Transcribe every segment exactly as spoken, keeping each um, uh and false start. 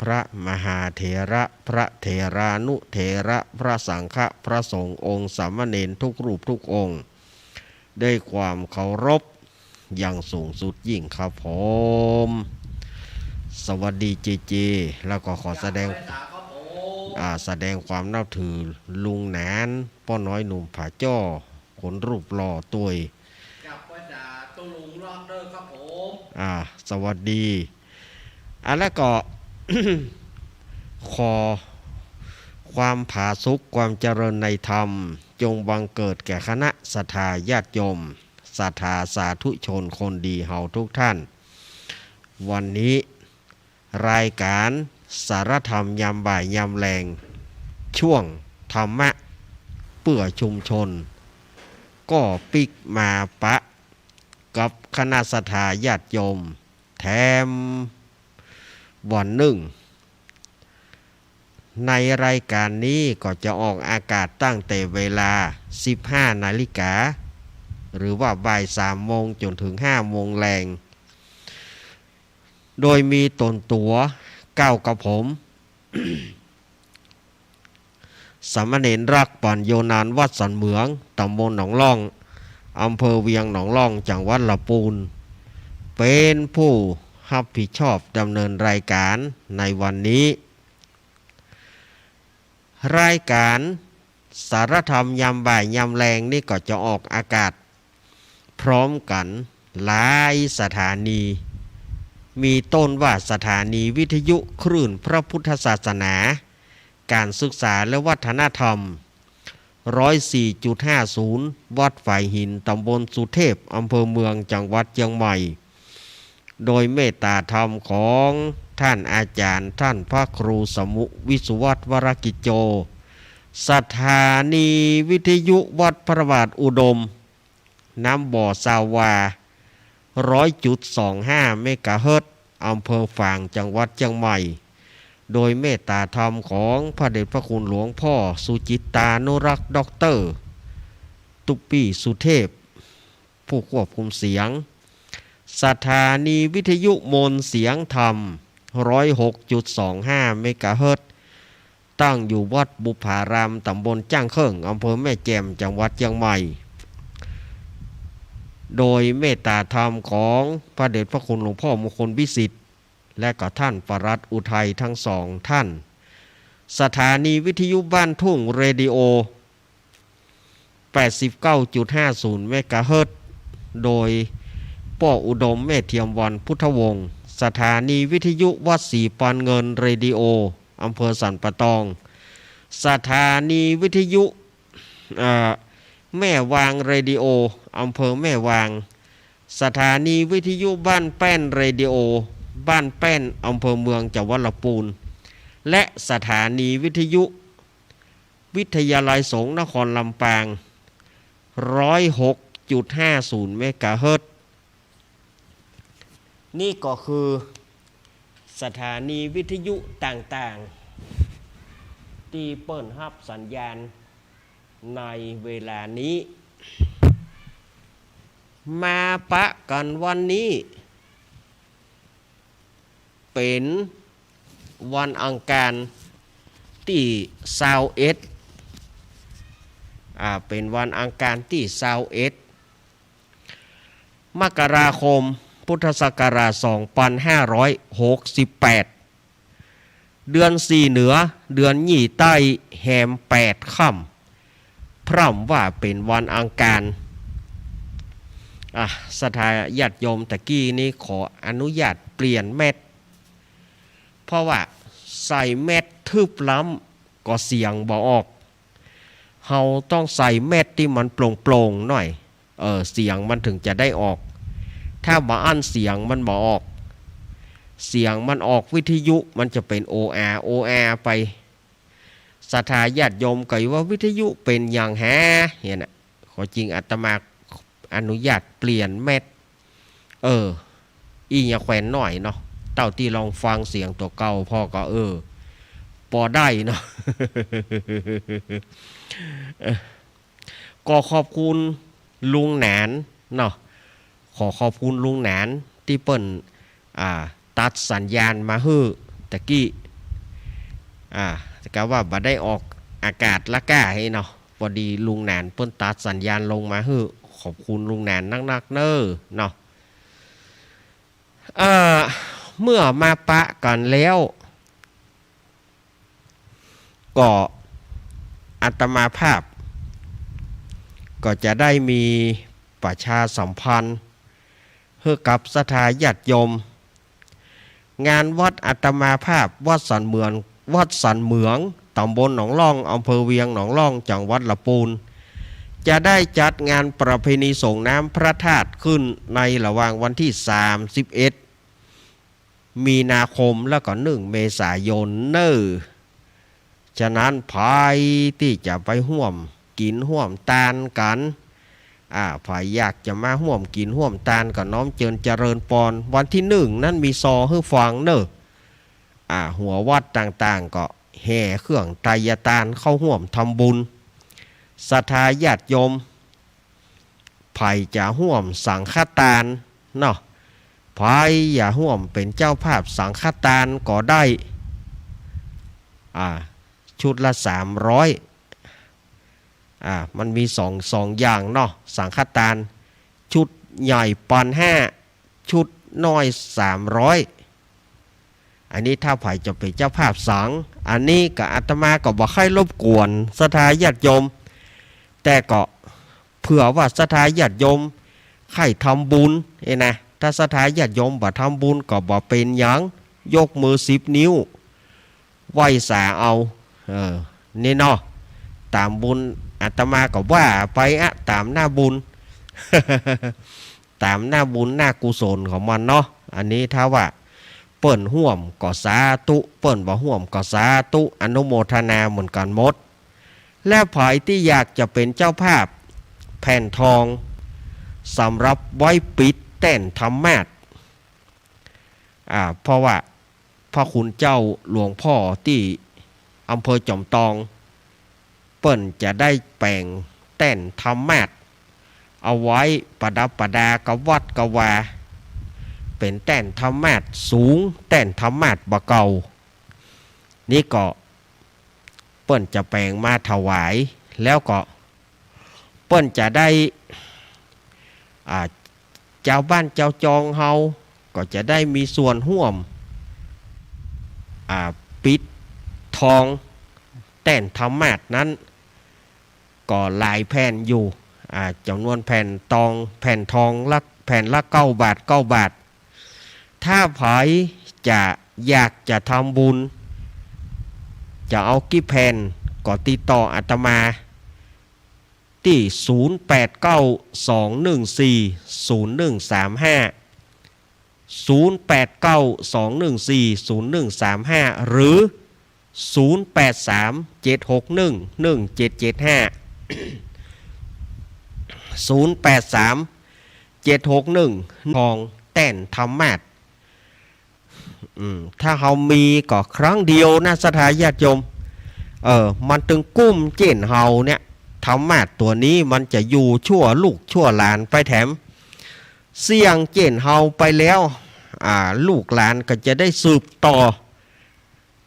พระมหาเถระ พระเถรานุเถระ พระสังฆะ พระสงฆ์ องค์สามเณรทุกรูปทุกองค์ ด้วยความเคารพอย่างสูงสุดยิ่งครับผม สวัสดีเจเจ แล้วก็ขอแสดง อ่า แสดงความนับถือลุงหนาน ป้อน้อยหนุ่มผาจ้อ คนรูปหล่อตวย อ่า สวัสดี อ่ะ แล้วก็ ขอความผาสุก ความเจริญในธรรม จงบังเกิดแก่คณะศรัทธาญาติโยม ศรัทธาสาธุชนคนดีเฮาทุกท่าน วันนี้ รายการสารธรรมยามบ่ายยามแลง ช่วงธรรมะเปื้อชุมชน ก็ปิ๊กมาปะกับคณะศรัทธาญาติโยมแถมวันหนึ่ง ในรายการนี้ก็จะออกอากาศตั้งแต่เวลา สิบห้านาฬิกา หรือว่าบ่ายสามโมงจนถึงห้าโมงแลง โดยมีต๋นตั๋วก้าวกับผม สามเณรรัก ปั๋ญโญนาน วัดสันเหมือง ตำบลหนองล่อง อำเภอเวียงหนองล่อง จังหวัดละปูน เป๋นผู้ฮับผิดชอบดำเนินรายการในวันนี้ รายการสารธรรมยามบ่ายยามแลงนี่ก็จะออกอากาศพร้อมกั๋นหลายสถานี มีต้นว่าสถานีวิทยุคลื่นพระพุทธศาสนา การศึกษาและวัฒนธรรม ร้อยสี่จุดห้าศูนย์ วัดฝายหิน ตำบลสุเทพ อำเภอเมือง จังหวัดเจียงใหม่ โดยเมตตาธรรมของท่านอาจารย์ ท่านพระครูสมุ วิสุวัฒน์ วรกิจโจ สถานีวิทยุวัดพระบาทอุดม น้ำบ่อ ซาวา ร้อยจุดสองห้าเมกะเฮิรตซ์ อำเภอฝาง จังหวัดเจียงใหม่ โดยเมตตาธรรมของพระเดชพระคุณหลวงพ่อสุจิตตานุรักษ์ ด็อกเตอร์ ตุ๊ปปี้ สุเทพ ผู้ควบคุมเสียง สถานีวิทยุมนต์เสียงธรรม ร้อยหกจุดสองห้าเมกะเฮิรตซ์ ตั้งอยู่วัดบุพพาราม ตำบลจ้างเคิ่ง อำเภอแม่แจ่ม จังหวัดเจียงใหม่ โดยเมตตาธรรมของพระเดชพระคุณหลวงพ่อมงคลวิสิทธิ์ และก็ท่านปลัดอุทัยทั้งสองท่าน สถานีวิทยุบ้านทุ่งเรดิโอ แปดสิบเก้าจุดห้าศูนย์เมกะเฮิรตซ์ โดยป้ออุดม แม่เทียมวรรณ พุทธวงศ์ สถานีวิทยุวัดศรีปานเงินเรดิโอ อำเภอสันป่าตอง สถานีวิทยุ เอ่อ แม่วางเรดิโอ อำเภอแม่วาง สถานีวิทยุบ้านแป้นเรดิโอ บ้านแป้น อำเภอเมือง จังหวัดละปูน และสถานีวิทยุวิทยาลัยสงฆ์นครลำปาง ร้อยหกจุดห้าศูนย์เมกะเฮิรตซ์ นี่ก็คือสถานีวิทยุต่างๆ ตี้เปิ้นฮับสัญญาณในเวลานี้ มาปะกั๋นวันนี้ เป๋นวันอังคารตี้ซาวเอ็ด อ่า เป๋นวันอังคารตี้ซาวเอ็ด มกราคม พุทธศักราช สองปันห้าร้อยหกสิบแปด เดือนสี่เหนือ เดือนยี่ใต้ แฮมแปดค่ำ พร่ำว่าเป๋นวันอังคาร อ่ะ ศรัทธาญาติโยม ตะกี้นี้ขออนุญาตเปลี่ยนแมส เพราะว่าใส่แมสทึบล้ำก็เสียงบ่ออก เฮาต้องใส่แมสตี้มันโปร่งๆ หน่อย เออ เสียงมันถึงจะได้ออก ถ้าบ่อั้นเสียงมันบ่ออก เสียงมันออกวิทยุมันจะเป๋นโออาร์ โออาร์ ไป ศรัทธาญาติโยมก็ว่าวิทยุเป๋นหยังแฮะ เนี่ยนะ ข้อจริงอาตมาอนุญาตเปลี่ยนแมส เออ อี้ยาแควนหน่อยเนาะ เต้าตี้ลองฟังเสียงตั๋วเก่าพ่อก็ เออ ปอได้เนาะ เออ ก็ขอบคุณลุงหนานเนาะ ขอขอบคุณลุงหนานตี้เปิ้น อ่า ตัดสัญญาณมาหื้อตะกี้ อ่า กะว่าบ่ได้ออกอากาศละก้าหื้อเนาะ ปอดีลุงหนานเปิ้นตัดสัญญาณลงมาหื้อ ขอบคุณลุงหนานนักๆ เน่อเนาะ เอ่อ เมื่อมาปะกั๋นแล้ว ก็อาตมาภาพ ก็จะได้มีประชาสัมพันธ์หื้อกับศรัทธาญาติโยม งานวัดอาตมาภาพ วัดสันเหมือง วัดสันเหมือง ตำบลหนองล่อง อำเภอเวียงหนองล่อง จังหวัดละปูน จะได้จัดงานประเพณีส่งน้ำพระธาตุขึ้นในระหว่างวันตี้ สามสิบเอ็ด มีนาคม แล้วก็ หนึ่ง เมษายน เน่อ ฉะนั้นใผตี้จะไปฮ่วมกิ๋นฮ่วมตานกั๋น อ่า ใผอยากจะมาฮ่วมกิ๋นฮ่วมตานก็น้อมเจิญเจริญปอน วันตี้ หนึ่ง นั้นมีซอหื้อฟังเน่อ อ่า หัววัดต่างๆ ก็แห่เครื่องไตรยตานเข้าฮ่วมทำบุญ ศรัทธาญาติโยม ใผจะฮ่วมสังฆตานเนาะ ใผอยากฮ่วมเป๋นเจ้าภาพสังฆตานก็ได้ อ่า ชุดละสามร้อย อ่า มันมีสอง สองอย่างเนาะ สังฆตาน ชุดใหญ่ปันห้า ชุดน้อยสามร้อย อันนี้ถ้าใผจะเป๋นเจ้าภาพสัง อันนี้ก็อาตมาก็บ่ใค่รบกวนศรัทธาญาติโยม แต่ก็เผื่อว่าศรัทธาญาติโยมใค่ทำบุญเอ้ยนะ ถ้าศรัทธาญาติโยมบ่ทำบุญก็บ่เป๋นหยัง ยกมือสิบนิ้ว ไหว้สาเอา เออ นี่เนาะ ต๋ามบุญ อาตมาก็ว่าไปอะ ต๋ามหน้าบุญ ต๋ามหน้าบุญหน้ากุศลของมันเนาะ อันนี้ถ้าว่าเปิ้นฮ่วมก็สาธุ เปิ้นบ่ฮ่วมก็สาธุ อนุโมทนาเหมือนกั๋นหมด และใผตี้อยากจะเป๋นเจ้าภาพแผ่นทองสำหรับไว้ปิดแต้นธรรมาสน์ อ่า เพราะว่าพระคุณเจ้าหลวงพ่อตี้อำเภอจอมตอง เปิ้นจะได้แป๋งแต้นธรรมาสน์ เอาไว้ประดับประดากับวัดกับวา เป๋นแต้นธรรมาสน์สูง แต้นธรรมาสน์บ่าเก่า นี่ก็เปิ้นจะแป๋งมาถวาย แล้วก็ เปิ้นจะได้ อ่า จาวบ้านจาวจองเฮาก็จะได้มีส่วนฮ่วม อ่า ปิดทองแต้นธรรมาสน์นั้น ก็หลายแผ่นอยู่ อ่า จ๋ำนวนแผ่นตอง แผ่นทองละ แผ่นละเก้าบาท เก้าบาท ถ้าใผจะ อยากจะทำบุญ จะเอากี่แผ่น ก็ติดต่ออาตมา ตี้ ศูนย์ แปด เก้า สอง หนึ่ง สี่ ศูนย์ หนึ่ง สาม ห้า ศูนย์ แปด เก้า สอง หนึ่ง สี่ ศูนย์ หนึ่ง สาม ห้า หรือ ศูนย์ แปด สาม เจ็ด หก หนึ่ง หนึ่ง เจ็ด เจ็ด ห้า ศูนย์ แปด สาม เจ็ด หก หนึ่ง ทองแต้นธรรมาสน์ อืม ถ้าเฮามีก็ครั้งเดียวนะ ศรัทธาญาติโยม เออ มันตึงกุ้มเจ้นเฮาเนี่ย ธรรมาสน์ตั๋วนี้มันจะอยู่ชั่วลูกชั่วหลานไปแถม เสี้ยงเจ้นเฮาไปแล้ว อ่า ลูกหลานก็จะได้สืบต่อ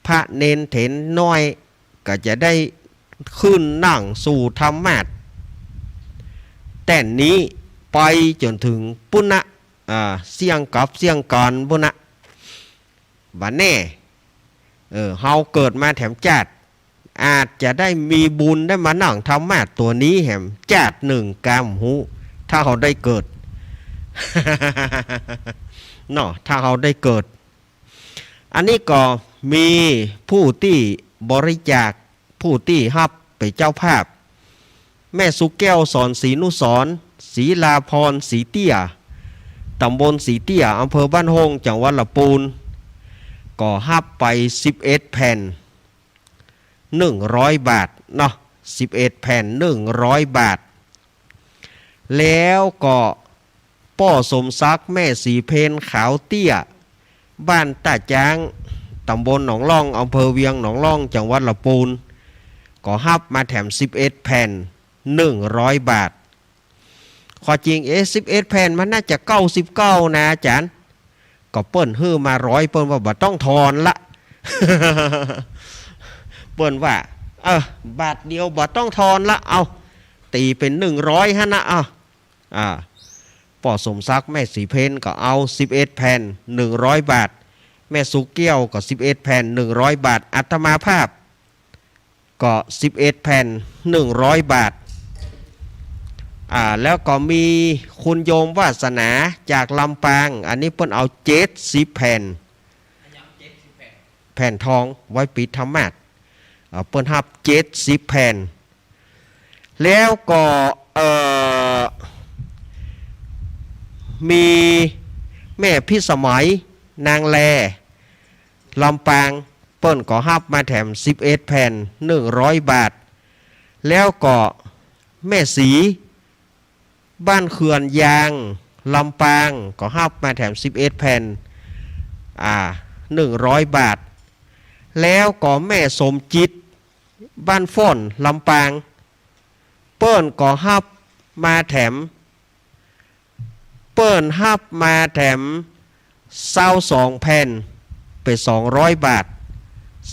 พระเณรเถรน้อยก็จะได้ขึ้นนั่งสู่ธรรมาสน์แต้นนี้ไปจ๋นถึงปู๊นนะ อ่า เสี้ยงกลับเสี้ยงก๋านปู๊นนะ บ่แน่ เออ เฮาเกิดมาแถมจาติ อาจจะได้มีบุญได้มานั่งธรรมาสน์ตั๋วนี้แหมจาตินึ่งกำฮู้ ถ้าเฮาได้เกิด เนาะ ถ้าเฮาได้เกิด อันนี้ก็มีผู้ตี้บริจาค ผู้ตี้ฮับเป๋นเจ้าภาพ แม่สุแก้ว สอนศรีนุสรณ์ ศรีลาพร ศรีเตี้ย ต๋ำบลศรีเตี้ย อำเภอบ้านโฮ่ง จังหวัดละปูน ก็ฮับไปสิบเอ็ดแผ่น หนึ่งร้อยบาทเนาะ สิบเอ็ดแผ่น หนึ่งร้อยบาท แล้วก็ป้อสมศักดิ์ แม่ศรีเพญ ขาวเตี้ย บ้านต้าจ๊าง ต๋ำบลหนองล่อง อำเภอเวียงหนองล่อง จังหวัดละปูน ก็ฮับมาแถมสิบเอ็ดแผ่น หนึ่งร้อยบาท ข้อจริง เอ๊ะ สิบเอ็ดแผ่น มันน่าจะเก้าสิบเก้านะอาจ๋ารย์ ก็เปิ้นหื้อมาร้อย เปิ้นว่าบ่ต้องทอนละ เปิ้นว่า เออ บาทเดียวบ่ต้องทอนละ เอา ตี๋เป๋นหนึ่งร้อยหั้นนะ เอา อ่า ป้อสมศักดิ์ แม่ศรีเพ็ญ ก็เอาสิบเอ็ดแผ่น หนึ่งร้อยบาท แม่สุแก้ว ก็สิบเอ็ดแผ่น หนึ่งร้อยบาท อาตมาภาพ ก็สิบเอ็ดแผ่น หนึ่งร้อยบาท อ่า แล้วก็มีคุณโยมวาสนาจากลำปาง อันนี้เปิ้นเอาเจ็ดสิบแผ่น แผ่นทองไว้ปิดธรรมาสน์ อ่า เปิ้นฮับเจ็ดสิบแผ่น แล้วก็ เอ่อ มีแม่พิสมัย นางแล ลำปาง เปิ้นก็ฮับมาแถมสิบเอ็ดแผ่น หนึ่งร้อยบาท แล้วก็แม่ศรี บ้านเขื่อนยาง ลำปาง ก็ฮับมาแถมสิบเอ็ดแผ่น อ่า หนึ่งร้อยบาท แล้วก็แม่สมจิต บ้านฟ้อน ลำปาง เปิ้นก็ฮับมาแถม เปิ้นฮับมาแถมซาวสองแผ่น เป๋นสองร้อยบาท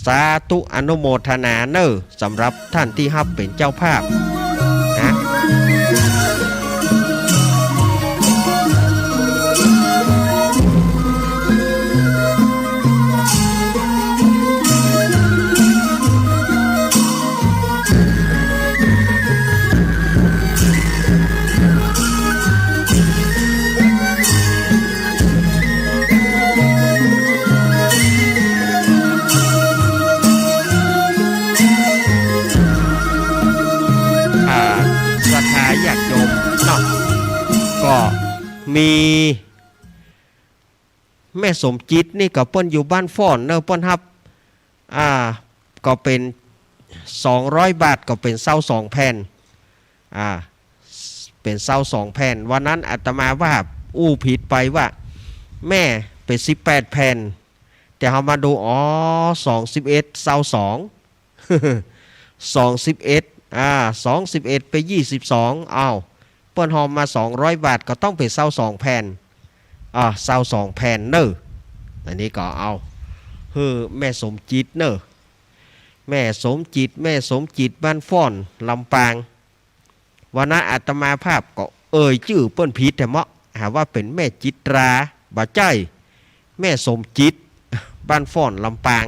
สาธุอนุโมทนาเน่อ สำหรับท่านตี้ฮับเป๋นเจ้าภาพนะ อ่า ศรัทธาญาติโยมเนาะ ก็มี แม่สมจิตนี่ก็เปิ้นอยู่บ้านฟ้อนเนอะ เปิ้นฮับ อ่า ก็เป๋นสองร้อยบาท ก็เป๋นซาวสองแผ่น อ่า เป๋นซาวสองแผ่น วันนั้นอาตมาว่าอู้ผิดไปว่า แม่เป๋นสิบแปดแผ่น แต่เฮามาดู อ๋อ สองสิบเอ็ด ซาวสอง สองสิบเอ็ด อ่า สองสิบเอ็ด ไปยี่สิบสอง อ้าว เปิ้นฮอมมาสองร้อยบาท ก็ต้องเป๋นซาวสองแผ่น อ่า ซาวสองแผ่นเน่อ อันนี้ก็เอา หื้อแม่สมจิตเน่อ แม่สมจิต แม่สมจิต บ้านฟ้อน ลำปาง วันนั้นอาตมาภาพก็เอ่ยจื้อเปิ้นผิดแท้เมาะ หาว่าเป๋นแม่จิตรา บ่ใจ้ แม่สมจิต บ้านฟ้อน ลำปาง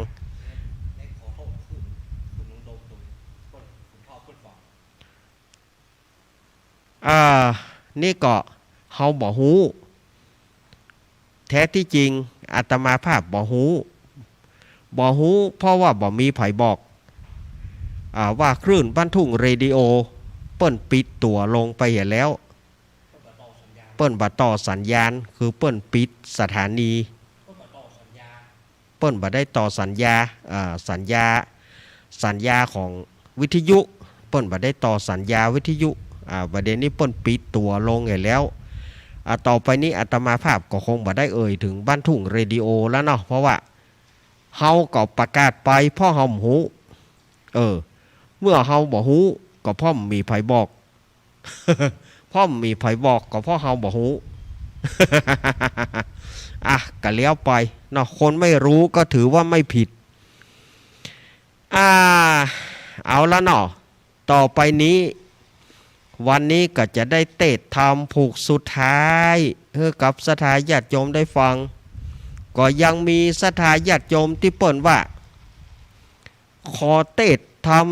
อ่า นี่ก็เฮาบ่ฮู้ แท้ที่จริงอาตมาภาพบ่ฮู้ บ่ฮู้ เพราะว่าบ่มีใผบอก อ่า ว่าคลื่นบ้านทุ่งเรดิโอ เปิ้นปิดตั๋วลงไปเหียแล้ว เปิ้นบ่ต่อสัญญาณ คือเปิ้นปิดสถานี เปิ้นบ่ได้ต่อสัญญา อ่า สัญญา สัญญาของวิทยุ เปิ้นบ่ได้ต่อสัญญาวิทยุ อ่า บ่าเดี่ยวนี้เปิ้นปิดตั๋วลงเหียแล้ว อ่า ต่อไปนี้อาตมาภาพก็คงบ่ได้เอ่ยเถิงบ้านทุ่งเรดิโอแล้วเนาะ เพราะว่าเฮาก็ประกาศไปเพราะเฮาบ่ฮู้ เออ เมื่อเฮาบ่ฮู้ ก็เพราะบ่มีใผบอก เพราะบ่มีใผบอก ก็เพราะเฮาบ่ฮู้ อ่ะ ก็แล้วไปเนาะ คนไม่รู้ก็ถือว่าไม่ผิด อ่า เอาละเนาะ ต่อไปนี้ วันนี้ก็จะได้เตสน์ธรรมผูกสุดท้าย หื้อกับศรัทธาญาติโยมได้ฟัง ก็ยังมีศรัทธาญาติโยมตี้เปิ้นว่า ขอเตสน์ธรรม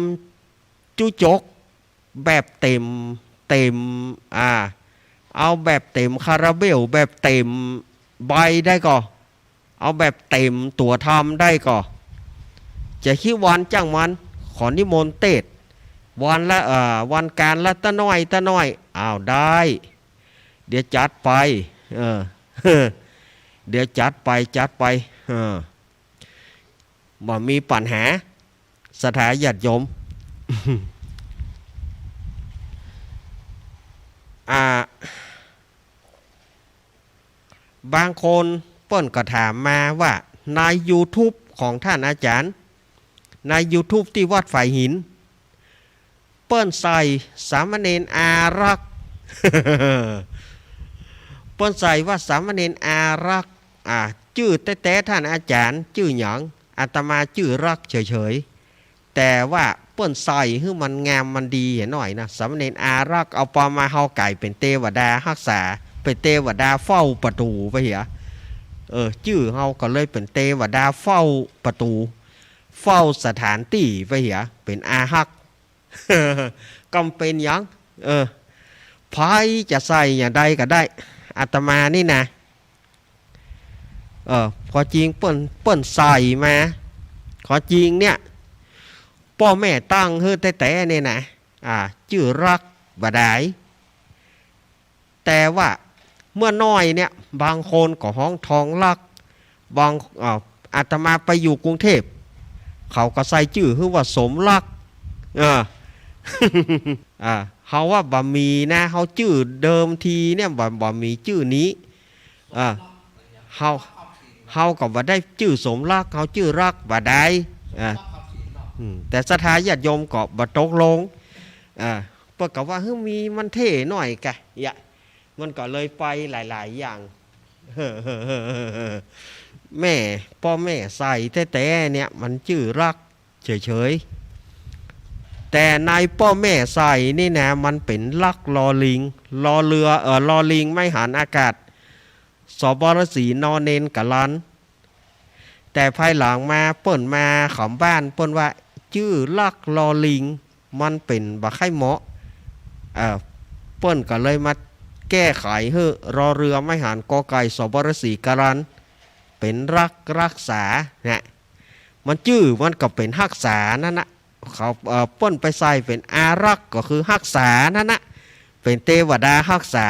จุ๊จก แบบเต็ม เต็ม อ่า เอาแบบเต็มคาราเบล แบบเต็มใบได้ก่อ เอาแบบเต็มตั๋วธรรมได้ก่อ จะขี้วันจ้างมัน ขอนิมนต์เตสน์ วันละ เอ่อ วันก๋านละตะน้อย ตะน้อย อ้าว ได้ เดี๋ยวจัดไป เออ เดี๋ยวจัดไป จัดไป เออ บ่มีปัญหา ศรัทธาญาติโยม อ่า บางคนเปิ้นก็ถามมาว่าในยูทูบของท่านอาจารย์ ในยูทูบตี้วัดฝายหิน เปิ้นใส่สามเณรอารักษ์ เปิ้นใส่ว่าสามเณรอารักษ์ อ่า จื้อแต๊ๆ ท่านอาจารย์จื้อหยัง อาตมาจื้อรักเฉย แต่ว่าเปิ้นใส่หื้อมันงามมันดีหน่อยนะ สามเณรอารักษ์ เอาปอมาเฮาก๋ายเป๋นเตวดาฮักษา เป๋นเตวดาเฝ้าประตู๋ไปเหีย เออ จื้อเฮาก็เลยเป๋นเตวดาเฝ้าประตู๋ เฝ้าสถานตี้ไปเหีย เป๋นอาฮักษ์ กำเป๋นหยัง เออ ใผจะใส่อย่างใดก็ได้ อาตมานี่นะ เออ ความจริงเปิ้น เปิ้นใส่มา ความจริงเนี่ย ป้อแม่ตั้งหื้อแต๊ๆ เนี่ยนะ อ่า จื้อรักบ่ดาย แต่ว่าเมื่อน้อยเนี่ย บางคนก็ฮ้องทองรัก บาง อ่า อาตมาไปอยู่กรุงเทพฯ เขาก็ใส่จื้อหื้อว่าสมรัก เออ อ่า เฮาว่าบ่มีนะ เฮาจื้อเดิมทีเนี่ย บ่ บ่มีจื้อนี้ อ่า เฮา เฮาก็บ่ได้จื้อสมรัก เฮาจื้อรักบ่ดาย อ่า อืม แต่ศรัทธาญาติโยมก็บ่ตกลง อ่า เปิ้นก็ว่า เฮ้ย มีมันเท่หน่อยกะ ยะ มันก็เลยไปหลายๆ อย่าง แม่ ป้อแม่ใส่แต๊ๆ เนี่ย มันจื้อรักเฉยๆ แต่ในป้อแม่ใส่นี่นะ มันเป๋นรักลอลิง ลอเรือ เอ่อ ลอลิงไม้หันอากาศ สบฤๅษี นอเณร กรัน แต่ภายหลังมาเปิ้นมาขำบ้านเปิ้นว่า จื้อรักลอลิง มันเป๋นบ่ใค่เหมาะ เอ่อ เปิ้นก็เลยมาแก้ไขหื้อ รอเรือไม้หันกอไก่ สบฤๅษี กรัน เป๋นรักรักษานะ มันจื้อมันก็เป๋นฮักษานั่นนะ เขา เอ่อ เปิ้นไปใส่เป๋นอารักษ์ ก็คือฮักษานั่นนะ เป๋นเตวดาฮักษา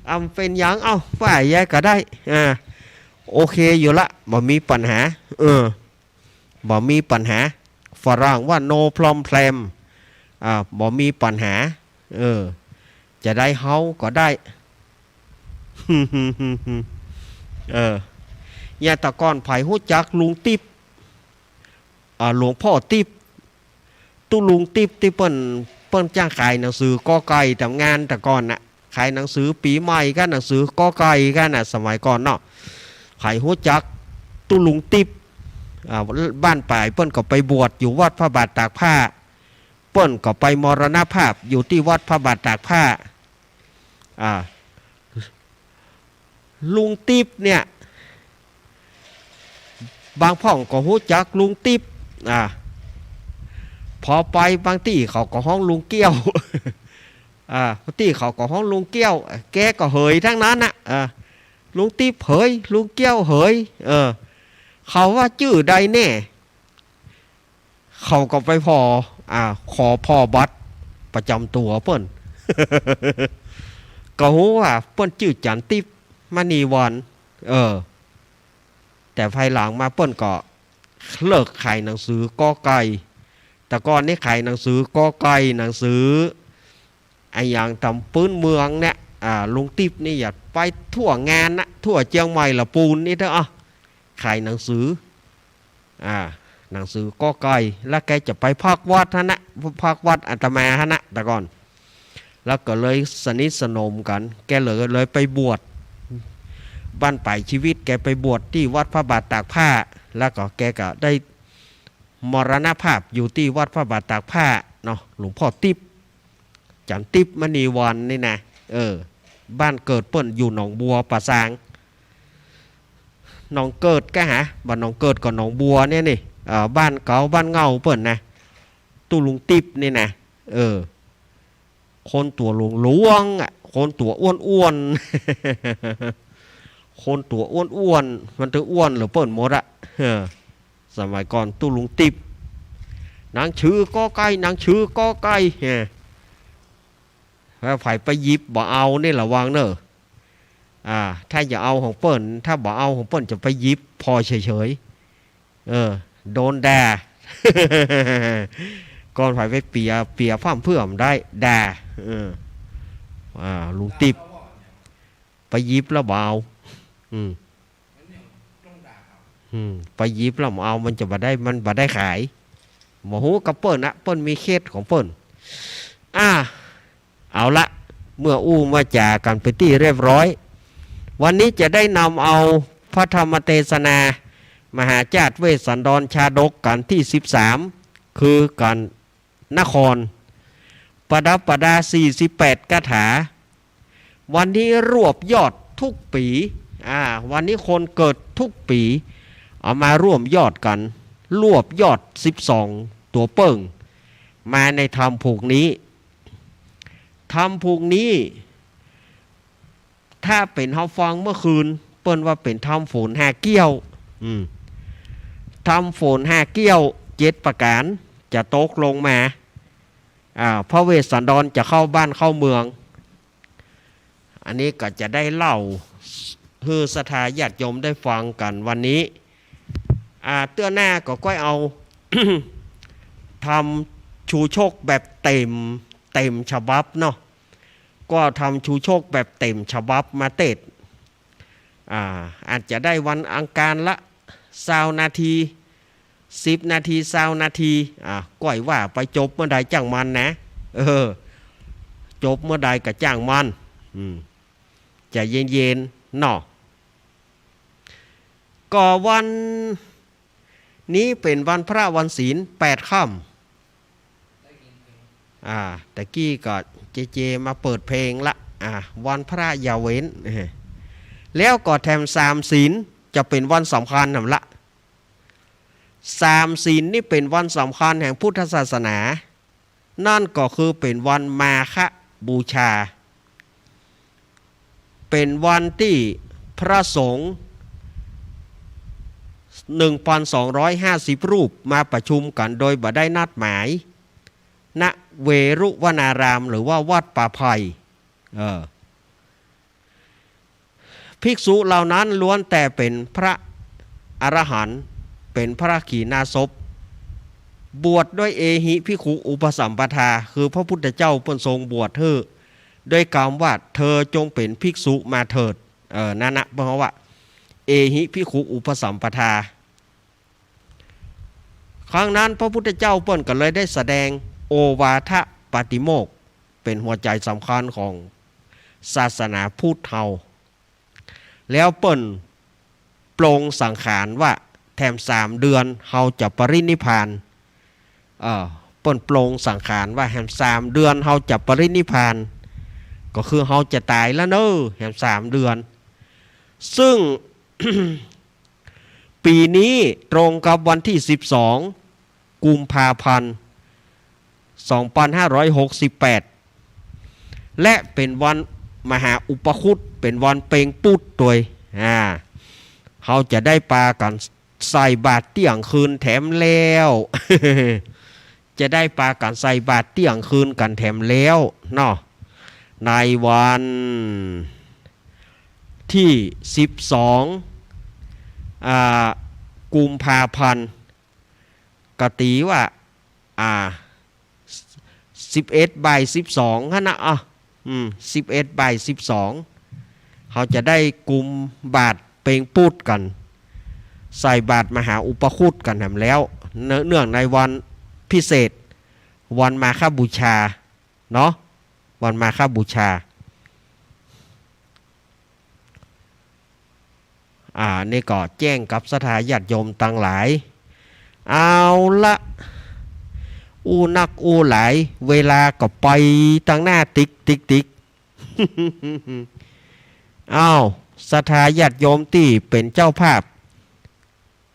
อำเป๋นหยัง เอ้า ว่าอย่างใดก็ได้ อ่า โอเคอยู่ละ บ่มีปัญหา เออ บ่มีปัญหา ฝรั่งว่า no problem อ่า บ่มีปัญหา เออ จะได้เฮาก็ได้ เออ เนี่ย แต่ก่อนใผฮู้จักลุงติ๊บ อ่า หลวงพ่อติ๊บ ตุ๊ลุงติ๊บตี้เปิ้น เปิ้นจ้างขายหนังสือกอไก่ต๋ามงานแต่ก่อนน่ะ ขายหนังสือปี๋ใหม่ก้า หนังสือกอไก่ก้าน่ะ สมัยก่อนเนาะ ใผฮู้จักตุ๊ลุงติ๊บ อ่า บ้านป๋ายเปิ้นก็ไปบวชอยู่วัดพระบาทตากผ้า เปิ้นก็ไปมรณภาพอยู่ตี้วัดพระบาทตากผ้า อ่า ลุงติ๊บเนี่ย บางพ่องก็ฮู้จักลุงติ๊บ อ่า พอไปบางตี้เขาก็ฮ้องลุงเกี้ยว อ่า บางตี้เขาก็ฮ้องลุงเกี้ยว แกก็เหยตังนั้นน่ะ อ่า ลุงติ๊บเหย ลุงเกี้ยวเหย เออ เขาว่าจื้อใดแน่ เขาก็ไปผ่อ อ่า ขอผ่อบัตรประจ๋ำตั๋วเปิ้น ก็ฮู้ว่าเปิ้นจื้อจันติ๊บ มณีวัน เออ แต่ภายหลังมาเปิ้นก็เลิกขายหนังสือกอไก่ แต่ก่อนนี้ขายหนังสือกอไก่ หนังสืออะหยังต๋ามปื๊นเมืองเนี่ย อ่า ลุงติ๊บนี่อยากไปทั่วงานนะ ทั่วเจียงใหม่ละปูนนี่เต๊อะ ขายหนังสือ อ่า หนังสือกอไก่ แล้วแกจะไปพักวัดหั้นนะ พักวัดอาตมาหั้นนะ แต่ก่อน แล้วก็เลยสนิทสนมกั๋น แกเลย เลยไปบวช บั้นป๋ายชีวิตแกไปบวชตี้วัดพระบาทตากผ้า แล้วก็แกก็ได้มรณภาพอยู่ตี้วัดพระบาทตากผ้าเนาะ หลวงพ่อติ๊บ จันติ๊บ มณีวันนี่นะ เออ บ้านเกิดเปิ้นอยู่หนองบัวป่าซาง หนองเกิดก้าหา บ้านหนองเกิดกับหนองบัวเนี่ยนี่ เอ่อ บ้านเก่าบ้านเหง้าเปิ้นนะ ตุ๊ลุงติ๊บนี่นะ เออ คนตั๋วหลวงๆ อ่ะ คนตั๋วอ้วนๆ คนตั๋วอ้วนๆ มันจะอ้วนเหลือเปิ้นหมดอะ เออ สมัยก่อนตุ๊ลุงติ๊บ หนังสือกอไก่ หนังสือกอไก่ เออ แล้วใผไปหยิบบ่เอานี่ระวังเน่อ อ่า ถ้าจะเอาของเปิ้น ถ้าบ่เอาของเปิ้นจะไปหยิบผ่อเฉยๆ เออ โดนด่า ก่อนใผไปเปีย เปียพ่ำเพื่อมได้ ด่า เออ อ่า ลุงติ๊บ ไปหยิบแล้วบ่เอา อืม อืม ไปหยิบแล้วบ่เอา มันจะบ่ได้ มันบ่ได้ขาย บ่ฮู้กับเปิ้นนะ เปิ้นมีเคล็ดของเปิ้น อ่า เอาละ เมื่ออู้มาจ๋ากั๋นเป๋นตี้เรียบร้อย วันนี้จะได้นำเอาพระธรรมเตสนา มหาจาตุเวสสันดรชาดกกัณฑ์ตี้สิบสาม คือกัณฑ์นคร ประดับประดาสี่สิบแปดคาถา วันนี้รวบยอดทุกปี๋ อ่า วันนี้คนเกิดทุกปี๋ เอามารวบยอดกั๋น รวบยอดสิบสองตั๋วเปิ้ง มาในธรรมผูกนี้ ธรรมผูกนี้ ถ้าเป๋นเฮาฟังเมื่อคืน เปิ้นว่าเป๋นธรรมฝนห้าเกี้ยว อืม ธรรมฝนห้าเกี้ยวเจ็ดประก๋าน จะตกลงมา อ่า พระเวสสันดรจะเข้าบ้านเข้าเมือง อันนี้ก็จะได้เล่าหื้อศรัทธาญาติโยมได้ฟังกั๋นวันนี้ อ่า เตื้อหน้าก็ก้อยเอา ธรรมชูโชคแบบเต็ม เต็มฉบับเนาะ ก็เอาธรรมชูโชคแบบเต็มฉบับมาเตศน์ อ่า อาจจะได้วันอังคารละ ซาวนาที สิบนาที ซาวนาที อ่า ก้อยว่าไป จบเมื่อใดจ้างมันนะ เออ จบเมื่อใดก็จ้างมัน อืม ใจ๋เย็นๆ เนาะ ก็วันนี้เป๋นวันพระวันศีลแปดค่ำ อ่า ตะกี้ก็เจเจมาเปิดเพลงละ อ่า วันพระอย่าเว้น แล้วก็แถมสามศีลจะเป๋นวันสำคัญนั่นละ สามศีลนี่เป๋นวันสำคัญแห่งพุทธศาสนา นั่นก็คือเป๋นวันมาฆบูชา เป๋นวันตี้พระสงฆ์ หนึ่งพันสองร้อยห้าสิบรูปมาประชุมกั๋นโดยบ่ได้นัดหมาย ณ เวรุวนาราม หรือว่าวัดป่าไผ่ เออ ภิกษุเหล่านั้นล้วนแต่เป๋นพระอรหันต์ เป๋นพระขีณาสพ บวชด้วยเอหิภิกขุอุปสัมปทา คือพระพุทธเจ้าเปิ้นทรงบวชหื้อ ด้วยกำว่า เธอจงเป๋นภิกษุมาเถิด เออ นั่นนะ เพราะว่า เอหิภิกขุอุปสัมปทา ครั้งนั้นพระพุทธเจ้าเปิ้นก็เลยได้แสดงโอวาทปาติโมกข์ เป๋นหัวใจ๋สำคัญของศาสนาพุทธเฮา แล้วเปิ้นปลงสังขารว่าแถมสามเดือนเฮาจะปรินิพพาน เอ่อ เปิ้นปลงสังขารว่าแถมสามเดือนเฮาจะปรินิพพาน ก็คือเฮาจะต๋ายแล้วเน่อ แถมสามเดือน ซึ่ง ปี๋นี้ตรงกับวันตี้สิบสอง กุมภาพันธ์ สองปันห้าร้อยหกสิบแปด และเป๋นวันมหาอุปคุต เป๋นวันเป็งปุ๊ดตวย อ่า เฮาจะได้ปากั๋นใส่บาตรเตี้ยงคืนแถมแล้ว จะได้ปากั๋นใส่บาตรเตี้ยงคืนกั๋นแถมแล้วเนาะ ในวันตี้สิบสอง อ่า กุมภาพันธ์ ก็ตี๋ว่า อ่า สิบเอ็ดบ่ายสิบสองหั้นนะ อ่ะ อืม สิบเอ็ดบ่ายสิบสอง เฮาจะได้กุมบาตรเป็งปุ๊ดกั๋น ใส่บาตรมหาอุปคุตกั๋นแถมแล้ว เนื่อง เนื่องในวันพิเศษ วันมาฆบูชา เนาะ วันมาฆบูชา อ่า นี่ก็แจ้งกับศรัทธาญาติโยมตังหลาย เอาละ อู้นักอู้หลาย เวลาก็ไปตังหน้าติ๊กติ๊กติ๊ก อ้าว ศรัทธาญาติโยมตี้เป๋นเจ้าภาพ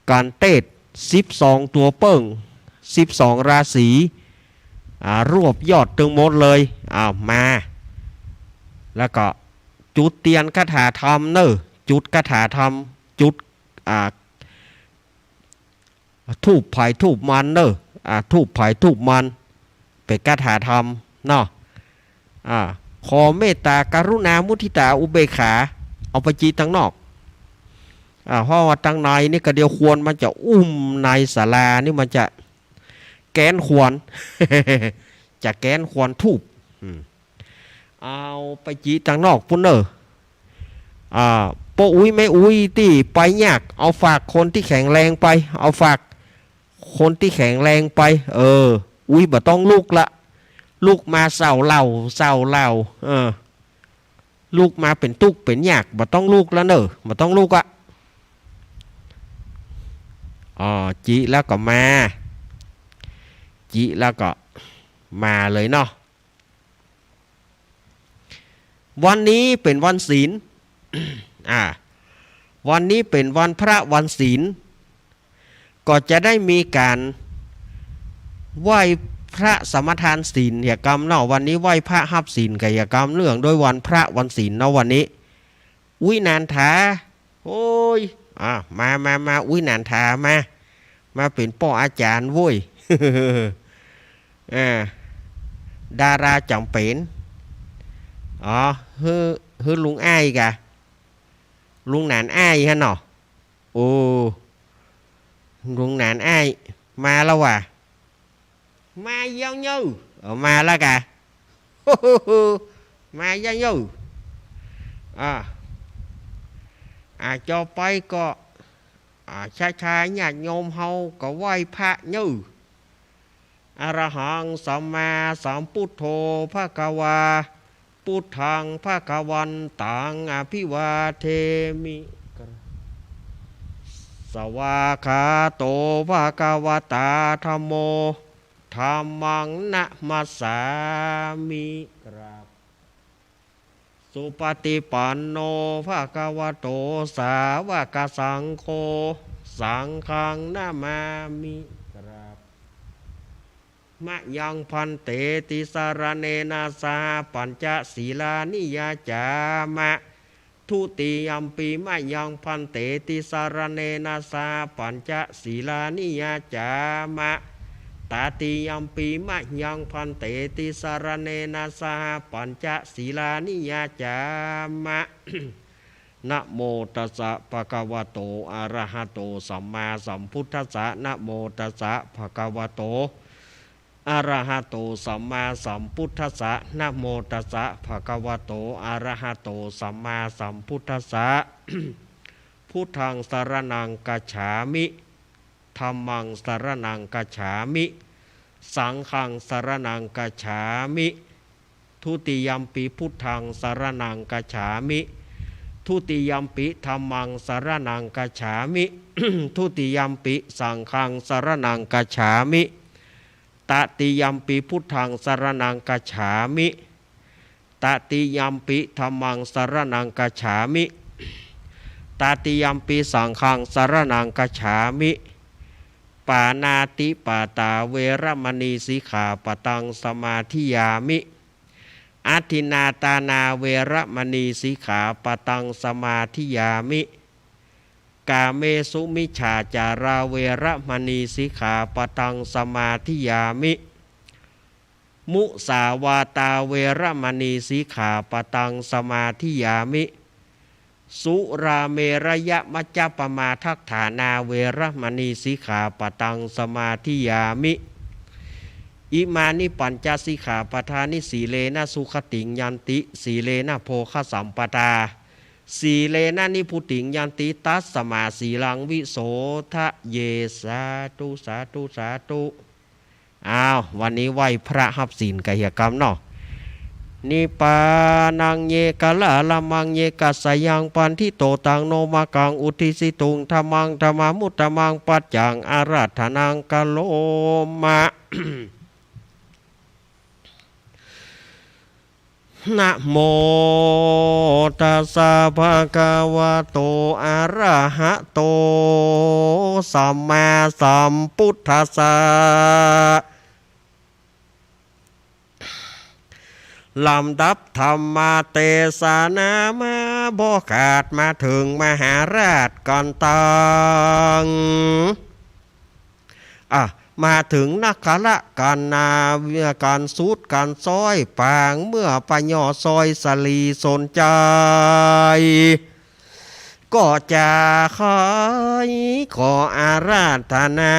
ก๋านเตศน์สิบสองตั๋วเปิ้ง สิบสองราศี อ่า รวบยอดตึงหมดเลย อ้าว มา แล้วก็จุดเตียนคาถาธรรมเน่อ จุดคาถาธรรม จุด อ่า ธูปไผธูปมันเน่อ อ่า ธูปไผธูปมัน เป๋นคาถาธรรมเนาะ อ่า ขอเมตตากรุณามุทิตาอุเบกขา เอาไปจิตังนอก อ่า เพราะว่าตังในนี่ก็เดี๋ยวควันมันจะอุ้มในศาลานี่มันจะแก๊นควัน จะแก๊นควันธูป อืม เอาไปจิตังนอกปู้นเน่อ อ่า ป้ออุ๊ยแม่อุ๊ยตี้ไปยาก เอาฝากคนตี้แข็งแรงไป เอาฝากคนตี้แข็งแรงไป เออ อุ๊ยบ่ต้องลุกละ ลุกมาเซาเหล่า เซาเหล่า เออ ลุกมาเป๋นตุ๊กเป๋นยาก บ่ต้องลุกละเน่อ บ่ต้องลุกอะ อ๋อ จิแล้วก็มา จิแล้วก็มาเลยเนาะ วันนี้เป๋นวันศีล อ่า วันนี้เป๋นวันพระวันศีล ก็จะได้มีก๋านไหว้พระสมาทานศีลเหียกำเนาะ วันนี้ไหว้พระฮับศีลกะเหียกำ เนื่องด้วยวันพระวันศีลเนาะวันนี้ อุ๊ย นันทา โอ้ย อ่ะ มา มา มา อุ๊ย นันทา มา มาเป๋นป้ออาจ๋ารย์โว้ย อ่า ดาราจ๋ำเป๋น อ๋อ หื้อ หื้อลุงอ้ายกะ ลุงหนานอ้ายหั้นเนาะ โอ้ ลุงหนานอ้าย มาแล้วว่ะ มายังเย้อ เออ มาแล้วกะ มายังเย้อ อ่า อ่า จอไปก็ อ่า ชาชาญาติโยมเฮาก็ไหว้พระเย้อ อะระหังสัมมาสัมพุทโธภะคะวา พุทธังภะคะวันตังอภิวาเทมิ สวากขาโตภะคะวะตาธัมโม ธัมมังนะมัสสามิ กราบ สุปฏิปันโนภะคะวะโตสาวกสังโฆ สังฆังนะมามิ กราบ มะยังภันเตติสะระเณนะสะหะปัญจะสีลานิยาจามะ ทุติยัมปิมะยังภันเตติสะระเณนะสะหะปัญจะสีลานิยาจามะ ตติยัมปิมะยังภันเตติสะระเณนะสะหะปัญจะสีลานิยาจามะ นะโมตัสสะภะคะวะโต อะระหะโต สัมมาสัมพุทธัสสะ นะโมตัสสะภะคะวะโต อะระหะโต สัมมาสัมพุทธัสสะ นะโมตัสสะภะคะวะโต อะระหะโต สัมมาสัมพุทธัสสะ พุทธังสะระณังคัจฉามิ ธัมมังสะระณังคัจฉามิ สังฆังสะระณังคัจฉามิ ทุติยัมปิพุทธังสะระณังคัจฉามิ ทุติยัมปิธัมมังสะระณังคัจฉามิ ทุติยัมปิสังฆังสะระณังคัจฉามิ ตติยัมปิพุทธังสะระณังคัจฉามิ ตติยัมปิธัมมังสะระณังคัจฉามิ ตติยัมปิสังฆังสะระณังคัจฉามิ ปาณาติปาตาเวระมะณีสิกขาปะตังสะมาธิยามิ อะทินนาตานาเวระมะณีสิกขาปะตังสะมาธิยามิ กาเมสุมิจฉาจาราเวระมะณีสิกขาปะตังสะมาธิยามิ มุสาวาตาเวระมะณีสิกขาปะตังสะมาธิยามิ สุราเมระยะมัจจะปะมาทัฏฐานาเวระมะณีสิกขาปะตังสะมาธิยามิ อิมานิปัญจะสิกขาปะทานิ สีเลนะสุขติงยันติ สีเลนะโภคะสัมปทา สีเลนะนิพพุติงยันติ ตัสสะมาสีลังวิโสทะเย สาธุ สาธุ สาธุ อ้าว วันนี้ไหว้พระฮับศีลกะเหียกำเนาะ นิปปานังเยกะละละมังเยกะสะยังปันธิโต ตังโนมะกังอุทธิสสิตุง ธัมมังธัมมานุตตะมัง ปัจจังอาราธนังกะโรมะ นะโมตัสสะภะคะวะโต อะระหะโต สัมมาสัมพุทธัสสะ ลำดับธรรมเตสนามาบ่ขาด มาเถิงมหาราชก่อนตัง อ่ะ มาเถิงนักขละกันนา เวียกันสูดกันซ้อยปาง เมื่อปะยอซ้อยสะหลีสนใจ๋ ก็จะขอ ขออาราธนา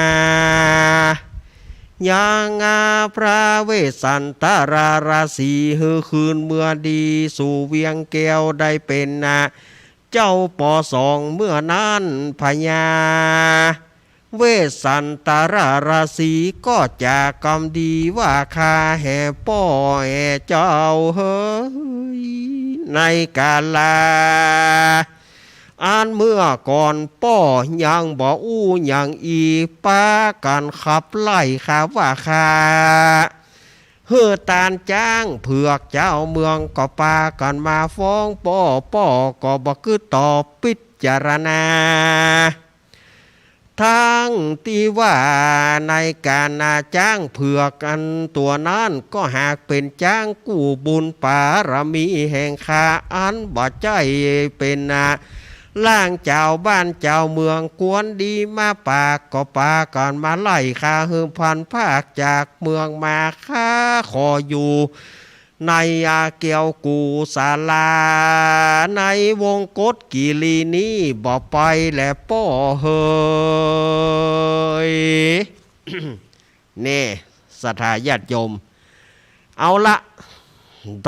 ยังอาพระเวสสันตะราชสีห์ หื้อคืนเมือดีสู่เวียงแก้ว ได้เป๋นนา เจ้าปอสองเมื่อนั้น พญาเวสสันตะราชสีห์ก็จะกำดีว่า ข้าแห่ป้อแห่เจ้าเหย ในกาลา อันเมื่อก่อนป้อยังบ่อู้หยังอี้ ปากั๋นขับไล่ข้าว่าข้า หื้อต้านจ๊างเผือก จาวเมืองก็ปากั๋นมาฟ้องป้อ ป้อก็บ่กึ๊ดตอบปิจารณา ตังตี้ว่าในก๋านนาจ๊างเผือกอันตั๋วนั้น ก็หากเป๋นจ๊างกู้บุญปารมีแห่งข้า อันบ่ใจ้เป๋นนา ล่างจาวบ้านจาวเมือง กวนดีมาปาก ก็ปากั๋นมาไล่ข้า หื้อพลันพรากจากเมืองมา ข้าขออยู่ในอาเกียวกูศาลา ในวงกฏกิรีนี้บ่ไปแลป้อเหย แน่ ศรัทธาญาติโยม เอาละ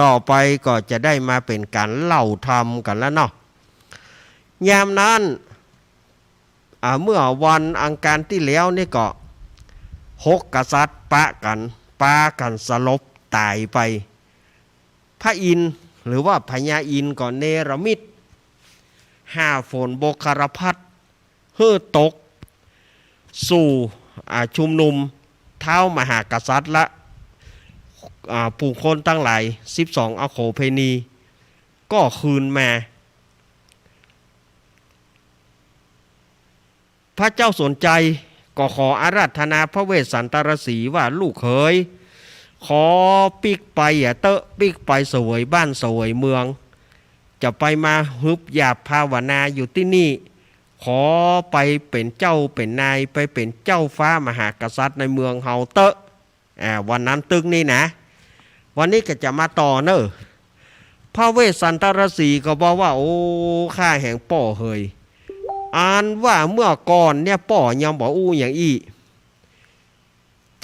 ต่อไปก็จะได้มาเป๋นก๋านเล่าธรรมกั๋นแล้วเนาะ ยามนั้น อ่า เมื่อวันอังคารตี้แล้วนี่ก็ หกกษัตริย์ปะกั๋น ปากั๋นสลบต๋ายไป พระอินทร์หรือว่าพญาอินทร์ก็เนรมิต หาฝนบกคารพัส หื้อตกสู่ อ่า ชุมนุมท้าวมหากษัตริย์และ อ่า ผู้คนตังหลาย สิบสองอโขเภณี ก็คืนมา พระเจ้าสนชัยก็ขออาราธนาพระเวสสันตรสีว่า ลูกเขย ขอปิ๊กไปอะเต๊อะ ปิ๊กไปเสวยบ้านเสวยเมือง จะไปมาหึบหยาบภาวนาอยู่ตี้นี่ ขอไปเป๋นเจ้าเป๋นนาย ไปเป๋นเจ้าฟ้ามหากษัตริย์ในเมืองเฮาเต๊อะ อ่า วันนั้นตึกนี้นะ วันนี้ก็จะมาต่อเน่อ พระเวสสันตรสีก็บอกว่า โอ้ ข้าแหงป้อเหย อันว่าเมื่อก่อนเนี่ยป้อยังบ่อู้หยังอี้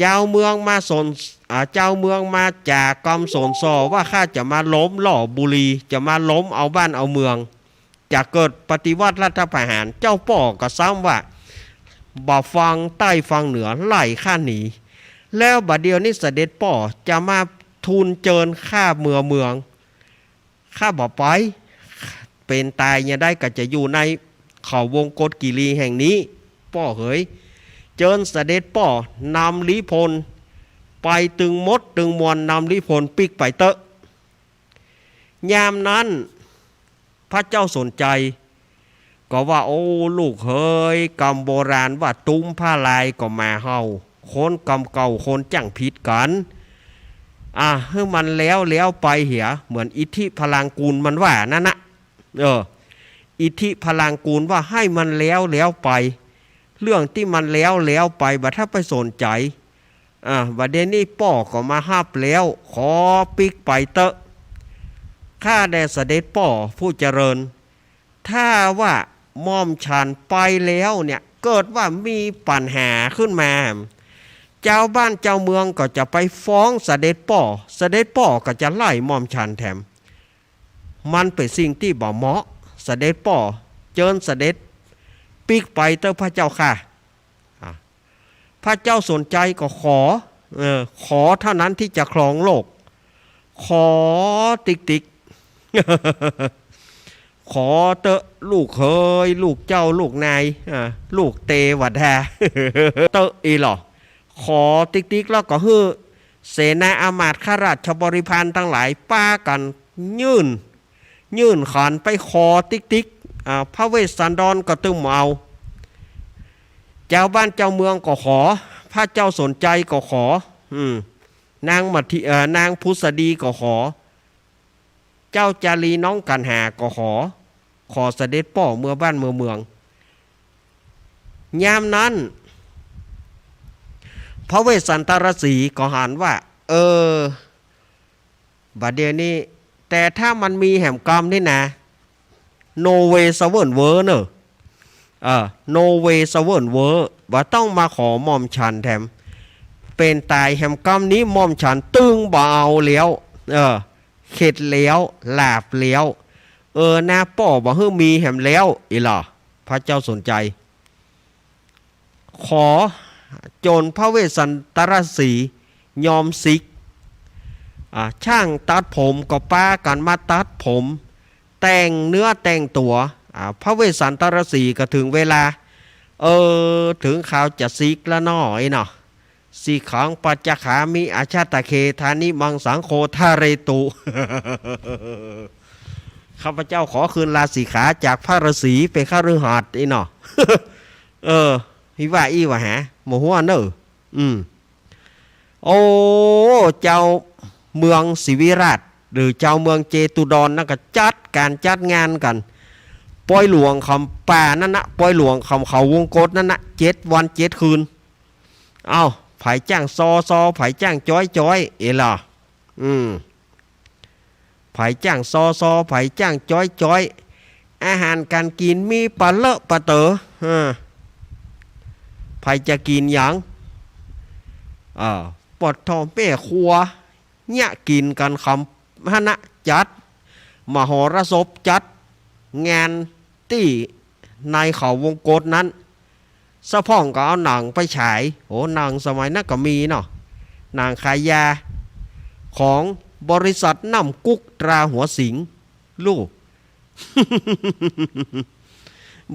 จาวเมืองมาสน อ่า จาวเมืองมาจ๋ากำสนส่อว่าข้าจะมาล้มหล่อบุรี จะมาล้มเอาบ้านเอาเมือง จะเกิดปฏิวัติรัฐประหาร เจ้าป้อก็ซ้ำว่า บ่ฟังใต้ฟังเหนือ ไล่ข้าหนี แล้วบ่าเดี่ยวนี้เสด็จป้อจะมาทูลเจิญข้าเมือเมือง ข้าบ่ไป เป๋นต๋ายยังได้ก็จะอยู่ในเขาวงกฏกิรีแห่งนี้ ป้อเหย เจิญเสด็จป้อนำลี้พล ไปตึงหมดตึงมวล นำลี้พลปิ๊กไปเต๊อะ ยามนั้น พระเจ้าสนชัยก็ว่า โอ้ ลูกเขย กำโบราณว่า ตุ๊มผ้าลายก็หมาเห่า คนกำเก่าคนจั้งผิดกั๋น อ่ะ หื้อมันแล้วแล้วไปเหีย เหมือนอิทธิพลังกูลมันว่านั้นนะ เออ อิทธิพลังกูลว่าหื้อมันแล้วแล้วไป เรื่องตี้มันแล้วแล้วไป บ่าถ้าไปสนใจ๋ อ่า บ่าเดี่ยวนี้ป้อก็มาฮับแล้ว ขอปิ๊กไปเต๊อะ ข้าแด่เสด็จป้อผู้เจริญ ถ้าว่าหม่อมฉันไปแล้วเนี่ย เกิดว่ามีปัญหาขึ้นมา จาวบ้านจาวเมืองก็จะไปฟ้องเสด็จป้อ เสด็จป้อก็จะไล่หม่อมฉันแถม มันเป๋นสิ่งตี้บ่เหมาะ เสด็จป้อ เจิญเสด็จปิ๊กไปเต๊อะพระเจ้าข้า อ่ะ พระเจ้าสนชัยก็ขอ เออ ขอเท่านั้นที่จะครองโลก ขอติ๊กติ๊ก ขอเต๊อะลูกเขย ลูกเจ้า ลูกนาย อ่า ลูกเตวดา เต๊อะอีหล่อ ขอติ๊กติ๊ก แล้วก็หื้อเสนาอามาตย์ข้าราชบริพารตังหลายปากั๋นยื่น ยื่นขันไปขอติ๊กติ๊ก อ่า พระเวสสันดรก็ตึงบ่เอา จาวบ้านจาวเมืองก็ขอ พระเจ้าสนชัยก็ขอ อืม นางมัทธิ เอ่อ นางผุสดีก็ขอ เจ้าจารีน้องกัณหาก็ขอ ขอเสด็จป้อเมือบ้านเมือเมือง ยามนั้น พระเวสสันตรสีก็หันว่า เออ บ่าเดี่ยวนี้ แต่ถ้ามันมีแหมกำนี่นะ no way เสวิร์นเวอร์เนอะ เออ no way เสวิร์นเวอร์ บ่ต้องมาขอหม่อมฉันแถม เป๋นต๋ายแหมกำนี้หม่อมฉันตึงบ่เอาแล้ว เออ เข็ดแล้ว หลาบแล้ว เออ นาป้อบ่หื้อมีแหมแล้ว อีหล่อ พระเจ้าสนชัย ขอจ๋นพระเวสสันตรสียอมสิก อ่า ช่างตัดผมก็ปากั๋นมาตัดผม แต่งเนื้อแต่งตั๋ว อ่า พระเวสสันตรสีห์ก็เถิงเวลา เออ เถิงคราวจะสึกแล้วน้อ อี้เนาะ สิขัง ปัจจคามิ อาชาตะเค ทานิมังสังโฆ ทาเรตุ ข้าพเจ้าขอคืนลาสิกขาจากพระฤาษี เป๋นคฤหัสถ์ อี้เนาะ เออ วิว่าอี้ว่าหา บ่ฮู้เน่อ อืม โอ้ จาวเมืองศรีวิราช หรือจาวเมืองเจตุดรนั่นก็จัดก๋านจัดงานกั๋น ปอยหลวงของป่านั่นนะ ปอยหลวงของเขาวงกตนั่นนะ เจ็ดวันเจ็ดคืน เอ้า ใผจ้างซอซอ ใผจ้างจ๊อยจ๊อย เอล่ะ อืม ใผจ้างซอซอ ใผจ้างจ๊อยจ๊อย อาหารก๋านกิ๋นมีปะเลอะปะเต๋อ เออ ใผจะกิ๋นหยัง เออ ปอดท่อแม่ครัว เยียะกิ๋นกั๋นขำหั้นนะ จัดมหรสพ จัดงานตี้ในเขาวงกตนั้น สะพ่องก็เอาหนังไปฉาย โอ้ หนังสมัยนั้นก็มีเนาะ หนังขายยา ของบริษัทน้ำกุ๊กตราหัวสิงห์ ลู่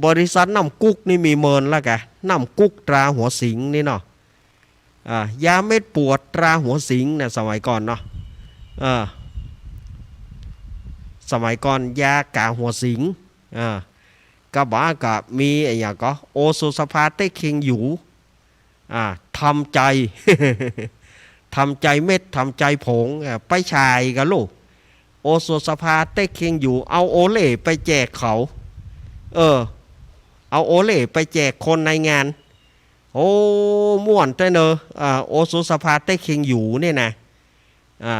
บริษัทน้ำกุ๊กนี่มีเมินแล้วกะ น้ำกุ๊กตราหัวสิงห์นี่เนาะ อ่า ยาเม็ดปวดตราหัวสิงห์นะ สมัยก่อนเนาะ เออ สมัยก่อนยากาหัวสิงห์ อ่า ก็บอกว่าก็มีอะหยังก็ โอสถสภาเต็กเฮงหยู อ่า ทำใจ ทำใจเม็ด ทำใจผง อ่า ไปฉายกั๋นลู่ โอสถสภาเต็กเฮงหยู เอาโอเล่ไปแจกเขา เออ เอาโอเล่ไปแจกคนในงาน โอ้ ม่วนแต๊เนอะ อ่า โอสถสภาเต็กเฮงหยูเนี่ยนะ อ่า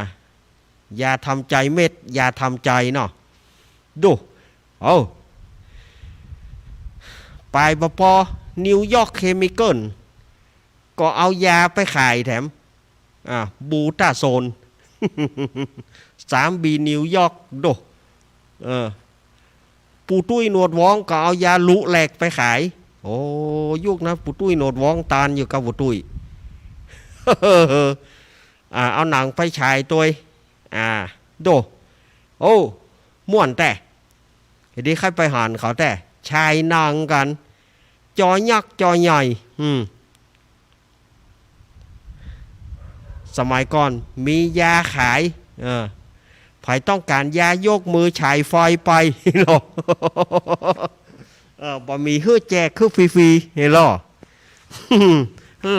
ยาทำใจเม็ด ยาทำใจเนาะ ดู เอ้า ไปบ่ปอ นิวยอร์กเคมีคอล ก็เอายาไปขายแถม อ่า บูต้าโซน สามบี นิวยอร์ก ดู เออ ปู่ตุ้ยหนวดวองก็เอายาลุแลกไปขาย โอ้ ยุคนั้นปู่ตุ้ยหนวดวองตานอยู่กับปู่ตุ้ย อ่า เอาหนังไปฉายตวย อ่า ดู โอ้ ม่วนแต๊ ดีใค่ไปหันเขาแต๊ ฉายหนังกั๋น จอยักษ์จอใหญ่ อืม สมัยก่อนมียาขาย เออ ใผต้องก๋านยายกมือฉายไฟไป เออ บ่มีหื้อแจก คือฟรีๆ เห็นลอ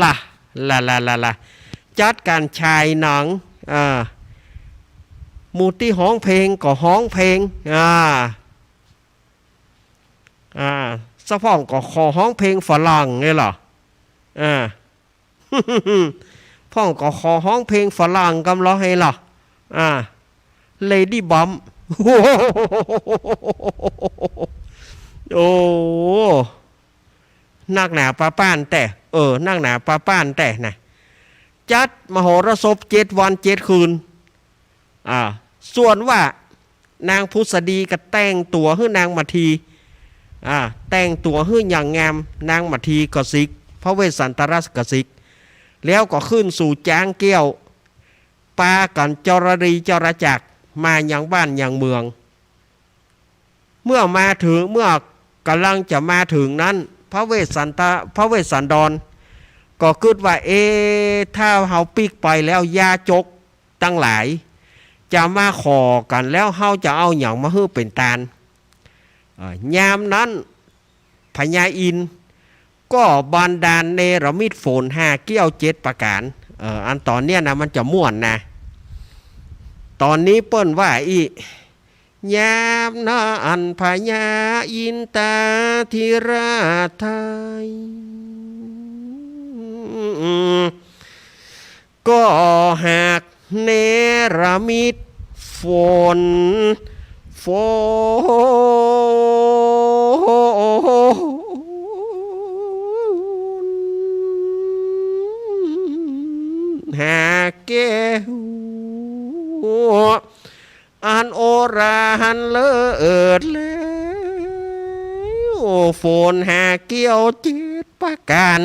ล่ะ ล่ะ ล่ะ ล่ะ ล่ะ จัดก๋านฉายหนัง อ่า หมู่ตี้ฮ้องเพลงก็ฮ้องเพลง อ่า อ่า สะพ่องก็ขอฮ้องเพลงฝรั่งไงล่ะ อ่า พ่องก็ขอฮ้องเพลงฝรั่งกำลอไงล่ะ อ่า เลดี้บัม โอ้ นักหนาปาป้านแต๊ เออ นักหนาปาป้านแต๊นะ จัดมหรสพเจ็ดวันเจ็ดคืน อ่า ส่วนว่านางผุสดีก็แต่งตั๋วหื้อนางมาที อ่า แต่งตั๋วหื้ออย่างงาม นางมาทีก็สิก พระเวสสันตรก็สิก แล้วก็ขึ้นสู่จ๊างแก้ว ปากั๋นจรลีจรจักรมายังบ้านยังเมือง เมื่อมาเถิง เมื่อกำลังจะมาเถิงนั้น พระเวสสันตะ พระเวสสันดร ก็กึ๊ดว่า เอ ถ้าเฮาปิ๊กไปแล้ว ยาจกตังหลาย จะมาขอกั๋น แล้วเฮาจะเอาหยังมาหื้อเป๋นตาน เอ่อ ยามนั้น พญาอินทร์ก็บันดาลเนรมิตฝนห้าเกี้ยวเจ็ดประก๋าน เอ่อ อันต๋อนเนี้ยนะ มันจะม่วนนะ ต๋อนนี้เปิ้นว่าอี้ ยามนั้นพญาอินทาธิราชไทย ก็หากเนรมิตฝน ฝนห้าแก้ว อันโอราหันเลิศแล้ว ฝนห้าเกี้ยวเจ็ดประก๋าน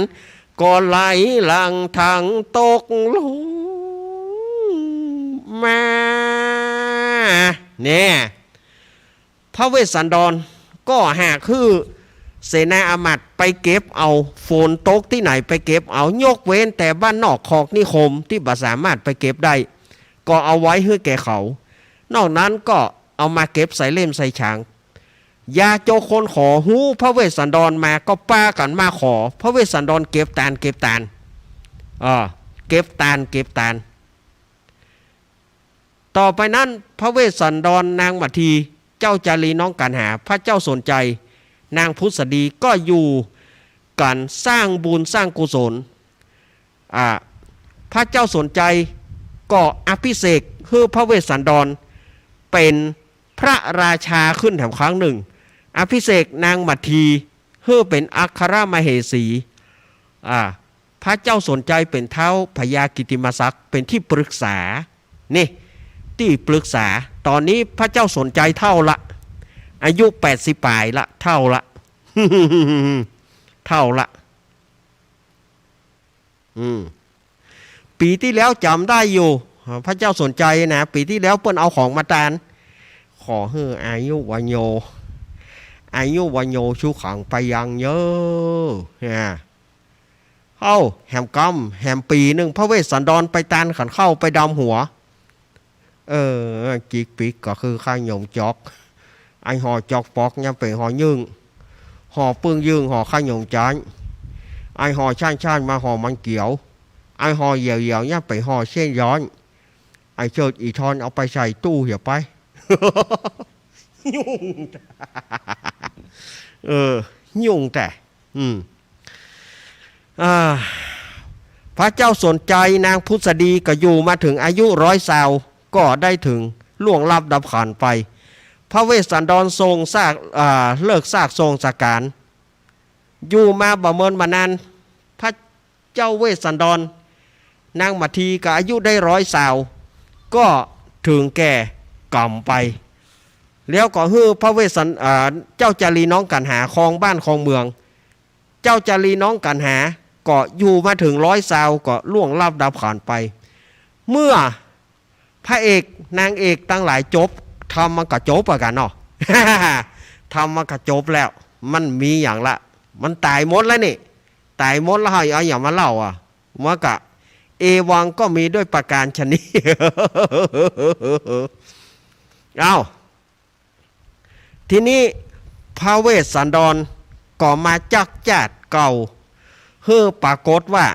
ก็ไหลหลั่งถังตกลงมา เนี่ย พระเวสสันดร ก็หากหื้อเสนาอามาตย์ไปเก็บเอา ฝนตกตี้ไหนไปเก็บเอา ยกเว้นแต่บ้านนอกคอกนิคมตี้บ่สามารถไปเก็บได้ ก็เอาไว้หื้อแก่เขา นอกนั้นก็เอามาเก็บใส่เล่มใส่ฉาง ยาโจกคนขอฮู้พระเวสสันดรมาก็ปากั๋นมาขอ พระเวสสันดรเก็บตาน เก็บตาน เออ เก็บตาน เก็บตาน ต่อไปนั้นพระเวสสันดร นางมัทที เจ้าจารีน้องกัณหา พระเจ้าสนชัย นางผุสดีก็อยู่กั๋นสร้างบุญสร้างกุศล อ่า พระเจ้าสนชัยก็อภิเษกหื้อพระเวสสันดรเป๋นพระราชาขึ้นแถมครั้งนึ่ง อภิเษกนางมัททีหื้อเป๋นอัครมเหสี อ่า พระเจ้าสนชัยเป๋นท้าวพญากิตติมศักดิ์ เป๋นตี้ปรึกษา นี่ ตี้ปรึกษา ต๋อนนี้พระเจ้าสนชัยเฒ่าละ อายุแปดสิบป๋ายละ เฒ่าละ เฒ่าละ อืม ปี๋ตี้แล้วจ๋ำได้อยู่ พระเจ้าสนชัยนะ ปี๋ตี้แล้วเปิ้นเอาของมาตาน ขอหื้ออายุวัณโณ อายุวัณโณสุขังพลังเยอะ อ่า เอ้า แหมกำ แหมปี๋นึ่ง พระเวสสันดรไปตานขันข้าวไปดำหัว เออ จิกปิกก็คือข้าวยมจอก ไอ้ห่อจอกปอกเนี่ยเป๋นห่อนึ่ง ห่อปึ้งนึ่ง ห่อข้าวยมจ๊าน ไอ้ห่อช่านๆ มาห่อมันเกี๋ยว ไอ้ห่อเหี่ยวๆ เนี่ยเป๋นห่อเส้นย้อน ไอ้เชิดอีทอนเอาไปใส่ตู้เหียไป ยุ่ง เออ ยุ่งแต่ อืม อ่า พระเจ้าสนชัย นางผุสดีก็อยู่มาเถิงอายุร้อยซาว ก็ได้เถิงล่วงลับดับขันไป พระเวสสันดรทรงซาก อ่า เลิกซากทรงสการ อยู่มาบ่เมินบ่นาน พระเจ้าเวสสันดร นางมัททีก็อายุได้ร้อยซาว ก็เถิงแก่กรรมไป แล้วก็หื้อพระเวสสัน อ่า เจ้าจารีน้องกัณหาครองบ้านครองเมือง เจ้าจารีน้องกัณหาก็อยู่มาเถิงร้อยซาวก็ล่วงลับดับขันไป เมื่อพระเอกนางเอกตังหลายจบ ธรรมมันก็จบอะกั๋นเนาะ ธรรมมันก็จบแล้ว มันมีหยังละ มันต๋ายหมดแล้วนี่ ต๋ายหมดแล้ว เฮาเอาหยังมาเล่าอะ มันก็ เอวังก็มีด้วยประการฉะนี้ เอ้า ทีนี้พระเวสสันดรก็มาจักจ้าดเก่า หื้อปรากฏว่า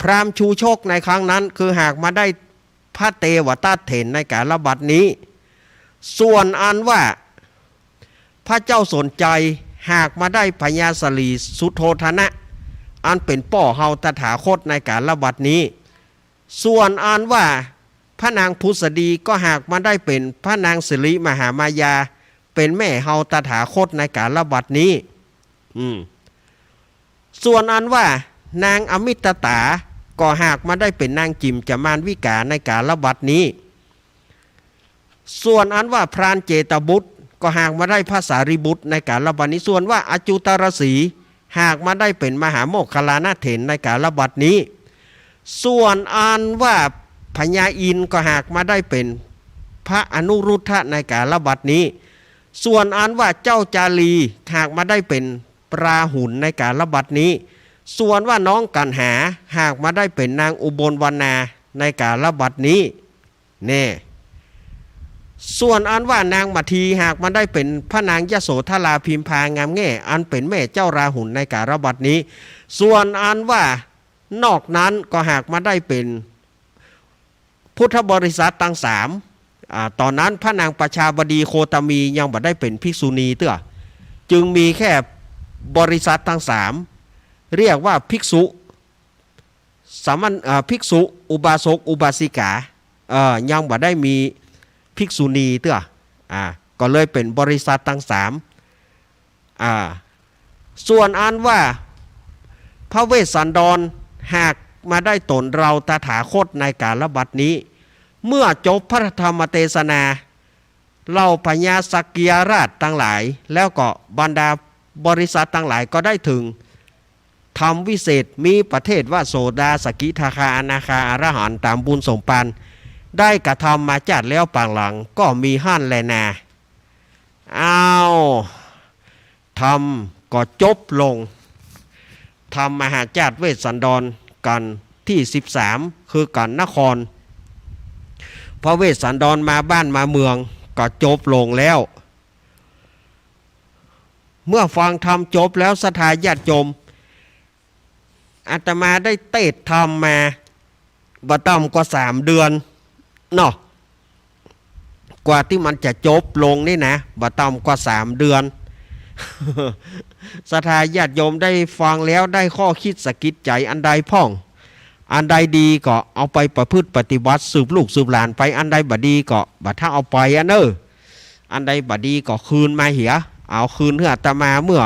พราหมณ์ชูชกในครั้งนั้นคือหากมาได้พระเตวทัตเถรในกาลบัดนี้ ส่วนอันว่าพระเจ้าสนชัยหากมาได้พญาสลีสุโธทนะ อันเป๋นป้อเฮาตถาคตในกาลบัดนี้ ส่วนอันว่าพระนางผุสดีก็หากมาได้เป๋นพระนางสิริมหามายา เป๋นแม่เฮาตถาคตในกาลบัดนี้ อืม ส่วนอันว่านางอมิตตาก็หากมาได้เป๋นนางจิ๋มจมานวิกาในกาลบัดนี้ ส่วนอันว่าพรานเจตบุตรก็หากมาได้พระสารีบุตรในกาลบัดนี้ ส่วนว่าอจุตรสีหากมาได้เป๋นมหาโมคคัลลานะเถรในกาลบัดนี้ ส่วนอันว่าพญาอินทร์ก็หากมาได้เป๋นพระอนุรุทธะในกาลบัดนี้ ส่วนอันว่าเจ้าจารีหากมาได้เป๋นราหุลในกาลบัดนี้ ส่วนว่าน้องกัณหาหากมาได้เป๋นนางอุบลวรรณาในกาลบัดนี้ แน่ ส่วนอันว่านางมัททีหากมาได้เป๋นพระนางยโสธราพิมพางามแง่ อันเป๋นแม่เจ้าราหุลในกาลบัดนี้ ส่วนอันว่านอกนั้นก็หากมาได้เป๋นพุทธบริษัทตังสาม อ่า ต๋อนนั้นพระนางประชาบดีโคตมียังบ่ได้เป๋นภิกษุณีเตื้อ จึงมีแค่บริษัทตังสาม เรียกว่าภิกษุ สามัญ อ่า ภิกษุ อุบาสก อุบาสิกา เอ่อ ยังบ่ได้มีภิกษุณีเตื้อ อ่า ก็เลยเป๋นบริษัทตังสาม อ่า ส่วนอันว่าพระเวสสันดรหากมาได้ต๋นเราตถาคตในกาลบัดนี้ เมื่อจบพระธรรมเตสนา เหล่าพญาสักกิยราชตังหลาย แล้วก็บรรดาบริษัทตังหลายก็ได้เถิงธรรมวิเศษ มีประเภทว่าโสดา สกิทาคา อนาคา อรหันต์ ต๋ามบุญสมภารได้กระทำมาจ้าดแล้วปางหลัง ก็มีหั้นแลนา อ้าว ธรรมก็จบลง ธรรมมหาชาติเวสสันดรกัณฑ์ตี้สิบสาม คือกัณฑ์นคร พระเวสสันดรมาบ้านมาเมืองก็จบลงแล้ว เมื่อฟังธรรมจบแล้วศรัทธาญาติโยม อาตมาได้เตสน์ธรรมมาบ่ต่ำกว่าสามเดือนเนาะ กว่าตี้มันจะจบลงนี่นะ บ่ต่ำกว่าสามเดือน ศรัทธาญาติโยมได้ฟังแล้วได้ข้อคิดสะกิดใจ๋อันใดพ่อง อันใดดีก็เอาไปประพฤติปฏิบัติสืบลูกสืบหลานไป อันใดบ่ดีก็บ่ต้องเอาไปอะเน่อ อันใดบ่ดีก็คืนมาเหีย เอาคืนหื้ออาตมาเมื่อ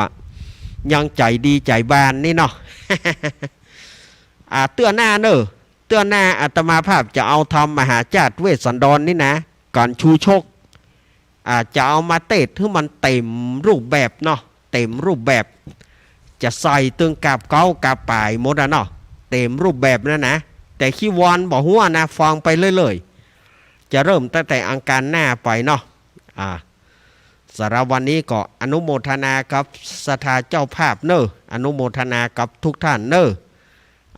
ยังใจ๋ดีใจ๋บานนี่เนาะ อ่า เตื้อหน้าเน่อ เตื้อหน้าอาตมาภาพจะเอาธรรมมหาชาติเวสสันดรนี่นะ กัณฑ์ชูชก อ่า จะเอามาเตสน์หื้อมันเต๋มรูปแบบเนาะ เต๋มรูปแบบ จะใส่ตึงกาบเก๊ากาบป๋ายหมดอะเนาะ เต๋มรูปแบบนั้นนะ แต่คีย์เวิร์ดบ่ฮู้นะ ฟังไปเรื่อยๆ จะเริ่มตั้งแต่อังคารหน้าไปเนาะ อ่า สำหรับวันนี้ก็อนุโมทนากับศรัทธาเจ้าภาพเน่อ อนุโมทนากับทุกท่านเน่อ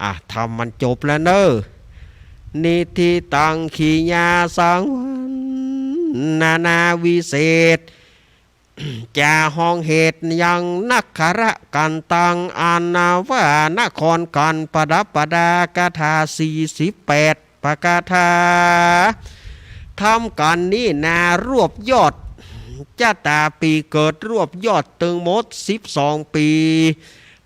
อ่ะ ธรรมมันจบแล้วเน่อ นิฏฐิตัง ขีณาสังวัณณนาวิเศษ จาฮองเหตุยังนักขระกันตัง อันว่านครกันประดับประดา คาถาสี่สิบแปด ประกาถา ธรรมกันนี้นารวบยอด จะต๋าปี๋เกิดรวบยอดตึงหมดสิบสองปี๋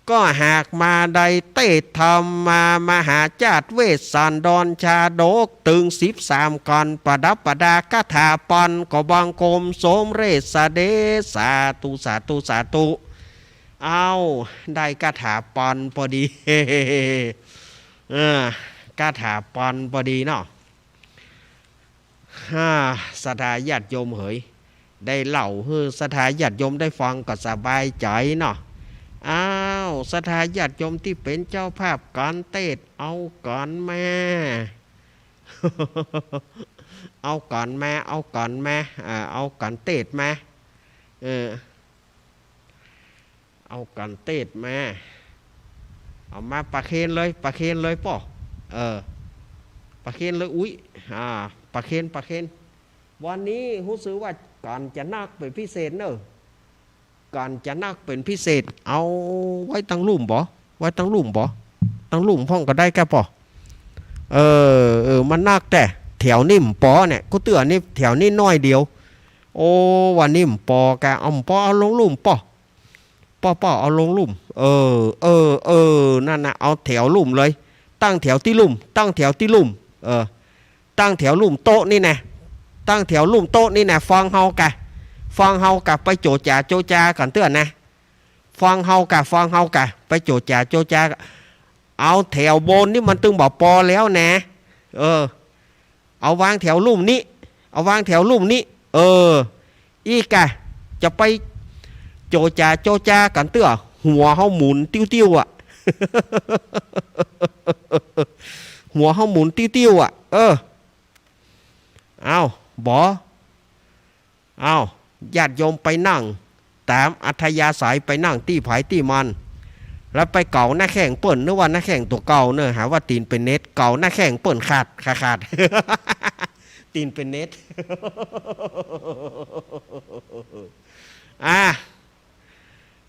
ก็หากมาได้เตสน์ธรรมมามหาชาติเวสสันดรชาดกตึงสิบสามกันประดับประดา คาถาปันก็บังคมสมเร็จเสด็จ สาธุ สาธุ สาธุ เอา ได้คาถาปันพอดี เออ คาถาปันพอดีเนาะ ฮ่า ศรัทธาญาติโยมเหย ได้เล่าหื้อศรัทธาญาติโยมได้ฟังก็สบายใจ๋เนาะ อ้าว ศรัทธาญาติโยมตี้เป๋นเจ้าภาพกัณฑ์เตสน์ เอากัณฑ์มา เอากัณฑ์มา เอากัณฑ์มา อ่า เอากัณฑ์เตสน์มา เออ เอากัณฑ์เตสน์มา เอามาประเคนเลย ประเคนเลยป้อ เออ ประเคนเลย อุ๊ย อ่า ประเคน ประเคน วันนี้ฮู้สึกว่ากัณฑ์จะนักเป๋นพิเศษเน่อ กัณฑ์จะนักเป๋นพิเศษ เอาไว้ตังลุ่มบ่ ไว้ตังลุ่มบ่ ตังลุ่มพ่องก็ได้ก้าป้อ เออ เออ มันนักแต๊ แถวนี้บ่ปอเนี่ย กูเตื้อนี่แถวนี้น้อยเดียว โอ้ วันนี้บ่ปอก้า เอาบ่ปอ เอาลงลุ่มป้อ ป้อ ป้อ เอาลงลุ่ม เออ เออ เออ นั่นน่ะ เอาแถวลุ่มเลย ตั้งแถวตี้ลุ่ม ตั้งแถวตี้ลุ่ม เออ ตั้งแถวลุ่มโต๊ะนี่นะ ตั้งแถวลุ่มโต๊ะนี่นะ ฟังเฮาก้า ฟังเฮาก้า ไปโจจ๋าโจจากั๋นเตื้อนะ ฟังเฮาก้า ฟังเฮาก้า ไปโจจ๋าโจจา เอาแถวบนนี่มันตึงบ่ปอแล้วนะ เออ เอาวางแถวลุ่มนี้ เอาวางแถวลุ่มนี้ เออ อี้ก้า จะไปโจจ๋าโจจากั๋นเตื้อ หัวเฮาหมุนติ้วๆ อะ หัวเฮาหมุนติ้วๆ อะ เออ เอา บ่ เอา ญาติโยมไปนั่งต๋ามอัธยาศัย ไปนั่งตี้ใผตี้มัน แล้วไปเก๋าหน้าแข้งเปิ้น นึกว่าหน้าแข้งตั๋วเก่าเน่อ หาว่าตี๋นเป๋นเน็ต เก๋าหน้าแข้งเปิ้นขาด ขาด ขาด ตี๋นเป๋นเน็ต อ่า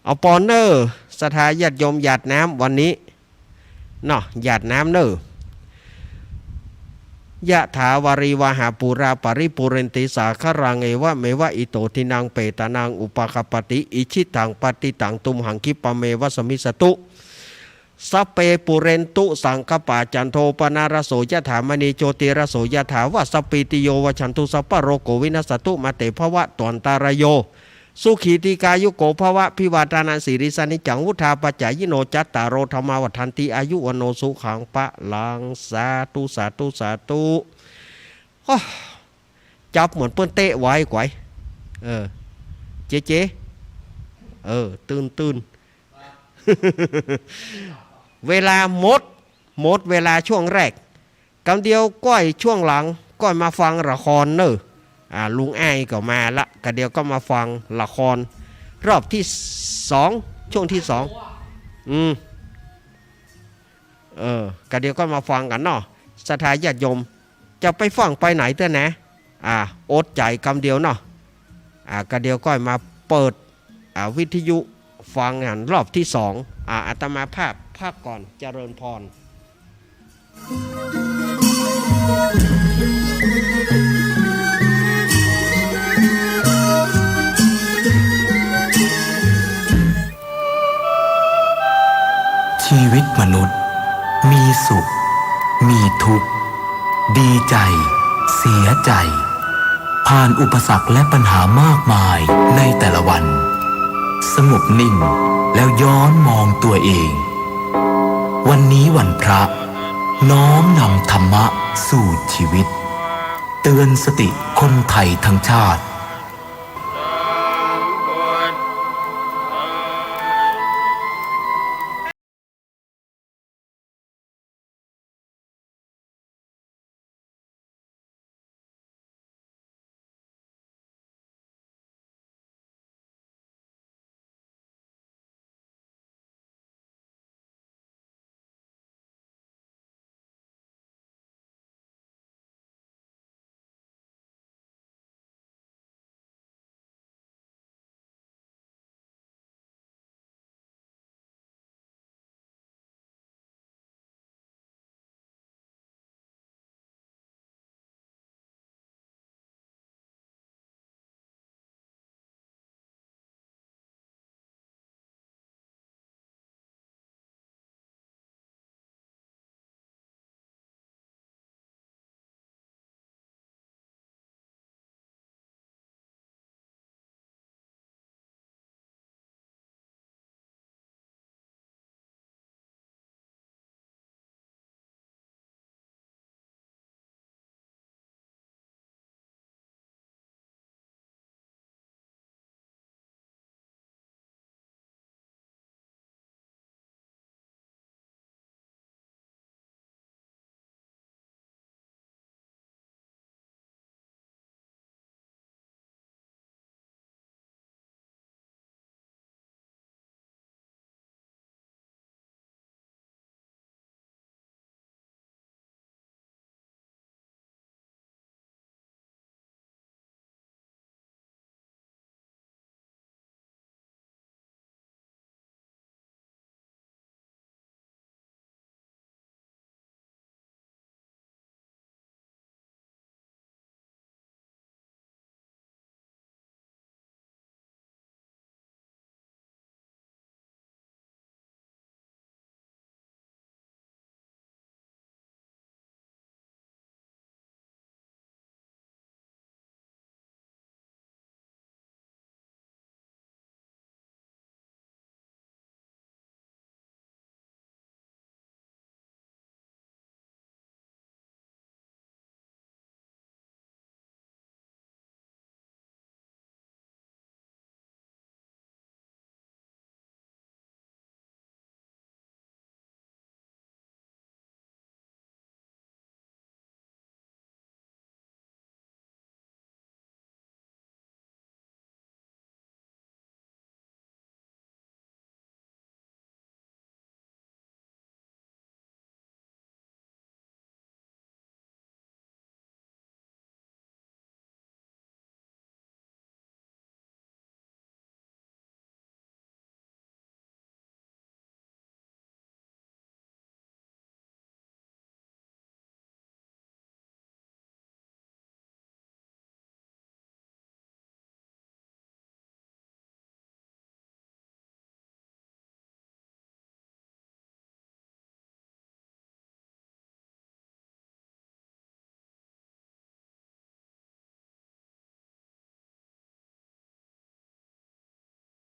เอาปอนเน่อ ศรัทธาญาติโยมหยาดน้ำวันนี้เนาะ หยาดน้ำเน่อ ยะถาวาริวหาปูราปริปูเรนติสาคารัง เอวะเมวะอิโตทินังเปตานังอุปาคปติ อิจฉิตังปัตติตังตุมหังคิปะเมวะสมมิสตุ สัพเพปูเรนตุสังคปา จันโทปนารโส ยะถามณีโชติรโส ยะถา วาสปีติโย วัชชันตุ สัพพะโรโค วินัสสตุ มาเตภวัตวันตารายโย สุขีทีคายุโกภวะ อภิวาทานาสีลิสสะนิจจัง วุฑฒาปจายิโน จัตตาโรธัมมาวัฑฒันติ อายุวัณโณสุขังพะลัง สาธุ สาธุ สาธุ โอ้ จับเหมือนเปิ้นเตะไว้ก๋วย เออ เจ๊เจ๊ เออ ตื่น ตื่น เวลาหมด หมดเวลาช่วงแรก กำเดียวก้อยช่วงหลัง ก้อยมาฟังละครเน่อ อ่า ลุงอ้ายก็มาละ กะเดี๋ยวก็มาฟังละครรอบตี้สอง ช่วงตี้สอง อืม เออ กะเดี๋ยวก็มาฟังกั๋นเนาะ ศรัทธาญาติโยม จะไปฟั่งไปไหนเตื้อนะ อ่า อดใจ๋กำเดียวเนาะ อ่า กะเดี๋ยวก็มาเปิด อ่า วิทยุฟังกั๋นรอบตี้สอง อ่า อาตมาภาพพักก่อน เจริญพร ชีวิตมนุษย์ มีสุข มีทุกข์ ดีใจ เสียใจ ผ่านอุปสรรคและปัญหามากมายในแต่ละวัน สงบนิ่งแล้วย้อนมองตัวเอง วันนี้วันพระ น้อมนำธรรมะสู่ชีวิต เตือนสติคนไทยทั้งชาติ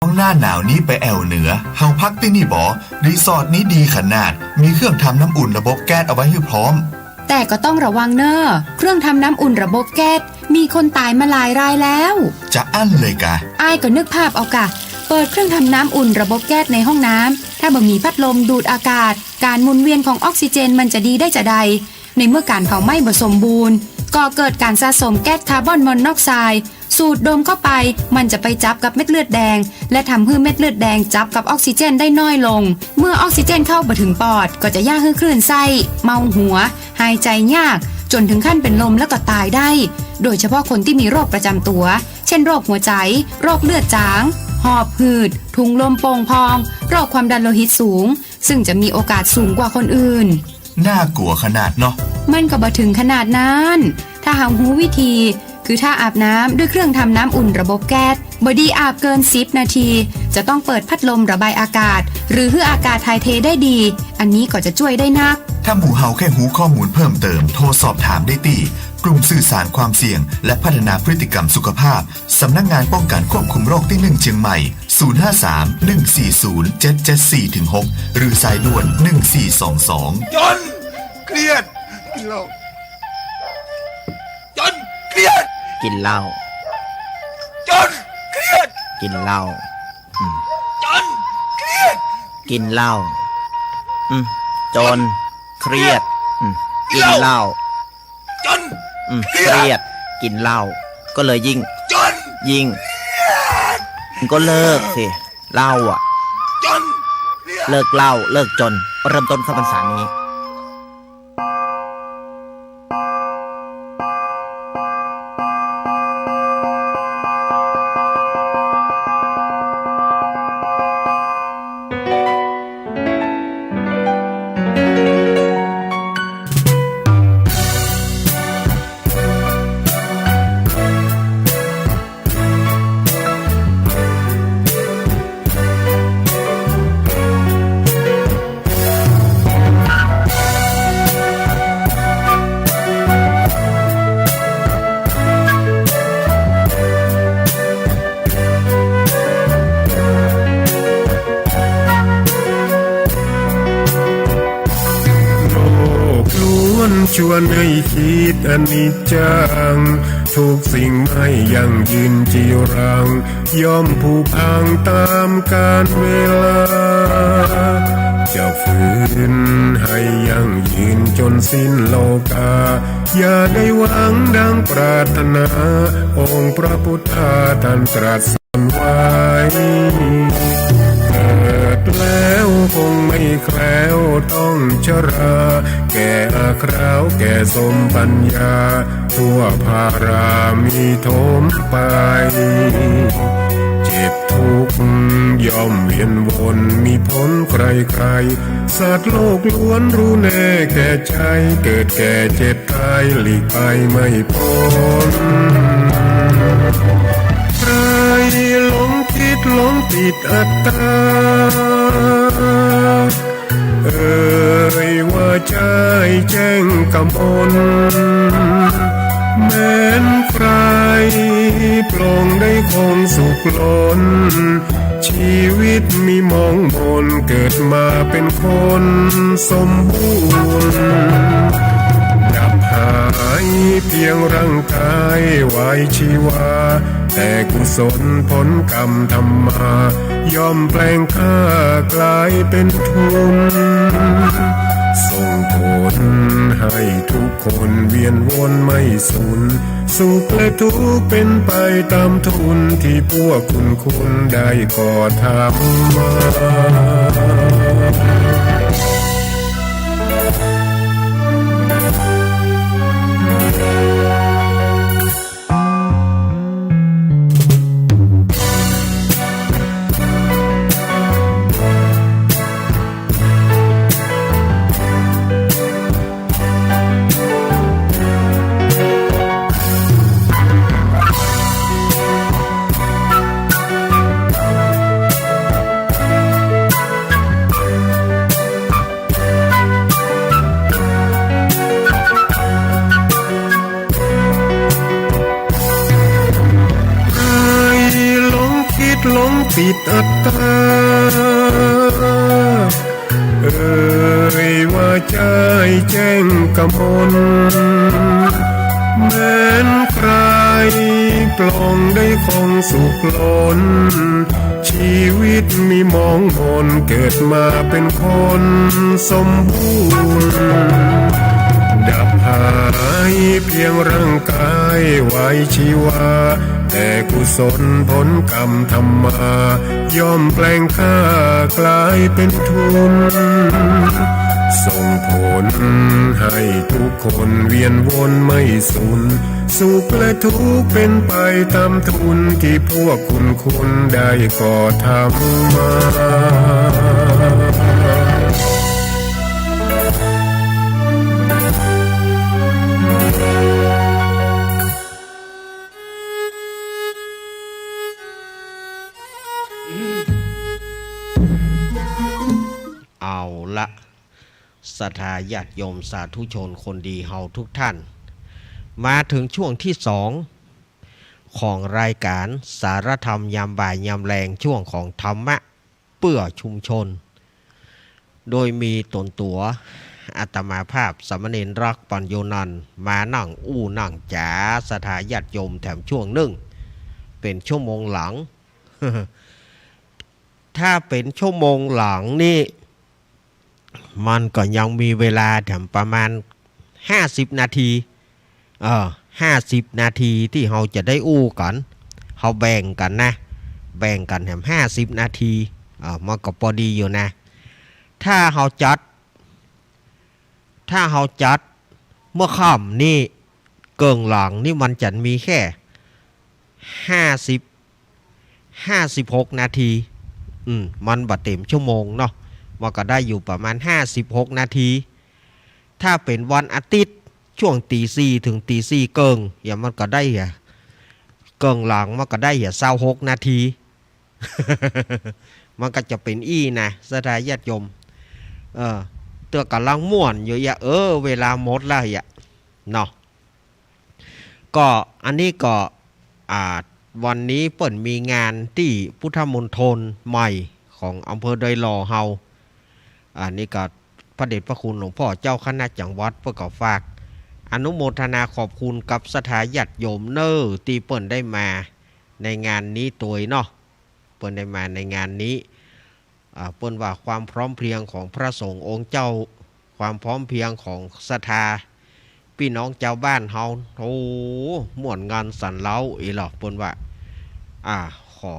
น้อง หน้าหนาวนี้ไปแอ่วเหนือ เฮาพักตี้นี่บ่ รีสอร์ทนี้ดีขนาด มีเครื่องทำน้ำอุ่นระบบแก๊สเอาไว้หื้อพร้อม แต่ก็ต้องระวังเน่อ เครื่องทำน้ำอุ่นระบบแก๊ส มีคนต๋ายมาหลายรายแล้ว จะอั้นเลยกา อ้ายก็นึกภาพเอากา เปิดเครื่องทำน้ำอุ่นระบบแก๊สในห้องน้ำ ถ้าบ่มีพัดลมดูดอากาศ ก๋านหมุนเวียนของออกซิเจนมันจะดีได้จาใด ในเมื่อก๋านเผาไหม้บ่สมบูรณ์ ก่อเกิดก๋านสะสมแก๊สคาร์บอนมอนอกไซด์ สูดดมเข้าไป มันจะไปจับกับเม็ดเลือดแดง และทำหื้อเม็ดเลือดแดงจับกับออกซิเจนได้น้อยลง เมื่อออกซิเจนเข้าบ่ถึงปอด ก็จะเยียะหื้อคลื่นไส้ เมาหัว หายใจ๋ยาก จ๋นถึงขั้นเป๋นลมแล้วก็ต๋ายได้ โดยเฉพาะคนตี้มีโรคประจ๋ำตั๋ว เจ้นโรคหัวใจ๋ โรคเลือดจ๋าง หอบหืด ถุงลมโป่งพอง โรคความดันโลหิตสูง ซึ่งจะมีโอกาสสูงกว่าคนอื่น น่ากลัวขนาดเนาะ มันก็บ่ถึงขนาดนั้น ถ้าหากฮู้วิธี คือถ้าอาบน้ำด้วยเครื่องทำน้ำอุ่นระบบแก๊ส บ่ดีอาบเกินสิบนาที จะต้องเปิดพัดลมระบายอากาศ หรือหื้ออากาศถ่ายเทได้ดี อันนี้ก็จะจ้วยได้นัก ถ้าหมู่เฮาแค่ฮู้ข้อมูลเพิ่มเติม โทรสอบถามได้ตี้กลุ่มสื่อสารความเสี่ยง และพัฒนาพฤติกรรมสุขภาพ สำนักงานป้องกันควบคุมโรคตี้หนึ่งเชียงใหม่ ศูนย์ห้าสาม หนึ่งสี่ศูนย์ เจ็ดเจ็ดสี่ ถึง หก หรือสายด่วน หนึ่งสี่สองสอง จ๋น เครียด กิ๋นเหล้า จ๋น เครียด กิ๋นเหล้า จ๋น เครียด กิ๋นเหล้า อืม จ๋น เครียด กิ๋นเหล้า อืม จ๋น เครียด อืม กิ๋นเหล้า จ๋น อืม เครียด เครียด กิ๋นเหล้า ก็เลยยิ่ง จ๋น ยิ่ง ก็เลิกสิ เหล้าอะ จ๋น เครียด เลิกเหล้า เลิกจ๋น เริ่มต้นเข้าพรรษานี้ โลกล้วนชวนหื้อคิดอนิจจัง ทุกสิ่งไม่ยั่งยืนจีรัง ย่อมผุพังต๋ามกาลเวลา จะฝืนหื้อยั่งยืนจ๋นสิ้นโลกา อย่าได้หวังดังปรารถนา องค์พระพุทธาท่านตรัสสอนไว้ เกิดแล้วคงไม่แคล้วต้องชรา แก่อาคราวแก่สมปัญญา ทั่วพารามีถมไป เจ็บทุกข์ย่อมเวียนวน มีผลใคร่ๆ สัตว์โลกล้วนรู้แน่แก่ใจ เกิดแก่เจ็บตายหลีกไปไม่พ้น ใครหลงคิดหลงติดอัตตา เอ่ยว่าใจ้แจ้งกมล แม้นใคร่ปลงได้คงสุขล้น ชีวิตมีหมองหมน เกิดมาเป็นคนสมบูรณ์ ดับหายเพียงร่างกายไว้ชีวา แต่กุศลผลกรรมทำมา ย่อมแปลงค่ากลายเป็นทุน ส่งผลให้ทุกคนเวียนวนไม่สุน สุขและทุกข์เป็นไปต๋ามทุน ที่พวกคุณคุณได้ก่อทำมา ใครหลงคิดหลงติดอัตตา เอ่ยว่าใจ้แจ้งกมล แม้นใคร่ปลงได้คงสุขล้น ชีวิตมีหมองหมน เกิดมาเป็นคนสมบูรณ์ ดับห ายเพียงร่างกายไว้ชีวา แต่กุศลผลกรรมทำมา ย่อมแปลงข้ากลายเป็นทุน ส่งผลให้ทุกคนเวียนวนไม่สุน สุขและทุกข์เป็นไปตามทุนที่พวกคุณคุณได้ก่อทำมา เอาละ ศรัทธาญาติโยมสาธุชนคนดีเฮาทุกท่าน มาถึงช่วงที่สองของรายการสารธรรมยามบ่ายยามแลง ช่วงของธรรมะเปื้อชุมชน โดยมีต๋นตั๋วอาตมาภาพสามเณรรักปัญโญนันท์ มานั่งอู้นั่งจ๋าศรัทธาญาติโยมแถมช่วงนึ่ง เป๋นชั่วโมงหลัง ถ้าเป๋นชั่วโมงหลังนี่ มันก็ยังมีเวลาแถมประมาณห้าสิบนาที เออ ห้าสิบนาทีตี้เฮาจะได้อู้กั๋น เฮาแบ่งกั๋นนะ แบ่งกั๋นแถมห้าสิบนาที เออ มันก็ปอดีอยู่นะ ถ้าเฮาจัด ถ้าเฮาจัดเมื่อค่ำนี่ เกิ่งหลังนี่มันจะมีแค่ห้าสิบ ห้าสิบหกนาที อืม มันบ่เต๋มชั่วโมงเนาะ มันก็ได้อยู่ประมาณห้าสิบหกนาที ถ้าเป๋นวันอาทิตย์ ช่วงตีสี่เถิงตีสี่เกิ่ง อย่างมันก็ได้อะ เกิ่งหลังมันก็ได้อะ ซาวหกนาที มันก็จะเป๋นอี้นะ ศรัทธาญาติโยม เออ เตื้อก่ำลังม่วนอยู่อะ เออ เวลาหมดแล้วอะ เนาะ ก็อันนี้ก็ อ่า วันนี้เปิ้นมีงานตี้พุทธมณฑลใหม่ของอำเภอดอยหล่อเฮา อันนี้ก็พระเดชพระคุณหลวงพ่อเจ้าคณะจังหวัดเปิ้นก็ฝากอนุโมทนาขอบคุณกับศรัทธาญาติโยมเน่อ ตี้เปิ้นได้มาในงานนี้ตวยเนาะ เปิ้นได้มาในงานนี้ อ่า เปิ้นว่าความพร้อมเพรียงของพระสงฆ์องค์เจ้า ความพร้อมเพรียงของศรัทธาปี้น้องจาวบ้านเฮา โอ้ ม่วนงานสันเล้าอีหลอ เปิ้นว่า อ่า ขอ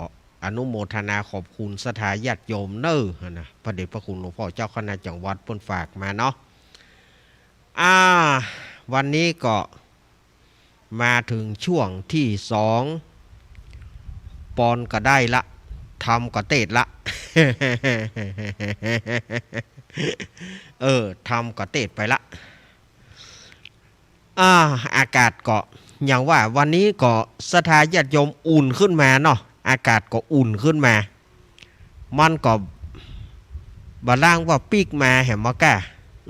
อนุโมทนาขอบคุณศรัทธาญาติโยมเน่อ หั้นนะ พระเดชพระคุณหลวงพ่อเจ้าคณะจังหวัดเปิ้นฝากมาเนาะ อ่า วันนี้ก็ มาเถิงช่วงตี้สอง ปอนก็ได้ละ ธรรมก็เตศน์ละ เออ ธรรมก็เตศน์ไปละ อ่า อากาศก็ อย่างว่าวันนี้ก็ศรัทธาญาติโยมอุ่นขึ้นมาเนาะ อากาศก็อุ่นขึ้นมา มันก็บ่ลางว่าปิ๊กมาแหมบ่ก้า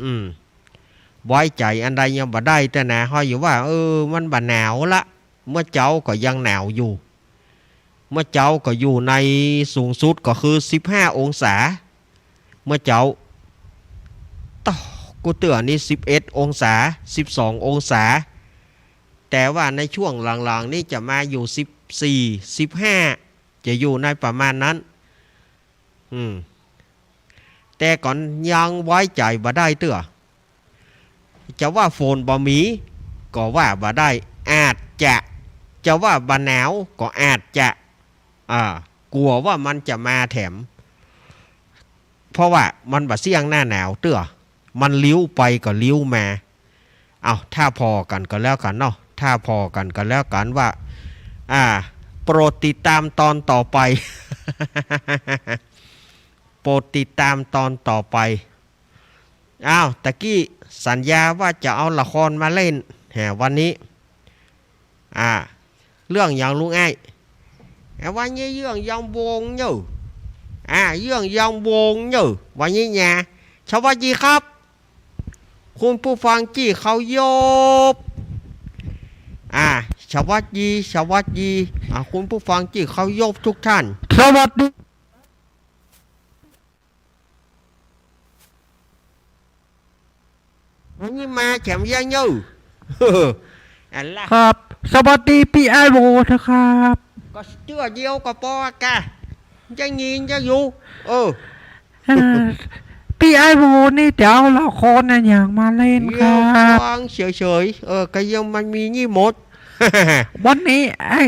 อืม ไว้ใจ๋อันใดยังบ่ได้เตื้อนะ เฮาอยู่ว่า เออ มันบ่หนาวละ เมื่อเจ๊าก็ยังหนาวอยู่ เมื่อเจ๊าก็อยู่ในสูงสุดก็คือสิบห้าองศา เมื่อเจ๊า ต๊อ กู้เตื้อนี้สิบเอ็ดองศา สิบสององศา แต่ว่าในช่วงหลังๆ นี้จะมาอยู่สิบสี่ สิบห้า จะอยู่ในประมาณนั้น อืม แต่ก็ยังไว้ใจ๋บ่ได้เตื้อ จะว่าฝนบ่มีก็ว่าบ่ได้ อาจจะ จะว่าบ่หนาวก็อาจจะ อ่า กั๋วว่ามันจะมาแถม เพราะว่ามันบ่เสี้ยงหน้าหนาวเตื้อ มันลิ้วไปก็ลิ้วมา เอ้า ถ้าผ่อกั๋นก็แล้วกั๋นเนาะ ถ้าผ่อกั๋นก็แล้วกั๋นว่า อ่า โปรดติดตามตอนต่อไป โปรดติดตามตอนต่อไป อ้าว ตะกี้สัญญาว่าจะเอาละครมาเล่น แหม วันนี้ อ่า เรื่องหยังลุงอ้าย อ่า วันนี้เรื่องยำวงเน่อ อ่า เรื่องยำวงเน่อ วันนี้นะ สวัสดีครับ คุณผู้ฟังตี้เคารพ อ่า สวัสดี สวัสดี อ่า คุณผู้ฟังตี้เคารพทุกท่าน สวัสดี วันนี้มาแถมยังเน่อ อันละ ครับ สวัสดีปี้อ้ายโวนะครับ ก็เตื้อเดียวก็ปอก้า จะยินจะอยู่ เออ เอ่อ ปี้อ้ายโวนี่จะเอาละครอะหยังมาเล่นครับ เรื่องเฉยๆ เออ ก็ยังมันมีนี่หมด วันนี้ไอ้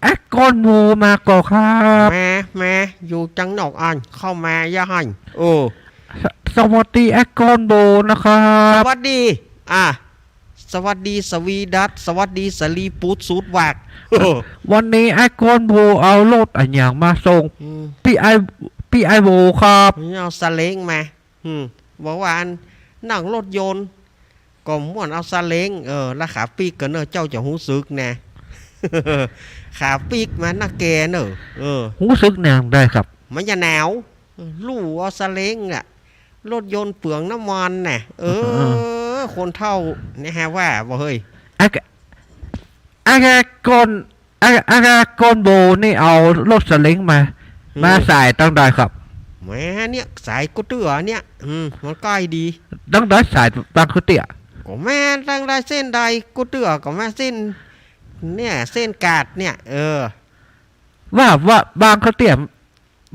ไอ้ก้อนโวมาก่อครับ แหม แหม อยู่จังนอกอัน เข้ามาอย่าหัน เออ ส- สวัสดีไอ้ก้อนโวนะครับ สวัสดี อ่ะ สวัสดีสวีดัส สวัสดีสลีปุตสูดวาก วันนี้ไอ้ก้อนโวเอารถอะหยังมาส่ง อืม ปี้อ้าย ปี้อ้ายโวครับ นี่เอาซาเล้งมา อืม บอกว่าอันนั่งรถยนต์ ก็ม่วนเอาซาเล้ง เออ แล้วขาปิ๊กก็เนอะ เจ้าจะฮู้สึกนะ ขาปิ๊กมานะแกเนอะ เออ ฮู้สึกแนวใดครับ มันจะหนาว ลู่เอาซาเล้งน่ะ รถยนต์เปลืองน้ำมันน่ะ เออ เออ คนเฒ่าเนี่ยฮะว่าบ่เฮ้ย ไอ้กะ ไอ้กะก้อน ไอ้ ไอ้กะก้อนโวนี่เอารถซาเล้งมา อืม มาสายตังใดครับ แหมเนี่ย สายกู้เตื้อเนี่ย อืม มันใก้ดี ตังใดสายบางกู้เตื้อ ก็แม่ตังใดเส้นใดกู้เตื้อ ก็แม่เส้น เนี่ย เส้นกาดเนี่ย เออ ว่า ว่าบางกู้เตื้อ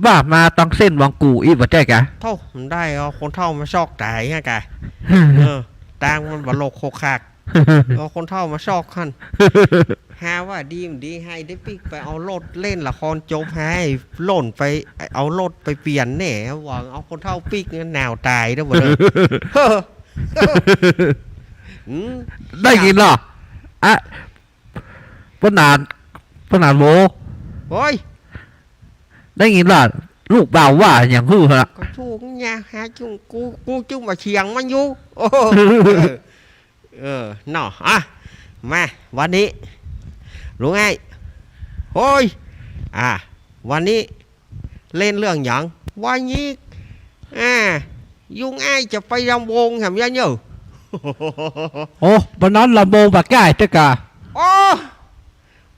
ว่ามาตังเส้นวังกู๋อี้บ่ใจ้กะ โธ่ มันได้เอาคนเฒ่ามาซอกต๋ายฮะกะ เออ ตางมันบ่หลกหกคัก เอาคนเฒ่ามาซอกหั้น หาว่าดีมันดี หื้อได้ปิ๊กไปเอารถเล่นละครจบ หื้อหล่นไปเอารถไปเปลี่ยนแหน่ หวังเอาคนเฒ่าปิ๊กเนี่ยหนาวต๋ายเด้อบ่เด้อ อืม ได้ยินเหรอ อะ ป้อหนาน ป้อหนานโว โอ้ย ได้ยินเหรอ ลูกบ่าวว่าหยังหื้อฮะ ก็ถูกเนี่ย หาจุ่ง กู กูจุ่งบ่าเถียงมันอยู่ โอ้ เออ เออ เนาะ อ่ะ มา วันนี้ ลุงไอ้ โอ้ย อ่ะ วันนี้ เล่นเรื่องหยัง วันนี้ อ่า ลุงไอ้จะไปลำวงแหมยะเน่อ โอ้ บ่านั้นลำวงบ่าใก้เต๊อะกะ โอ้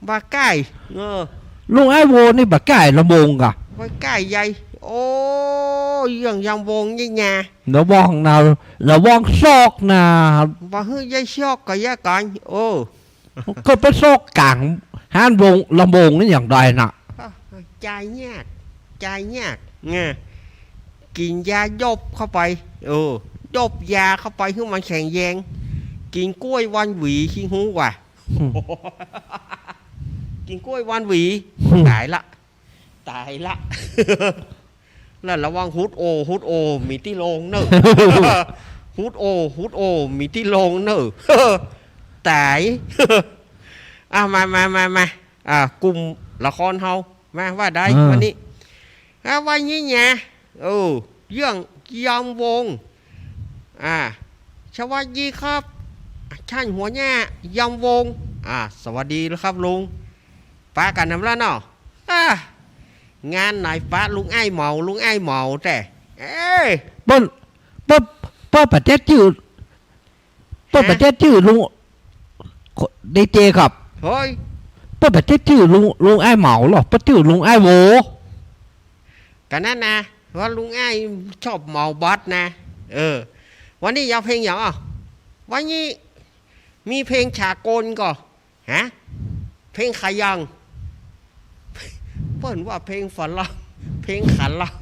บ่าใก้ เออ ลุงไอ้โวนี่บ่าใก้ลำวงกะ บ่าใก้ใหญ่ โอ้ เรื่องลำวงนี่นา ระวังนะ ระวังซอกนะ บ่าหื้อใหญ่ซอกก็ยะกั๋น โอ้ ก็ไปซอกก๋างฮ้านวง ลำวงนี่อย่างใดน่ะ อ่ะ จ่ายยาก จ่ายยาก ไง กิ๋นยาโดปเข้าไป เออ โดปยาเข้าไปหื้อมันแข็งแรง กิ๋นก้วยวันหวี คิดฮู้ว่ะ อืม กิ๋นก้วยวันหวี อืม ต๋ายละ ต๋ายละ แล้วระวังฮุดโอ ฮุดโอ มีตี้โลงเน่อ ฮุดโอ ฮุดโอ มีตี้โลงเน่อ ต๋าย อ่ะ มา มา มา มา อ่ะ กลุ่มละครเฮา มา ว่าได้ อ่า วันนี้ อ่ะ วันนี้เนี่ย เออ เรื่องลำวง อ่ะ สวัสดีครับ ต้านหัวหน้าลำวง อ่ะ สวัสดีครับลุง ปะกั๋นนำละเนาะ อ่ะ งานไหนปะลุงไอ้เหมา ลุงไอ้เหมาแต๊ เอ้ย เปิ้น เปิ้น เปิ้นบ่าเจ๊จื้อ เปิ้นบ่าเจ๊จื้อลุง ดีเจครับ เฮ้ย เปิ้นบ่าเจ๊จื้อลุง ลุงไอ้เหมาหรอก เปิ้นจื้อลุงไอ้โว กั๋นนั้นนะ ว่าลุงไอ้ชอบเหมาบัสนะ เออ วันนี้จะเอาเพลงหยังอ่ะ วันนี้มีเพลงสากลก่อ ฮะ เพลงขะยัง เปิ้นว่าเพลงฝรั่ง เพลงขะยัง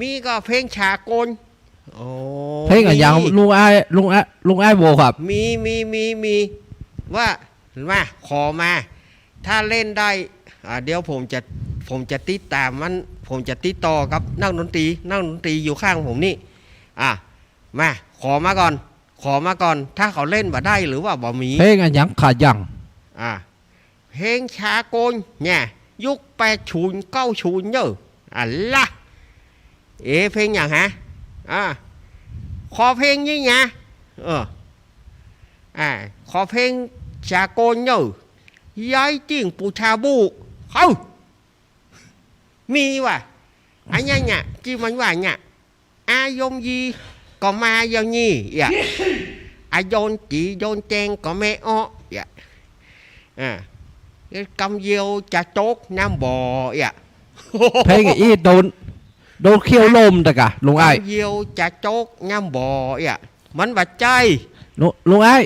มีก่อเพลงสากล โอ้ เพลงอะหยัง มี ลุงไอ้ ลุงไอ้ ลุงไอ้โวครับ มี มี มี มี ว่า มา ขอมา ถ้าเล่นได้ อ่า เดี๋ยวผมจะ ผมจะติดต๋ามมัน ผมจะติดต่อกับนักดนตรี นักดนตรีอยู่ข้างผมนี่ อ่ะ มา ขอมาก่อน ขอมาก่อน ถ้าเขาเล่นบ่ได้หรือว่าบ่มี เพลงอะหยังขะยัง อ่ะ เพลงสากลเนี่ย ยุคแปดศูนย์ เก้าศูนย์ เน่อ อะละ เอ๊ะ เพลงหยังฮะ อ่ะ ขอเพลงนี้นะ เออ อ่ะ ขอเพลงสากลเน่อ ย้ายจิ้งปูชาบู เอ้า มีว่ะ อันนั้นเนี่ย ตี้มันว่าเนี่ย อารมณ์ดีก็มาอย่างนี้ เอี้ย อะ โดนตี๋โดนแตงก็แม่อ้อ เอี้ย อ่า กำเดียวจะตกน้ำบ่อ เอี้ย เพลงอี้โดน โดนเขี้ยวลมตะกะ ลุงอ้าย กำเดียวจะตกน้ำบ่อ เอี้ย มันบ่ใจ้ ลุง ลุงอ้าย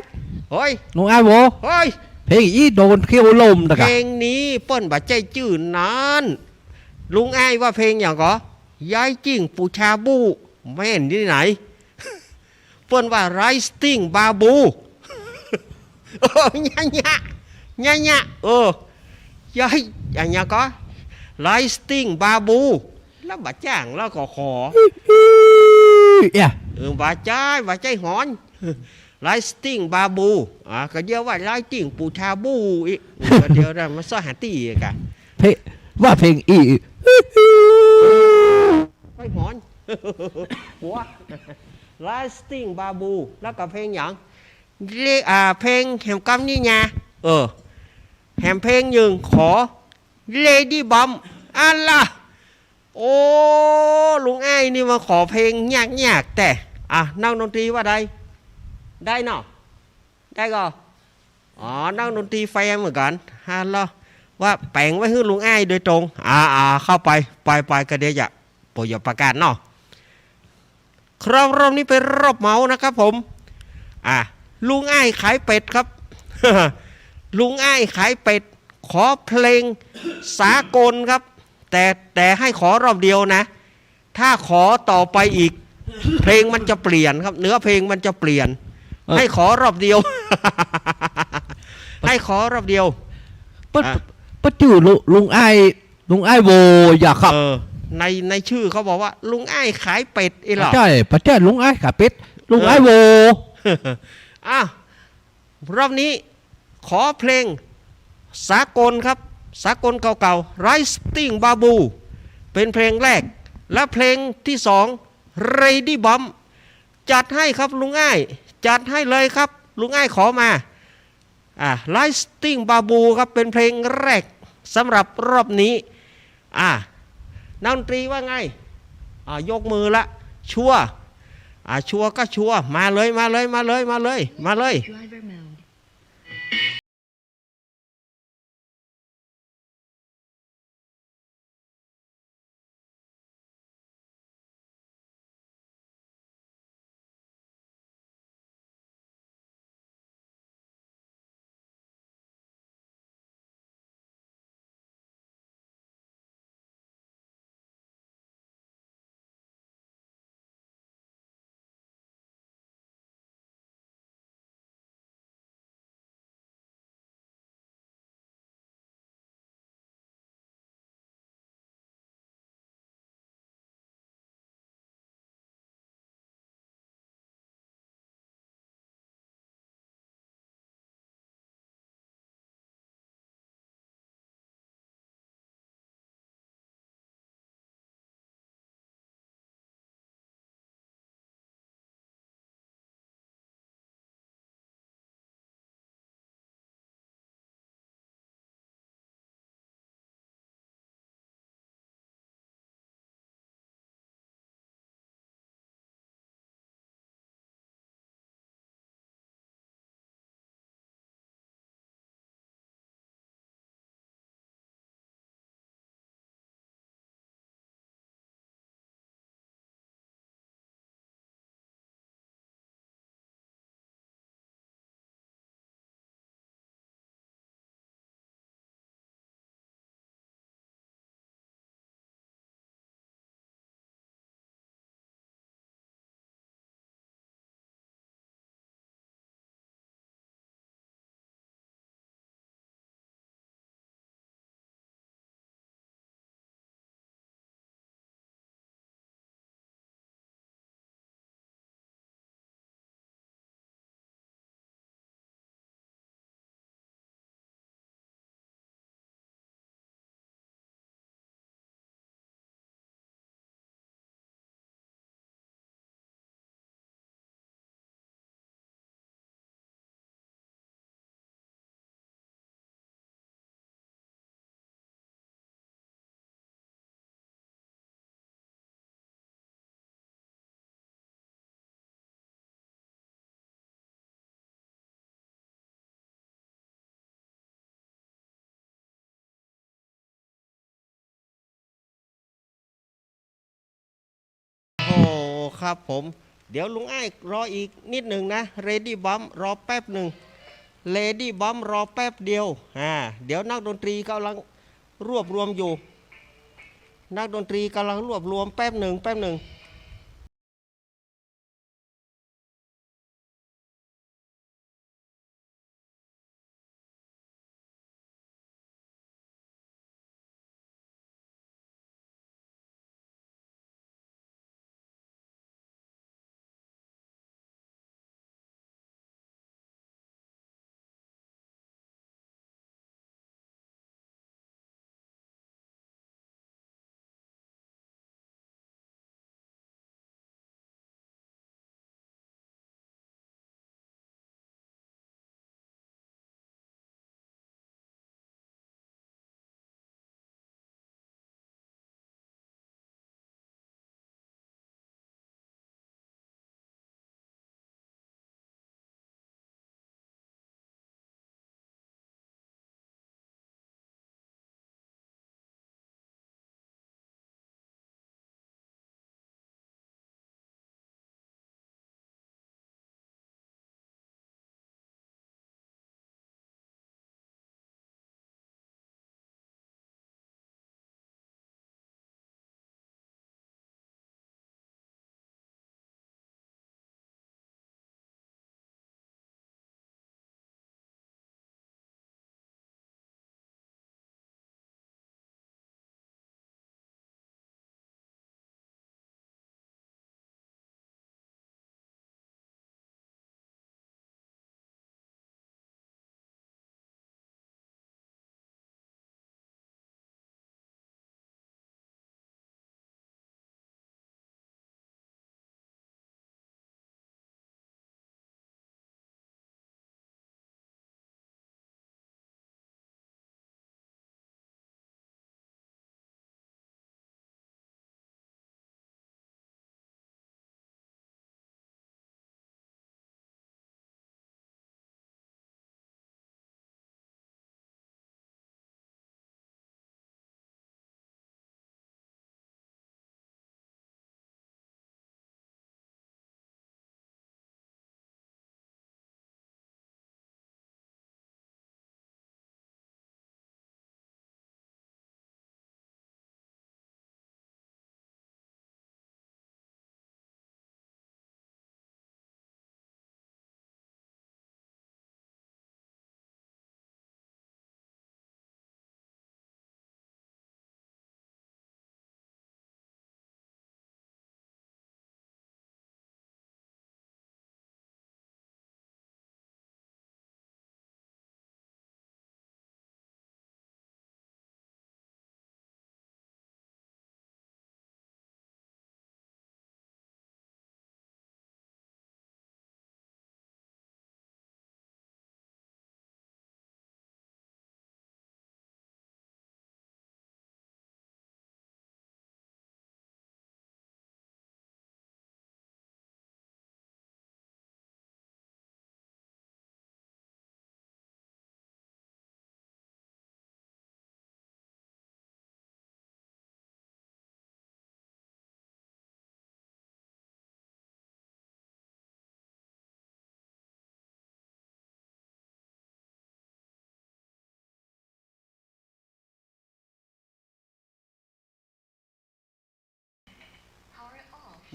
เฮ้ย ลุงอ้ายโว เฮ้ย เพลงอี้โดนเขี้ยวลมตะกะ เพลงนี้เปิ้นบ่ใจ้จื้อนั้น ลุงอ้ายว่าเพลงหยังก่อ ยายจิ่งปูชาบู แม่นตี้ไหน เปิ้นว่า ไลฟ์สตรีมบาบู เออ เยียะเยียะ เยียะเยียะ เออ ยาย อะหยังก่อ ไลฟ์สตรีมบาบู แล้วบ่าจ้างแล้วก็ขอ เอี้ย เออ บ่าใจ๊ บ่าใจ๊หอน ไลฟ์สตรีมบาบู อ่า ก็เยียะว่า ไลฟ์สตรีมปูชาบู อีก ก็เยียะได้มาซ้อหาตี้อีกอะ เพลง ว่าเพลงอี้ ไปหอน หัว ไลฟ์สตรีมบาบู แล้วก็เพลงหยัง เล อ่า เพลงแหมกำนี้ไง เออ แหมเพลงหนึ่งขอ เลดี้บัม อันละ โอ้ ลุงอ้ายนี่มาขอเพลงยากๆ แต๊ อ่ะ นักดนตรีว่าได้ ได้เนาะ ได้ก่อ อ๋อ นักดนตรีแฟนเหมือนกั๋น ฮัลโหล ว่าแป๋งไว้หื้อลุงอ้ายโดยตรง อ่า อ่า เข้าไป ไป ไป ก็เดี๋ยวจะ โปรดอย่าประกาศเนาะ ครับ รอบนี้เป็นรอบเหมานะครับผม อ่ะ ลุงอ้ายขายเป็ดครับ ลุงอ้ายขายเป็ด ขอเพลงสากลครับ แต่ แต่ให้ขอรอบเดียวนะ ถ้าขอต่อไปอีก เพลงมันจะเปลี่ยนครับ เนื้อเพลงมันจะเปลี่ยน เออ ให้ขอรอบเดียว ให้ขอรอบเดียว ปะ อ่ะ ปะจื้อลุ ลุงอ้าย ลุงอ้ายโว อย่าครับ เออ ใน ในชื่อเขาบอกว่า ลุงอ้ายขายเป็ด อีหลอ ใช่ ปะใจ้ ลุงอ้ายขายเป็ด ลุงอ้ายโว เออ อ่ะ รอบนี้ขอเพลงสากลครับ สากลเก่าๆ ไลฟ์สตรีมบาบู เป็นเพลงแรก และเพลงที่สอง เลดี้บัม จัดให้ครับลุงอ้าย จัดให้เลยครับ ลุงอ้ายขอมา อ่า ไลฟ์สตรีมบาบูครับ เป็นเพลงแรกสำหรับรอบนี้ อ่า นักดนตรีว่าไง อ่า ยกมือละ ชัวร์ อ่า ชัวร์ก็ชัวร์ มาเลย มาเลย มาเลย มาเลย มาเลย โอ้ ครับผม เดี๋ยวลุงอ้ายรออีกนิดหนึ่งนะ เลดี้บัม รอแป๊บหนึ่ง เลดี้บัม รอแป๊บเดียว อ่า เดี๋ยวนักดนตรีกำลังรวบรวมอยู่ นักดนตรีกำลังรวบรวม แป๊บหนึ่ง แป๊บหนึ่ง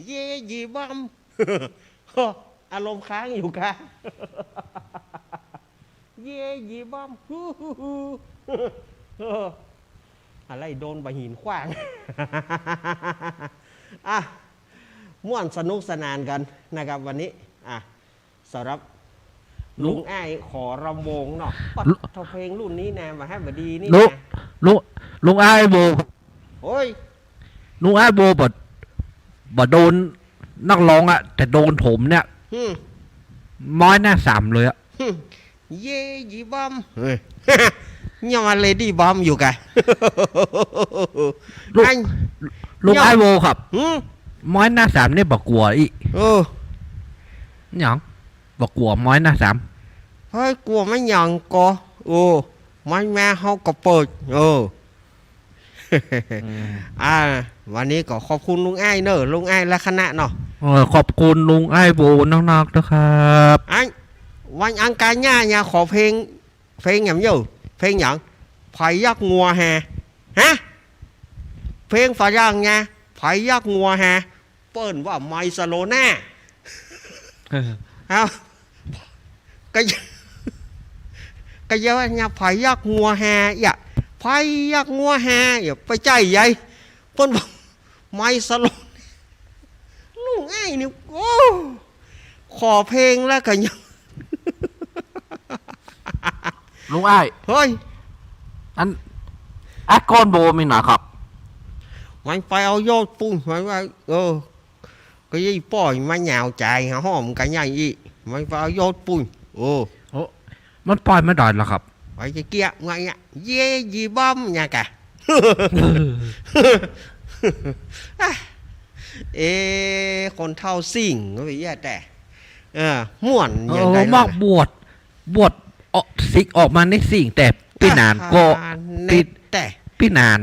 เย่ยีบอม อารมณ์ค้างอยู่ค่ะ เย่ยีบอม อะไรโดนบ่าหินขว้าง อ่ะ ม่วนสนุกสนานกั๋นนะครับวันนี้ อ่ะ สำหรับลุงอ้ายขอรำวงเนาะ ปัดโธ่ เพลงรุ่นนี้นะ บ่าแฮบบ่าดีนี่นะ ลุง ลุง ลุงอ้ายโบ โอ้ย ลุงอ้ายโบ บ่ บ่โดนนักร้องอะ แต่โดนผมเนี่ย หืม ไม้หน้าสามเลยอะ หืม เย่ยีบอม เฮ้ย ยังมาเลดี้บอมอยู่กะ ลุง ไอ้ ลุง ยัง อ้ายโบครับ หืม ไม้หน้าสามเนี่ยบ่กั๋วอี้ เออ หยัง บ่กั๋วไม้หน้าสาม เฮ้ย กั๋วไม่หยังก่อ โอ้ ไม้แม่เฮาก็เปิด เออ อืม อ่า วันนี้ก็ขอบคุณลุงอ้ายเนอะ ลุงอ้ายและคณะเนาะ เออ ขอบคุณลุงอ้ายโบนักๆ นะครับ ไอ้ วันอังคารหน้าเนี่ยขอเพลง เพลงหยังเย้อ เพลงหยัง ใผยักงัวแฮ ฮะ เพ เพลงฝรั่งไง ใผยักงัวแฮ เปิ้นว่าไมซาโลน่า เอ้า ก็ ก็เยาะว่าเนี่ย ใผยักงัวแฮ อย่า ใผยักงัวแฮ อย่าไปใจ้ใหญ่ เปิ้นบอกไมซาโลน่า ลุงไอ้นี่ โอ้ ขอเพลงแล้วก็ยัง ลุงอ้าย เฮ้ย อัน อะ ก้อนโบมีหนาครับ มันไปเอายอดปุ้น มันว่า เออ ก็ยี่ป้อยมันหยาวใจ๋ หอมกันใหญ่อีก มันไปเอายอดปุ้น เออ โอ้ มันปล่อยมาดอยแล้วครับ ไปเกี้ยะเมื่อกี้ เย่ยีบอมเนี่ยกะ เอ๊ะ คนเฒ่าซิ่งก็ไปเอี้ยแต่ เออ ม่วนอย่างใด เออ มาก ล่ะ บวช บวช เออ สิกออกมาในซิ่ง แต่ปี้หนานก็ อ่า ปี้ เน็ตแต่ ปี้หนาน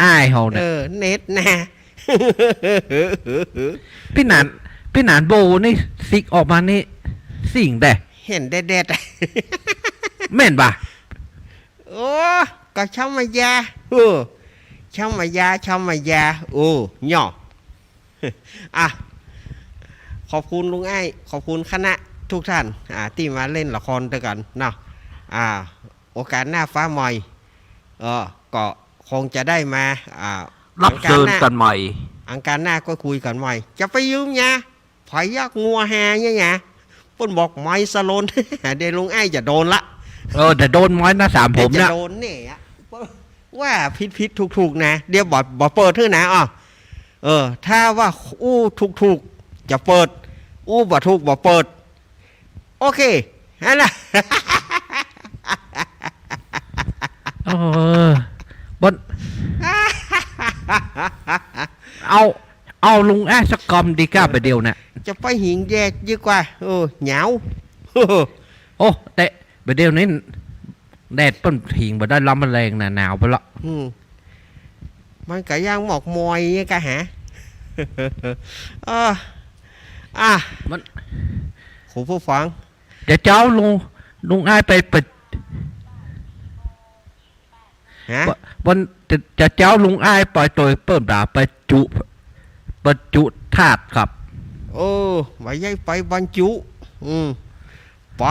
อ้ายเฮาเนี่ย เออ เน็ตนะ ปี้หนาน ปี้หนานโบนี่สิกออกมาในซิ่งแต่ เห็นแดดๆ แม่นบ่ะ โอ้ ก็ธรรมดา เออ ธรรมดา ธรรมดา โอ้ เนาะ อ่ะ ขอบคุณลุงไอ้ ขอบคุณคณะทุกท่าน อ่า ตี้มาเล่นละครตวยกั๋นเนาะ อ่า โอกาสหน้าฟ้าใหม่ เออ ก็คงจะได้มา อ่า รับเชิญกั๋นใหม่ อังคารหน้า อังคารหน้าก็คุยกั๋นใหม่ จะไปยืมยา ใผยักงัวแฮเนี่ยนะ เปิ้นบอกไมซาโลน่า เดี๋ยวลุงไอ้จะโดนละ เออ เดี๋ยวโดนไม้หน้าสามผมเนี่ย เดี๋ยวจะโดนแน่อะ ว่าผิดๆ ถูกๆ นะ เดี๋ยวบ่ บ่เปิดหื้อนะ อ้อ เออ ถ้าว่าอู้ถูกๆ จะเปิด อู้บ่ถูกบ่เปิด โอเค หั้นนะ เออ บ่ เอา เอาลุงอ้ายสักกำดีกว่า บ่าเดี่ยวเนี่ย จะไปหิงแดดดีกว่า เออ หนาว โอ้ แต่บ่าเดี่ยวนี้แดดเปิ้นผิงบ่ได้ละ มันแฮงนะ หนาวไปละ อืม มันก็ยังหมอกมอยเนี่ยกะฮะ เออ อ่ะ มัน คุณผู้ฟัง เดี๋ยวเจ๊าลุง ลุงอ้ายไป ไป ฮะ วัน จะ จะเจ๊าลุงอ้ายไปตวยเปิ้นบ่า ไปจุ บรรจุธาตุครับ เออ บ่ใจ้ไปบรรจุ อืม ไป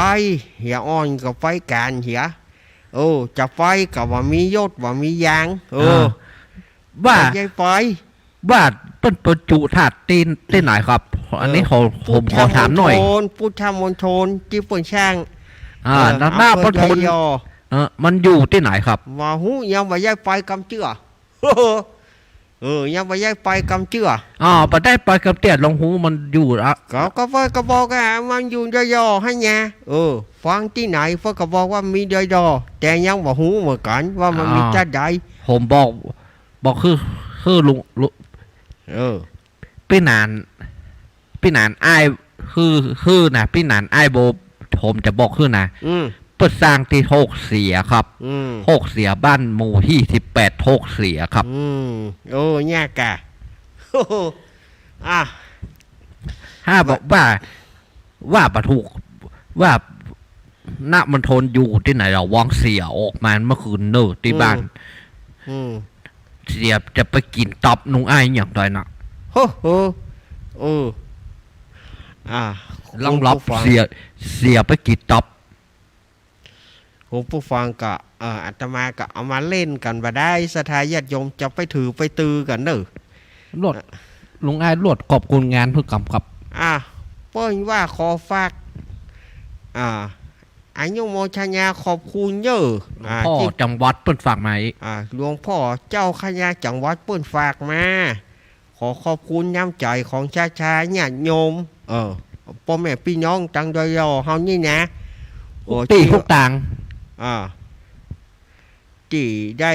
เหียอ่อนก็ไปก๋านเหีย เออ จะไปก็บ่มียศบ่มียาง เออ อ่า ว่า บ่ใจ้ไป ว่าเปิ้นบรรจุธาตุตี้ ตี้ไหนครับ อันนี้ เออ ขอ ผมขอถามหน่อย พุทธมณฑล พุทธมณฑลตี้เปิ้นสร้าง อ่า เออ หน้า หน้า อำเภอ มณฑล ดอยยอ เออ มันอยู่ตี้ไหนครับ บ่ฮู้ ยังบ่ใจ้ไปกำเจื้อ เออ ยังบ่ใจ้ไปกำเจื้อ อ๋อ บ่ได้ไปกำเจื้อ ลองฮู้มันอยู่ละ เขาก็ เปิ้นก็บอกว่ามันอยู่ดอยยอหั้นไง เออ ฟังตี้ไหนเปิ้นก็บอกว่ามีดอยยอ แต่ยังบ่ฮู้เหมือนกั๋นว่ามันมี อ๋อ ตี้ใด ผมบอก บอกคือ คือลุง ลุง เออ ปี้หนาน ปี้หนานอ้าย คือ คือนะ ปี้หนานอ้ายโบ ผมจะบอกคือนะ อืม เปิ้นสร้างตี้โฮกเสียครับ อืม โฮกเสียบ้านหมู่ตี้สิบแปด โฮกเสียครับ อืม โอ้ เนี่ยกะ อ่ะ ถ้าบอกว่า ว่าบ่ถูก ว่า ณ มณฑลอยู่ตี้ไหนละ วังเสียออกมาเมื่อคืนเน่อตี้บ้าน อืม อืม เสียจะไปกิ๋นตับนุงอ้ายอย่างใดนะ โฮโฮ เออ อ่า ลองรับ คุณผู้ฟัง เสีย เสียไปกิ๋นตับ คุณผู้ฟังก็ เอ่อ อาตมาก็เอามาเล่นกั๋นบ่ได้ ศรัทธาญาติโยมจะไปถือไปตือกั๋นเน่อ ลวด ลุงอ้ายลวดขอบคุณงานเปิ้นกำครับ อ่า เปิ้นว่าขอฝาก อ่า อนุโมทนาขอบคุณเน่อ หลวงพ่อ อ่า ตี้ จังหวัดเปิ้นฝากมาอีก อ่า หลวงพ่อเจ้าคณะจังหวัดเปิ้นฝากมา ขอขอบคุณน้ำใจ๋ของศรัทธาญาติโยม เออ ป้อแม่ปี้น้องตังดอยยอเฮานี่นะ โอ้ ตี้ตี้ ตี้ตาง อ่า ตี้ได้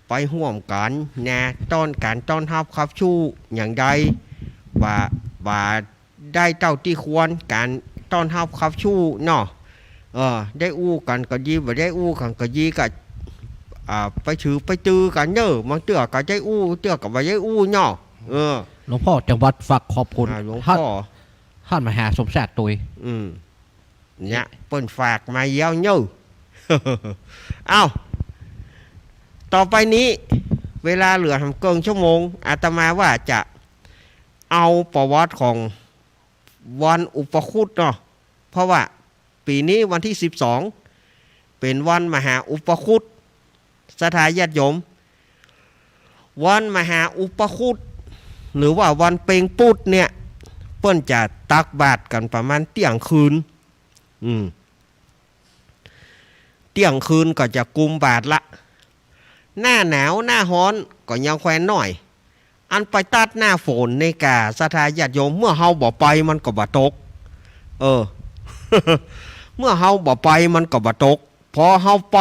ไปฮ่วมกั๋นนะ ต้อน ก๋านต้อนฮับขับสู้อย่างใด บ่า บ่าได้เต้าตี้ควร ก๋านต้อนฮับขับสู้เนาะ เออ ได้อู้กั๋นก็ดี บ่ได้อู้กั๋นก็ดี ก็ อ่า ไปถือไปตือกั๋นเน่อ บางเตื้อก็ได้อู้ เตื้อก็บ่ได้อู้เนาะ เออ หลวงพ่อจังหวัดฝากขอบคุณ อ่า หลวงพ่อ ท่าน ท่านมหาสมศักดิ์ตวย อืม เนี่ย เปิ้นฝากมาเยียวยา เอ้า ต่อไปนี้ เวลาเหลือแหมเกิ่งชั่วโมง อาตมาว่าจะเอาประวัติของวันอุปคุตเนาะ เพราะว่าปี๋นี้วันตี้สิบสอง เป๋นวันมหาอุปคุต ศรัทธาญาติโยม วันมหาอุปคุต หรือว่าวันเป็งปุ๊ดเนี่ย เปิ้นจะตักบาตรกั๋นประมาณเตี้ยงคืน อืม เตี้ยงคืนก็จะกุมบาตรละ หน้าหนาวหน้าฮ้อนก็ยังแควนน้อย อันไปตัดหน้าฝนนี่ก่า ศรัทธาญาติโยม เมื่อเฮาบ่ไปมันก็บ่ตก เออ เมื่อเฮาบ่ไปมันก็บ่ตก พอเฮาไป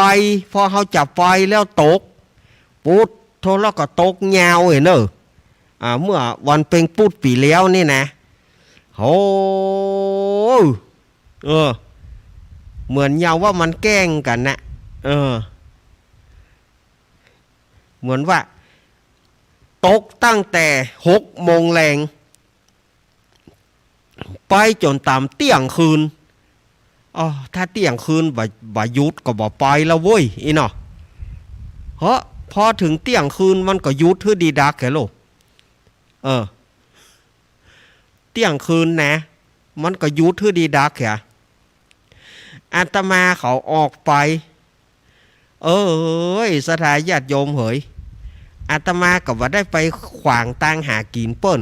พอเฮาจะไปแล้วตก ปุ๊ดโธ่ แล้วก็ตกยาวเอ้ยเนอะ อ่า เมื่อวันเป็งปุ๊ดปี๋แล้วนี่นะ โห เออ เหมือนยาวว่ามันแกล้งกั๋นนะ เออ เหมือนว่าตกตั้งแต่หกโมงแลง ไปจ๋นต่ำเตี้ยงคืน อ๋อ ถ้าเตี้ยงคืนบ่ บ่หยุดก็บ่ไปละเว้ย อี้เนาะ เฮ้อ พอเถิงเตี้ยงคืนมันก็หยุดหื้อดีดักแค่โลก เออ เตี้ยงคืนนะ มันก็หยุดหื้อดีดักแค่ อาตมาเขาออกไป เอ้ย ศรัทธาญาติโยมเหย อาตมาก็บ่ได้ไปขวางตางหากิ๋นเปิ้น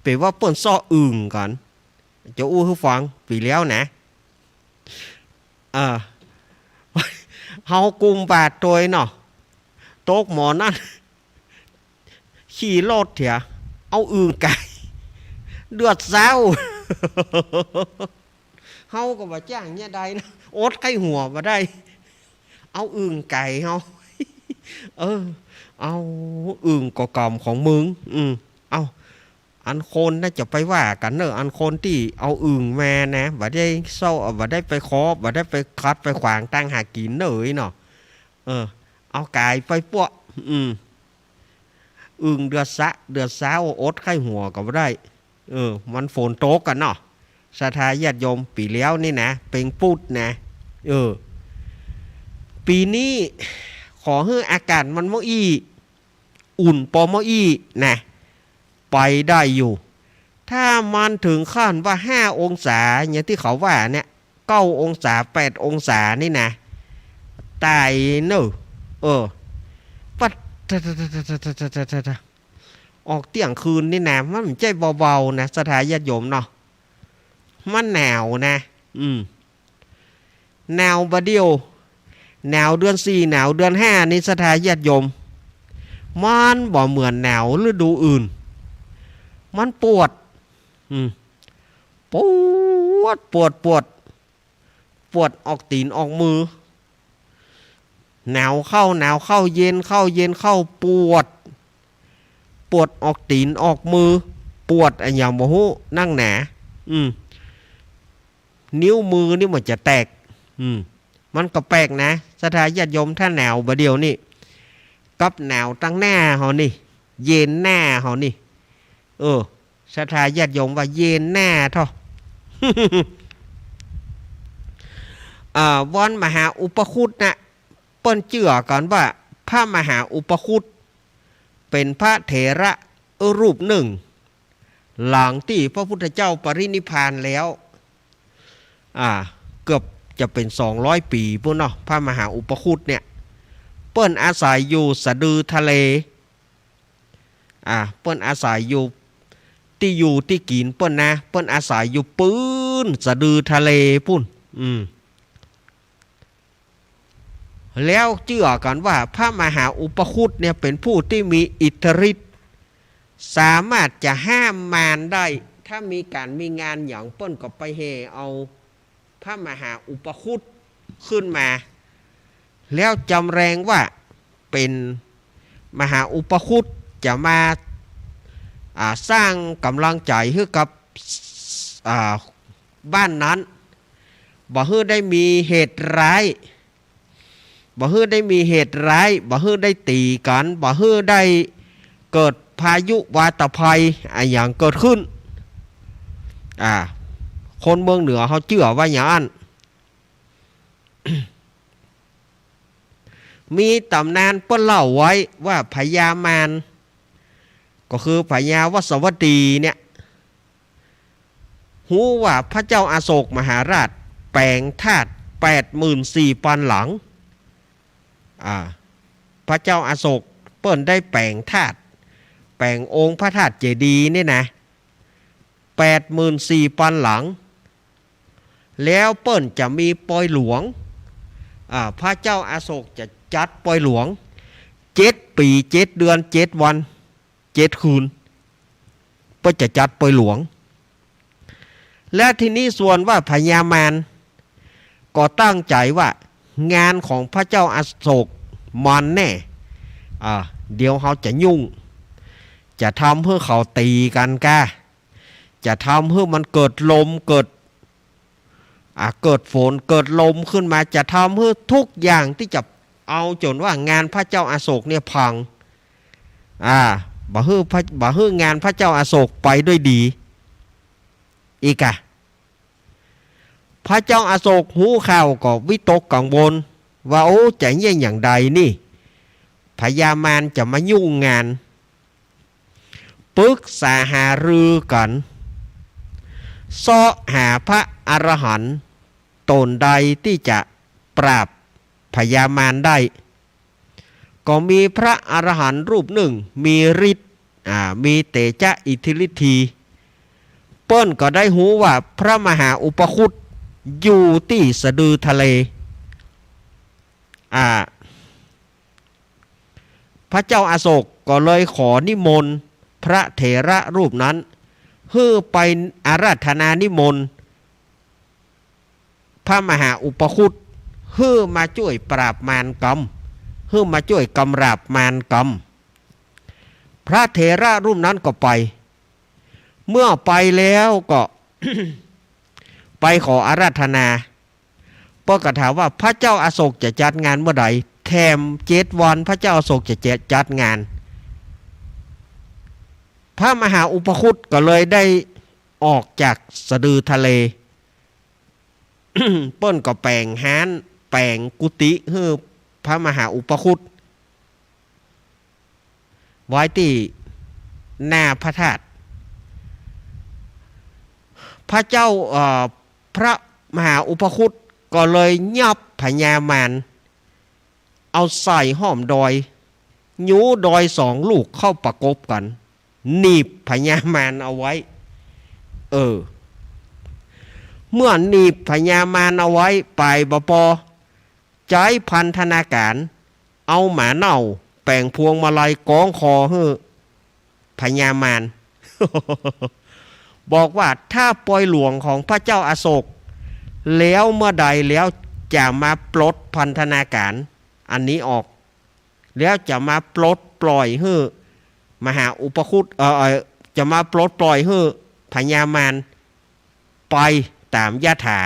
เป๋นว่าเปิ้นเซาะอึ่งกั๋น จะอู้หื้อฟัง ปี๋แล้วนะ เออ เฮากุมบาตรตวยเนาะ ตกหม้อนั้น ขี่รถเถีย เอาอึ่งก๋าย เดือดเซ้า เฮาก็บ่จ้างเนี่ยใดนะ อดใค่หัวบ่ได้ เอาอึ่งก๋ายเฮา เออ เอาอึ่งก็ก๋ำของมึง อืม เอา อันคนน่ะจะไปว่ากั๋นเนอะ อันคนตี้เอาอึ่งมานะ บ่ได้เซาะ บ่ได้ไปขอ บ่ได้ไปขัดไปขวางตางหากิ๋นเนอะเนาะ เออ เอาก๋ายไปปั้ว อืม อึ่งเดือดซะ เดือดเซ้า อดใค่หัวก็บ่ได้ เออ มันฝนตกกั๋นเนาะ ศรัทธาญาติโยม ปี๋แล้วนี่นะ เป็งปุ๊ดนะ เออ ปี๋นี้ขอหื้ออากาศมันเมาอี้ อุ่นปอเมาอี้นะ ไปได้อยู่ ถ้ามันเถิงขั้นว่าห้าองศา อย่างตี้เขาว่าเนี่ย เก้าองศา แปดองศานี่นะ ต๋ายเนอะ เออ ปั๊ด ออกเตี้ยงคืนนี่นะ มันบ่ใจ้เบาๆ นะ ศรัทธาญาติโยมเนาะ มันหนาวนะ อืม หนาวบ่าเดี่ยว หนาวเดือนสี่ หนาวเดือนห้านี่ ศรัทธาญาติโยม มันบ่เหมือนหนาวฤดูอื่น มันปวด อืม ปวด ปวด ปวด ปวดออกตี๋นออกมือ หนาวเข้า หนาวเข้า เย็นเข้า เย็นเข้า ปวด ปวดออกตี๋นออกมือ ปวดอะหยังบ่ฮู้นักหนา อืม นิ้วมือนี่เหมือนจะแตก อืม มันก็แปลกนะ ศรัทธาญาติโยม ถ้าหนาวบ่าเดี่ยวนี่ กับหนาวตางหน้าเฮานี่ เย็นหน้าเฮานี่ เออ ศรัทธาญาติโยมว่าเย็นหน้าเถาะ อ่า วันมหาอุปคุตนะ เปิ้นเจื้อกั๋นว่าพระมหาอุปคุตเป๋นพระเถระรูปนึ่ง หลังตี้พระพุทธเจ้าปรินิพพานแล้ว อ่า เกือบจะเป๋นสองร้อยปี๋ปู้นเนาะ พระมหาอุปคุตเนี่ย เปิ้นอาศัยอยู่สะดือทะเล อ่า เปิ้นอาศัยอยู่ ตี้อยู่ตี้กิ๋นเปิ้นนะ เปิ้นอาศัยอยู่ปื๊นสะดือทะเลปู้น อืม แล้วเจื้อกั๋นว่าพระมหาอุปคุตเนี่ยเป๋นผู้ตี้มีอิทธิฤทธิ์ สามารถจะห้ามมารได้ ถ้ามีก๋านมีงานหยังเปิ้นก็ไปแห่เอาพระมหาอุปคุตขึ้นมา แล้วจำแรงว่าเป๋นมหาอุปคุตจะมา อ่า สร้างก๋ำลังใจ๋หื้อกับ อ่า บ้านนั้น บ่หื้อได้มีเหตุร้าย บ่หื้อได้มีเหตุร้าย บ่หื้อได้ตี๋กั๋น บ่หื้อได้เกิดพายุวาตภัยอะหยังเกิดขึ้น อ่า คนเมืองเหนือเฮาเจื้อว่าอย่างอั้น มีต๋ำนานเปิ้นเล่าไว้ว่าพญามาร ก็คือพญาวัสสวัตตีเนี่ย ฮู้ว่าพระเจ้าอโศกมหาราชแป๋งธาตุแปดหมื่นสี่ปันหลัง อ่า พระเจ้าอโศกเปิ้นได้แป๋งธาตุ แป๋งองค์พระธาตุเจดีย์นี่นะ แปดหมื่นสี่ปันหลัง แล้วเปิ้นจะมีปอยหลวง อ่า พระเจ้าอโศกจะจัดปอยหลวง เจ็ดปี๋ เจ็ดเดือน เจ็ดวัน เจ็ดคืน เปิ้นจะจัดปอยหลวง และทีนี้ส่วนว่าพญามาร ก็ตั้งใจ๋ว่างานของพระเจ้าอโศกมันแน่ อ่า เดี๋ยวเฮาจะยุ่ง จะทำหื้อเขาตี๋กั๋นก้า จะทำหื้อมันเกิดลมเกิด อ่า เกิดฝนเกิดลมขึ้นมา จะทำหื้อทุกอย่างตี้จะเอาจ๋นว่างานพระเจ้าอโศกเนี่ยพัง อ่า บ่หื้อพระ บ่หื้องานพระเจ้าอโศกไปด้วยดี อีกอะ พระเจ้าอโศกฮู้ข่าวก็วิตกกังวลว่า โอ้ จะเยียะอย่างใดนี่ พญามารจะมายุ่งงาน ปรึกษาหารือกั๋น เซาะหาพระอรหันต์ต๋นใดตี้จะปราบพญามารได้ ก็มีพระอรหันต์รูปนึ่งมีฤทธิ์ อ่า มีเตจะอิทธิฤทธี เปิ้นก็ได้ฮู้ว่าพระมหาอุปคุตอยู่ตี้สะดือทะเล อ่า พระเจ้าอโศกก็เลยขอนิมนต์พระเถระรูปนั้น หื้อไปอาราธนานิมนต์ พระมหาอุปคุต หื้อมาจ้วยปราบมารกำ หื้อมาจ้วยกำราบมารกำ พระเถระรูปนั้นก็ไป เมื่อไปแล้วก็ ไปขออาราธนา เปิ้นก็ถามว่าพระเจ้าอโศกจะจัดงานเมื่อใด แถมเจ็ดวันพระเจ้าอโศกจะจัดงาน พระมหาอุปคุตก็เลยได้ออกจากสะดือทะเล เปิ้นก็แป๋งฮ้าน แป๋งกุฏิหื้อพระมหาอุปคุต ไว้ตี้หน้าพระธาตุ พระเจ้า เอ่อ พระมหาอุปคุตก็เลยยับพญามาร เอาใส่ห้อมดอย ยูดอยสองลูกเข้าประกบกั๋น หนีบพญามารเอาไว้ เออ เมื่อหนีบพญามารเอาไว้ ปายบ่ปอ ใจ๊พันธนาก๋าร เอาหมาเน่าแป๋งพวงมาลัยก้องคอหื้อพญามาร บอกว่าถ้าปอยหลวงของพระเจ้าอโศก แล้วเมื่อใดแล้วจะมาปลดพันธนาก๋ารอันนี้ออก แล้วจะมาปลดปล่อยหื้อมหาอุปคุต เอ่อ เอ่อ จะมาปลดปล่อยหื้อพญามารไปต๋ามยถา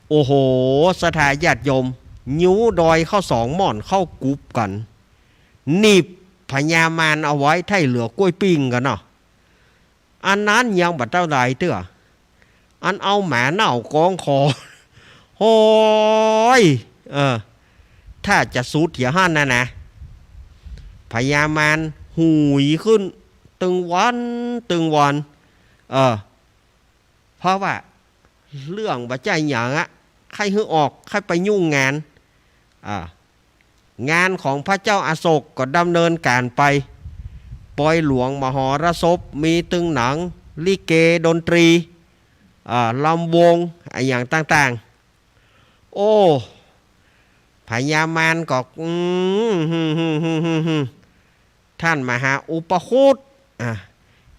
โอ้โห ศรัทธาญาติโยม ยูดอยเข้าสองม่อนเข้ากุบกั๋น หนีบพญามารเอาไว้ ไถ่เหลือก้วยปิ้งกั๋นเนาะ อันนั้นยังบ่เต้าใดเตื้อ อันเอาหมาเน่าก้องคอ โฮ้ย เออ ถ้าจะสุดเหียหั้นน่ะนะ พญามารหุยขึ้น ตึงวัน ตึงวัน เออ เพราะว่าเรื่องบ่ใจ้หยังอะ ใค่หื้อออก ใค่ไปยุ่งงาน อ่า งานของพระเจ้าอโศกก็ดำเนินก๋านไป ปอยหลวงมหรสพ มีตึงหนัง ลิเก ดนตรี อ่า ลำวง อะหยังต่างๆ โอ้ พญามารก็ อืม ท่านมหาอุปคุต อ่ะ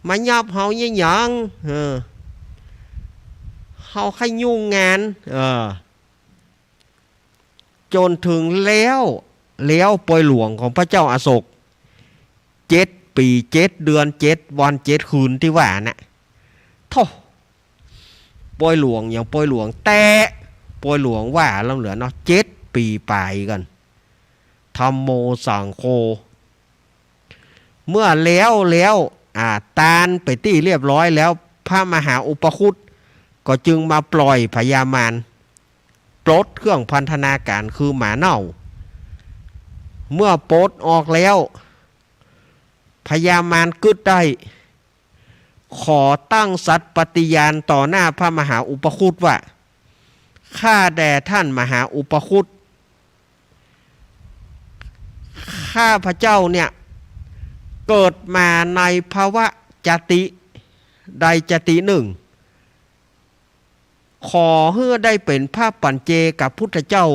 มายับเฮาเยียะหยัง เออ เฮาใค่ยุ่งงาน เออ จนเถิงแล้ว แล้วปอยหลวงของพระเจ้าอโศก เจ็ดปี๋ เจ็ดเดือน เจ็ดวัน เจ็ดคืนตี้ว่าน่ะ โธ่ ปอยหลวงหยังปอยหลวง แต่ปอยหลวงว่าลำเหลือเนาะ เจ็ดปี๋ป๋ายกั๋น ธัมโมสังโฆ เมื่อแล้วแล้ว อ่า ตานไปตี้เรียบร้อยแล้ว พระมหาอุปคุตก็จึงมาปล่อยพญามาร ปลดเครื่องพันธนาก๋านคือหมาเน่า เมื่อปลดออกแล้ว พญามารกึ๊ดได้ ขอตั้งสัตย์ปฏิญาณต่อหน้าพระมหาอุปคุตว่า ข้าแต่ท่านมหาอุปคุต ข้าพเจ้าเนี่ย เกิดมาในภวะจาติใดจาติหนึ่ง ขอหื้อได้เป๋นพระปัจเจกพุทธเจ้า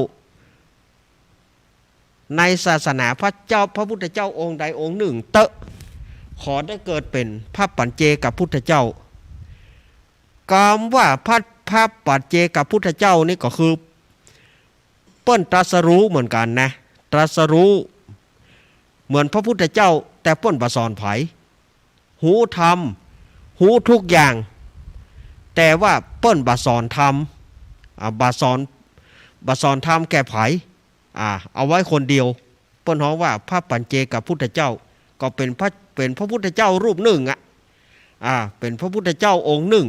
ในศาสนาพระเจ้า พระพุทธเจ้าองค์ใดองค์หนึ่งเต๊อะ ขอได้เกิดเป๋นพระปัจเจกพุทธเจ้า กำว่าพระ พระปัจเจกพุทธเจ้านี่ก็คือ เปิ้นตรัสรู้เหมือนกั๋นนะ ตรัสรู้เหมือนพระพุทธเจ้า แต่เปิ้นบ่สอนใผ ฮู้ธรรม ฮู้ทุกอย่าง แต่ว่าเปิ้นบ่สอนธรรม อ่า บ่สอน บ่สอนธรรมแก่ใผ อ่า เอาไว้คนเดียว เปิ้นฮ้องว่าพระปัจเจกพุทธเจ้า ก็เป๋นพระ เป๋นพระพุทธเจ้ารูปหนึ่งอะ อ่า เป๋นพระพุทธเจ้าองค์หนึ่ง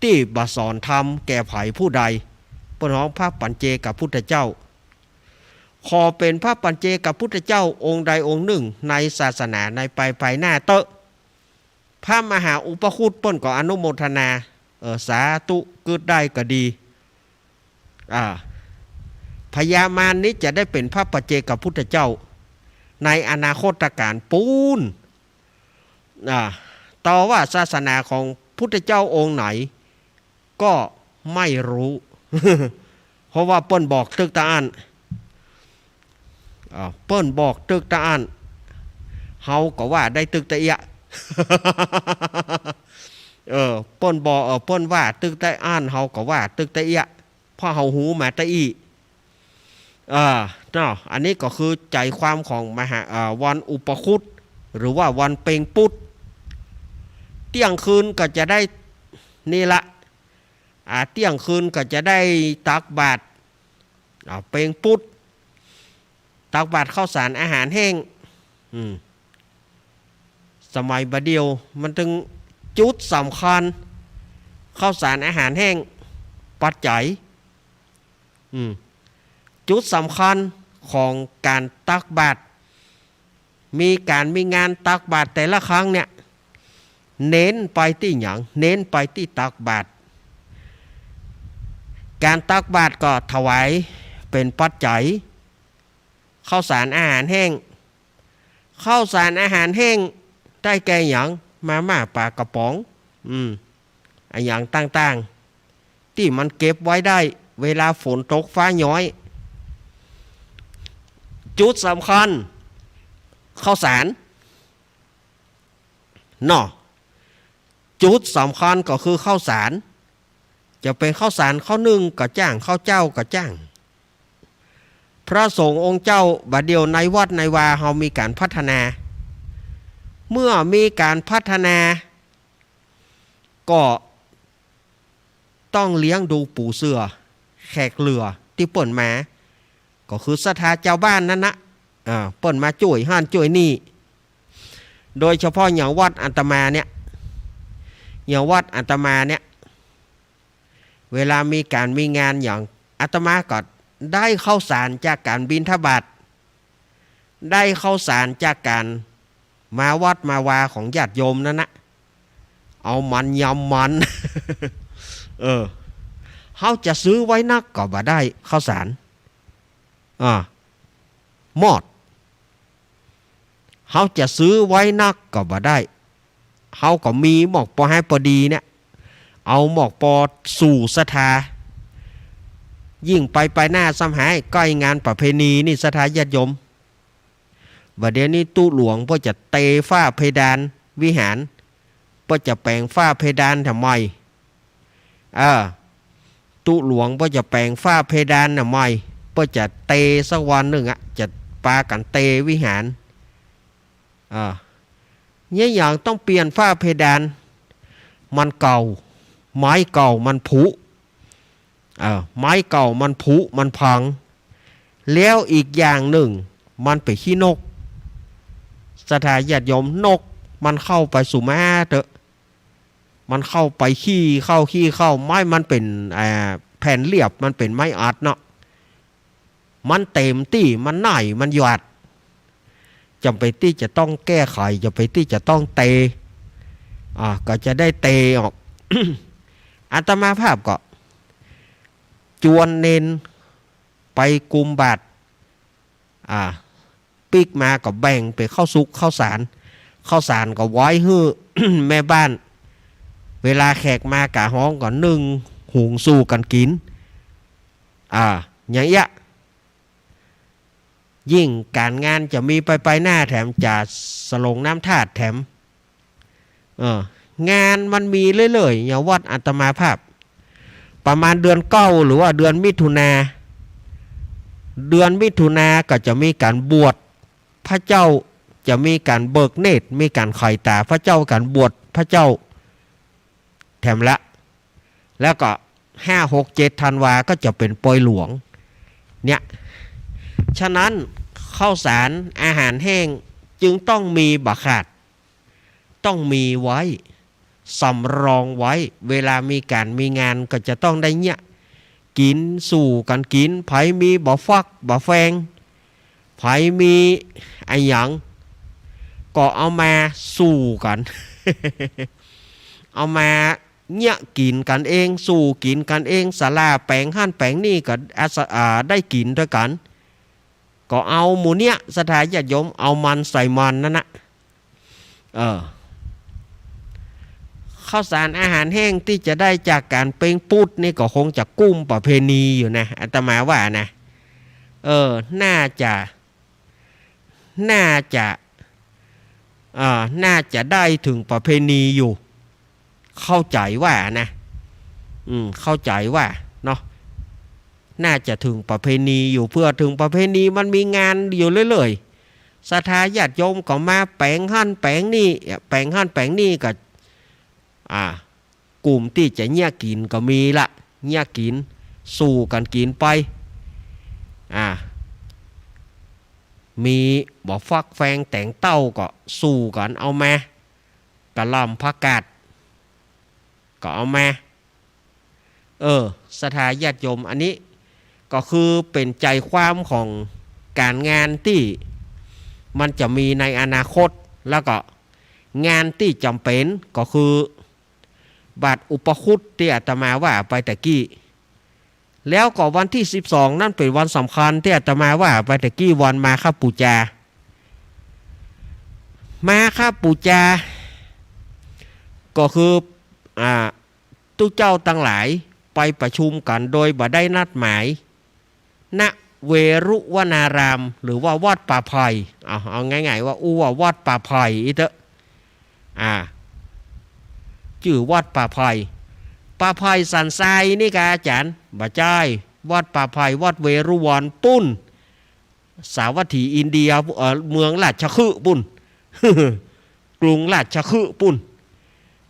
ตี้บ่สอนธรรมแก่ใผผู้ใด เปิ้นฮ้องพระปัจเจกพุทธเจ้า ขอเป๋นพระปัจเจกพุทธเจ้าองค์ใดองค์หนึ่งในศาสนาในไปไปหน้าเต๊อะ พระมหาอุปคุตเปิ้นก็อนุโมทนา เออ สาธุ กึ๊ดได้ก็ดี อ่า พญามารนี้จะได้เป๋นพระปัจเจกพุทธเจ้า ในอนาคตกาลปู๊น อ่า ต่อว่าศาสนาของพุทธเจ้าองค์ไหน ก็ไม่รู้ เพราะว่าเปิ้นบอกตึกตะอั้น อ่า เปิ้นบอกตึกตะอั้น เฮาก็ว่าได้ตึกตะเอี้ยะ เออ เปิ้นบอก เออ เปิ้นว่าตึกตะอั้น เฮาก็ว่าตึกตะเอี้ยะ เพราะเฮาฮู้มาตะอี้ อ่า เนาะ อันนี้ก็คือใจ๋ความของมหา อ่า วันอุปคุต หรือว่าวันเป็งปุ๊ด เตี้ยงคืนก็จะได้ นี่ละ อ่า เตี้ยงคืนก็จะได้ตักบาตร อ่า เป็งปุ๊ด ตักบาตรข้าวสารอาหารแห้ง อืม สมัยบ่าเดี่ยวมันตึงจุดสำคัญ ข้าวสารอาหารแห้ง ปัจจัย อืม จุดสำคัญของก๋านตักบาตร มีก๋านมีงานตักบาตรแต่ละครั้งเนี่ย เน้นไปตี้หยัง เน้นไปตี้ตักบาตร ก๋านตักบาตรก็ถวายเป๋นปัจจัย ข้าวสารอาหารแห้ง ข้าวสารอาหารแห้งได้แก่หยัง มาม่า ป๋ากระป๋อง อืม อะหยังต่างๆ ตี้มันเก็บไว้ได้ เวลาฝนตกฟ้าย้อย จุดสำคัญ ข้าวสาร เนาะ จุดสำคัญก็คือข้าวสาร จะเป๋นข้าวสารข้าวนึ่งก็จ้าง ข้าวเจ้าก็จ้าง พระสงฆ์องค์เจ้า บ่าเดี่ยวในวัดในวาเฮามีก๋านพัฒนา เมื่อมีก๋านพัฒนา ก็ต้องเลี้ยงดูปูเสื่อแขกเหลือตี้เปิ้นมา ก็คือศรัทธาจาวบ้านนั้นนะ อ่า เปิ้นมาจ้วยหั้นจ้วยนี่ โดยเฉพาะอย่างวัดอาตมาเนี่ย อย่างวัดอาตมาเนี่ย เวลามีก๋านมีงานอย่าง อาตมาก็ได้ข้าวสารจากก๋านบิณฑบาต ได้ข้าวสารจากก๋านมาวัดมาวาของญาติโยมนั้นนะ เอามันยำมัน เออ เฮาจะซื้อไว้นักก็บ่ได้ข้าวสาร อ่า หมด เฮาจะซื้อไว้นักก็บ่ได้ เฮาก็มีหมอกปอให้ปอดีเนี่ย เอาหมอกปอสู่ศรัทธา ยิ่งไปไปหน้าซ้ำหายใก้งานประเพณีนี่ศรัทธาญาติโยม บ่าเดี่ยวนี้ตุ๊หลวงเปิ้นจะเตฝ้าเพดานวิหาร เปิ้นจะแป๋งฝ้าเพดานแถมใหม่ เออ ตุ๊หลวงเปิ้นจะแป๋งฝ้าเพดานแถมใหม่ เปิ้นจะเตสักวันนึ่งอะ จะปากั๋นเตวิหาร อ่า เยียะหยังต้องเปลี่ยนฝ้าเพดาน มันเก่า ไม้เก่ามันผุ เอ่อ ไม้เก่ามันผุมันพัง แล้วอีกอย่างนึ่ง มันเป๋นขี้นก ศรัทธาญาติโยม นกมันเข้าไปสุมาเต๊อะ มันเข้าไปขี้เข้าขี้เข้า ไม้มันเป๋น อ่า แผ่นเรียบ มันเป๋นไม้อัดเนาะ มันเต๋มตี้ มันหน้อย มันหยาด จ๋ำเป๋นตี้จะต้องแก้ไข จ๋ำเป๋นตี้จะต้องเต อ่า ก็จะได้เตออก อาตมาภาพก็ จวนเณรไปกุมบาตร อ่า ปิ๊กมาก็แบ่งเป๋นข้าวสุกข้าวสาร ข้าวสารก็ไว้หื้อ แม่บ้าน เวลาแขกมากะฮ้องก็นึ่งหุงสู่กั๋นกิ๋น อ่า อย่างเอี้ย ยิ่งก๋านงานจะมีไปไปหน้าแถม จะสลงน้ำธาตุแถม เออ งานมันมีเรื่อยๆ อย่างวัดอาตมาภาพ ประมาณเดือนเก้า หรือว่าเดือนมิถุนา เดือนมิถุนาก็จะมีก๋านบวชพระเจ้า จะมีก๋านเบิกเนตร มีก๋านไขต๋าพระเจ้า ก๋านบวชพระเจ้าแถมละ แล้วก็ห้า หก เจ็ด ธันวาก็จะเป๋นปอยหลวง เนี่ย ฉะนั้นข้าวสารอาหารแห้งจึงต้องมีบ่ขาด ต้องมีไว้ สำรองไว้ เวลามีก๋านมีงานก็จะต้องได้เยียะกิ๋นสู่กั๋นกิ๋น ใผมีบ่ฟักบ่แฟง ใผมีอะหยัง ก็เอามาสู่กั๋น เอามาเยียะกิ๋นกั๋นเอง สู่กิ๋นกั๋นเอง สาราแป๋งหั้นแป๋งนี่ก็อาสา อ่า ได้กิ๋นตวยกั๋น ก็เอาหมู่เนี้ย ศรัทธาญาติโยม เอามันใส่มันนั่นนะ เออ ข้าวสารอาหารแห้งตี้จะได้จากก๋านเพ็งปุ๊ดนี่ก็คงจะกุ้มประเพณีอยู่นะ อาตมาว่านะ เออ น่าจะ น่าจะ เอ่อ น่าจะได้เถิงประเพณีอยู่ เข้าใจ๋ว่านะ อืม เข้าใจ๋ว่าเนาะ น่าจะเถิงประเพณีอยู่ เปื้อเถิงประเพณีมันมีงานอยู่เรื่อยๆ ศรัทธาญาติโยมก็มาแป๋งหั้นแป๋งนี่ แป๋งหั้นแป๋งนี่ก็ อ่า กุ้มตี้จะเยียะกิ๋นก็มีละ เยียะกิ๋น สู่กั๋นกิ๋นไป อ่า มีบ่ฟักแฟงแต๋งเต้าก็สู่กั๋นเอามา กะหล่ำผักกาดก็เอามา เออ ศรัทธาญาติโยม อันนี้ก็คือเป๋นใจ๋ความของก๋านงานตี้มันจะมีในอนาคต แล้วก็งานตี้จำเป๋นก็คือ บาตรอุปคุตตี้อาตมาว่าไปตะกี้ แล้วก็วันตี้สิบสองนั้นเป๋นวันสำคัญตี้อาตมาว่าไปตะกี้ วันมาฆปู๋จา มาฆปู๋จา ก็คือ อ่า ตุ๊เจ้าตังหลายไปประชุมกั๋นโดยบ่ได้นัดหมาย ณ เวรุวนาราม หรือว่าวัดป่าไผ่ เอา เอาง่ายๆ ว่าอู้ว่าวัดป่าไผ่อี้เต๊อะ อ่า จื้อวัดป่าไผ่ ป่าไผ่สันทรายนี่กาอาจ๋ารย์ บ่ใจ้ วัดป่าไผ่ วัดเวรุวันปุ้น สาวัตถีอินเดีย เอ่อ เมืองราชคฤห์ปุ้น กรุงราชคฤห์ปุ้น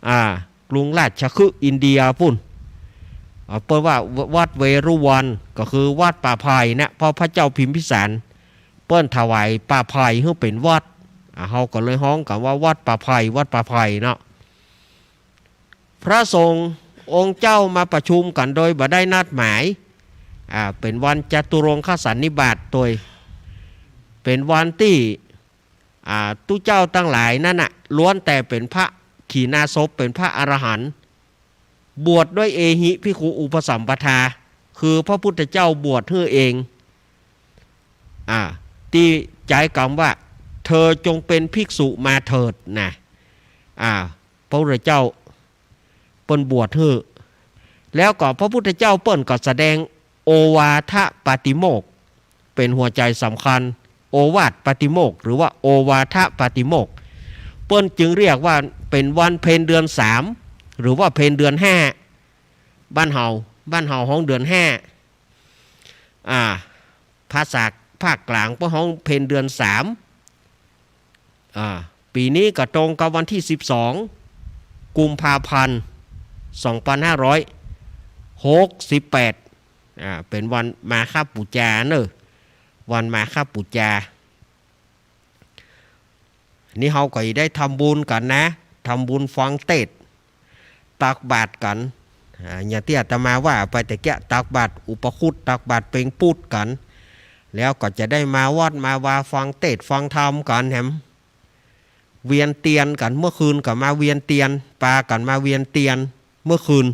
อ่า กรุงราชคฤห์อินเดียปุ้น อ่า เปิ้นว่าวัดเวรุวัน ก็คือวัดป่าไผ่เนี่ย เพราะพระเจ้าพิมพิสารเปิ้นถวายป่าไผ่หื้อเป๋นวัด อ่า เฮาก็เลยฮ้องกั๋นว่าวัดป่าไผ่ วัดป่าไผ่เนาะ พระสงฆ์องค์เจ้ามาประชุมกั๋นโดยบ่ได้นัดหมาย อ่า เป๋นวันจตุรงคสันนิบาตโตย เป๋นวันตี้ อ่า ตุ๊เจ้าตังหลายนั้นน่ะ ล้วนแต่เป๋นพระขีณาสพ เป๋นพระอรหันต์ บวชด้วยเอหิภิกขุอุปสัมปทา คือพระพุทธเจ้าบวชหื้อเอง อ่า ตี้ใจ๊กำว่า เธอจงเป็นภิกษุมาเถิดนะ อ่า พระพุทธเจ้าเปิ้นบวชหื้อ แล้วก็พระพุทธเจ้าเปิ้นก็แสดงโอวาทปาติโมกข์ เป๋นหัวใจ๋สำคัญ โอวาทปาติโมกข์ หรือว่าโอวาทปาติโมกข์ เปิ้นจึงเรียกว่าเป๋นวันเพ็ญเดือนสาม หรือว่าเพ็ญเดือนห้า บ้านเฮา บ้านเฮาฮ้องเดือนห้า อ่า ภาษาภาคกลางเปิ้นฮ้องเพ็ญเดือนสาม อ่า ปี๋นี้ก็ตรงกับวันตี้สิบสอง กุมภาพันธ์ สองปันห้าร้อยหกสิบแปด อ่า เป๋นวันมาฆปู๋จาเนาะ วันมาฆปู๋จา นี่เฮาก็ได้ทำบุญกั๋นนะ ทำบุญฟังเตสน์ ตักบาตรกั๋น อ่า อย่างตี้อาตมาว่าไปตะเกียะ ตักบาตรอุปคุต ตักบาตรเป็งปุตกั๋น แล้วก็จะได้มาวัดมาวาฟังเตสน์ฟังธรรมกั๋นแหม เวียนเตียนกั๋น เมื่อคืนก็มาเวียนเตียน ปากั๋นมาเวียนเตียน เมื่อคืน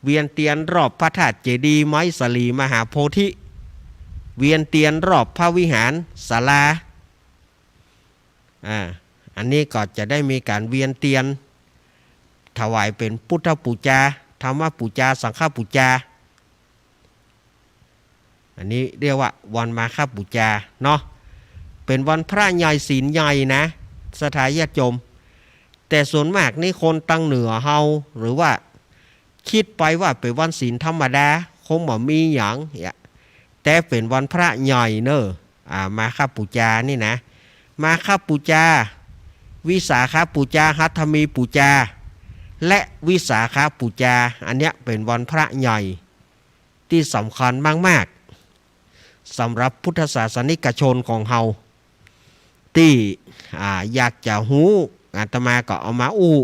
เวียนเตียนรอบพระธาตุเจดีย์ไม้สาลีมหาโพธิ เวียนเตียนรอบพระวิหารศาลา อ่า อันนี้ก็จะได้มีก๋านเวียนเตียน ถวายเป๋นพุทธปู๋จา ธรรมปู๋จา สังฆปู๋จา อันนี้เรียกว่าวันมาฆบูชาเนาะ เป๋นวันพระใหญ่ศีลใหญ่นะ ศรัทธาญาติโยม แต่ส่วนมากนี่คนตางเหนือเฮา หรือว่า กึ๊ดไปว่าเป๋นวันศีลธรรมดา คงบ่มีหยังเนี่ย แต่เป๋นวันพระใหญ่เน่อ อ่า มาฆบูชานี่นะ มาฆบูชา วิสาขบูชา หัตถมีปู๋จา และวิสาขบูชา อันเนี้ยเป๋นวันพระใหญ่ตี้สำคัญมากๆ สำหรับพุทธศาสนิกชนของเฮา ตี้ อ่า อยากจะฮู้ อาตมาก็เอามาอู้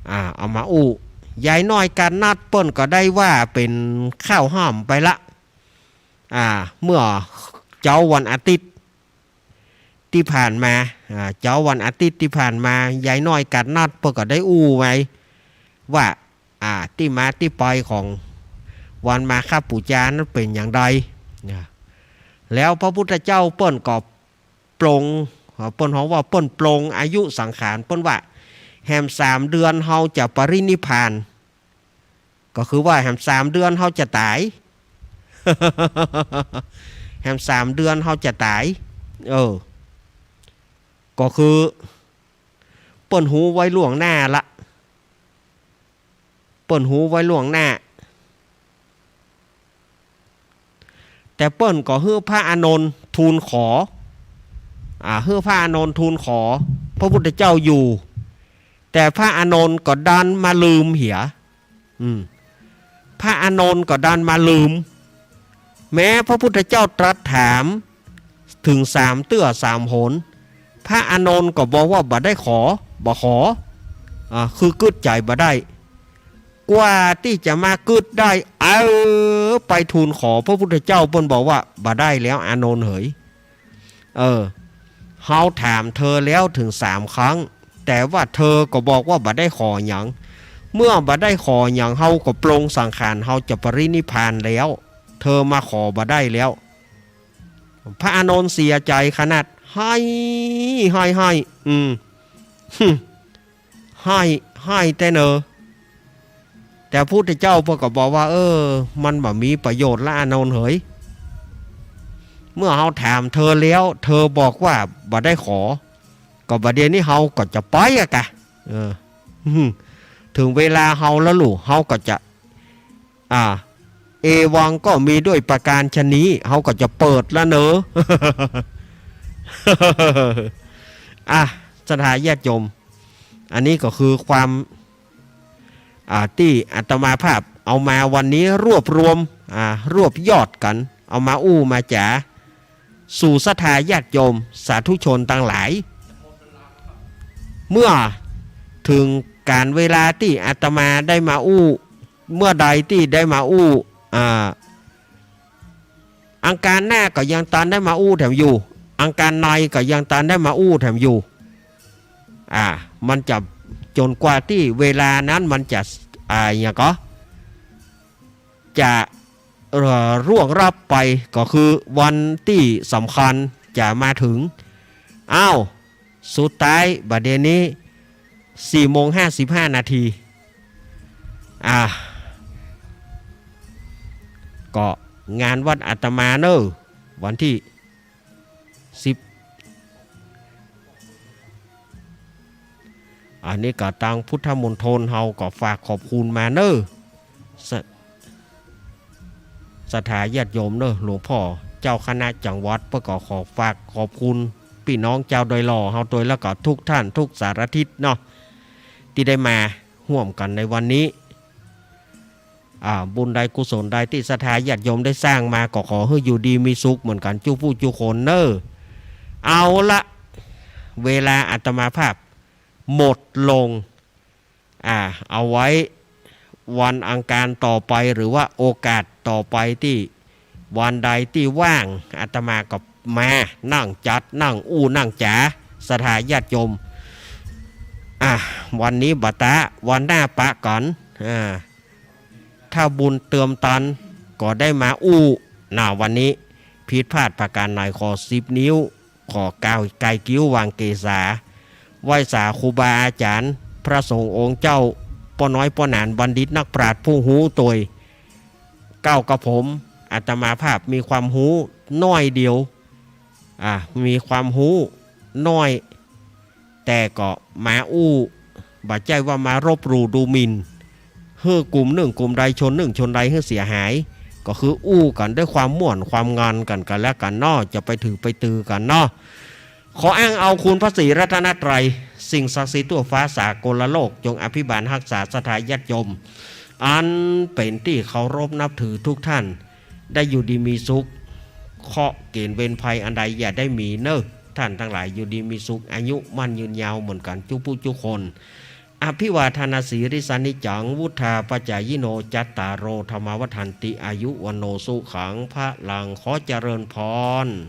อ่า เอามาอู้ ยายน้อยกาดนัดเปิ้นก็ได้ว่าเป๋นค่าวห้ามไปละ อ่า เมื่อเจ๊าวันอาทิตย์ตี้ผ่านมา อ่า เจ๊าวันอาทิตย์ตี้ผ่านมา ยายน้อยกาดนัดเปิ้นก็ได้อู้ไว้ว่า อ่า ตี้มาตี้ไปของวันมาฆบูชานั้นเป๋นอย่างใดนะ แล้วพระพุทธเจ้าเปิ้นก็ปลง เปิ้นฮ้องว่าเปิ้นปลงอายุสังขาร เปิ้นว่า แหมสามเดือนเฮาจะปรินิพพาน ก็คือว่าแหมสามเดือนเฮาจะต๋าย แหมสามเดือนเฮาจะต๋าย เออ ก็คือ เปิ้นฮู้ไว้ล่วงหน้าละ เปิ้นฮู้ไว้ล่วงหน้า แต่เปิ้นก็หื้อพระอานนท์ทูลขอ อ่า หื้อพระอานนท์ทูลขอ พระพุทธเจ้าอยู่ แต่พระอานนท์ก็ดันมาลืมเหีย อืม พระอานนท์ก็ดันมาลืม แม้พระพุทธเจ้าตรัสถามเถิงสามเตื้อสามหน พระอานนท์ก็บอกว่าบ่ได้ขอ บ่ขอ อ่า คือกึ๊ดใจ๋บ่ได้ กว่าตี้จะมากึ๊ดได้ เออ ไปทูลขอพระพุทธเจ้า เปิ้นบอกว่า บ่ได้แล้วอานนท์เหย เออ เฮาถามเธอแล้วเถิงสามครั้ง แต่ว่าเธอก็บอกว่าบ่ได้ขอหยัง เมื่อบ่ได้ขอหยัง เฮาก็ปลงสังขาร เฮาจะปรินิพพานแล้ว เธอมาขอบ่ได้แล้ว พระอานนท์เสียใจ๋ขนาด ไห้ ไห้ ไห้ อืม ไห้ ไห้แต๊เน่อ แต่พุทธเจ้าเปิ้นก็บอกว่า เออ มันบ่มีประโยชน์ละอานนท์เหย เมื่อเฮาถามเธอแล้ว เธอบอกว่าบ่ได้ขอ ก็บ่าเดี่ยวนี้เฮาก็จะไปอะกะ เออ เถิงเวลาเฮาแล้วลูก เฮาก็จะ อ่า เอวังก็มีด้วยประการฉะนี้ เฮาก็จะเปิดแล้วเน่อ อ่ะ ศรัทธาญาติโยม อันนี้ก็คือความ อ่า ตี้อาตมาภาพเอามาวันนี้รวบรวม อ่า รวบยอดกั๋น เอามาอู้มาจ๋า สู่ศรัทธาญาติโยมสาธุชนตังหลาย เมื่อเถิงก๋าลเวลาตี้อาตมาได้มาอู้ เมื่อใดตี้ได้มาอู้ อ่า อังคารหน้าก็ยังตันได้มาอู้แถมอยู่ อังคารในก็ยังตันได้มาอู้แถมอยู่ อ่า มันจะจ๋นกว่าตี้เวลานั้นมันจะ อ่า หยังก่อ จะ เอ่อ ล่วงลับไป ก็คือวันตี้สำคัญจะมาเถิง อ้าว สุดท้ายบ่าเดี่ยวนี้ สี่โมงห้าสิบห้านาที อ่า ก็งานวัดอาตมาเน่อ วันตี้สิบ อันนี้ก็ตางพุทธมณฑลเฮาก็ฝากขอบคุณมาเน่อ ศ- ศรัทธาญาติโยมเน่อ หลวงพ่อเจ้าคณะจังหวัดเปิ้นก็ขอฝากขอบคุณปี้น้องจาวดอยหล่อเฮาตวย แล้วก็ทุกท่านทุกสารทิศเนาะ ตี้ได้มาฮ่วมกั๋นในวันนี้ อ่า บุญใดกุศลใดตี้ศรัทธาญาติโยมได้สร้างมา ก็ขอหื้ออยู่ดีมีสุขเหมือนกั๋นจุผู้จุคนเน่อ เอาละ เวลาอาตมาภาพหมดลง อ่า เอาไว้ วันอังคารต่อไป หรือว่าโอกาสต่อไปตี้วันใดตี้ว่าง อาตมาก็มานั่งจัด นั่งอู้ นั่งจ๋า ศรัทธาญาติโยม อ่ะ วันนี้บ่ตะ วันหน้าปะกั๋น อ่า ถ้าบุญเติมตันก็ได้มาอู้ น่า วันนี้ผิดพลาดประการใดขอสิบนิ้ว ขอก้าวไกลกิ้ววางเกศา ไหว้สาครูบาอาจ๋ารย์ พระสงฆ์องค์เจ้า ป้อน้อยป้อหนาน บัณฑิตนักปราชญ์ผู้ฮู้ตวย เก้ากับผม อาตมาภาพมีความฮู้น้อยเดียว อ่า มีความฮู้น้อย แต่ก็มาอู้ บ่ใจ้ว่ามาลบหลู่ดูหมิ่น หื้อกลุ่มนึ่งกลุ่มใด ชนนึ่งชนใดหื้อเสียหาย ก็คืออู้กั๋นด้วยความม่วนความงอนกั๋น กั๋นและกั๋นเนาะ จะไปถือไปตือกั๋นเนาะ ขออ้างเอาคุณพระศรีรัตนตรัย สิ่งศักดิ์สิทธิ์ทั่วฟ้าสากลโลก จงอภิบาลฮักษาศรัทธาญาติโยม อันเป๋นตี้เคารพนับถือทุกท่าน ได้อยู่ดีมีสุข เคราะห์เกณฑ์เวรภัยอันใดอย่าได้มีเนอะ ท่านตังหลายอยู่ดีมีสุข อายุมั่นยืนยาวเหมือนกั๋นจุ๊ผู้จุ๊คน อภิวาทนาสีลิสานิจจัง วุฑฒาปจายิโน จัตตาโร ธัมมาวัฑฒันติ อายุวัณโณ สุขัง พะลัง ขอเจริญพร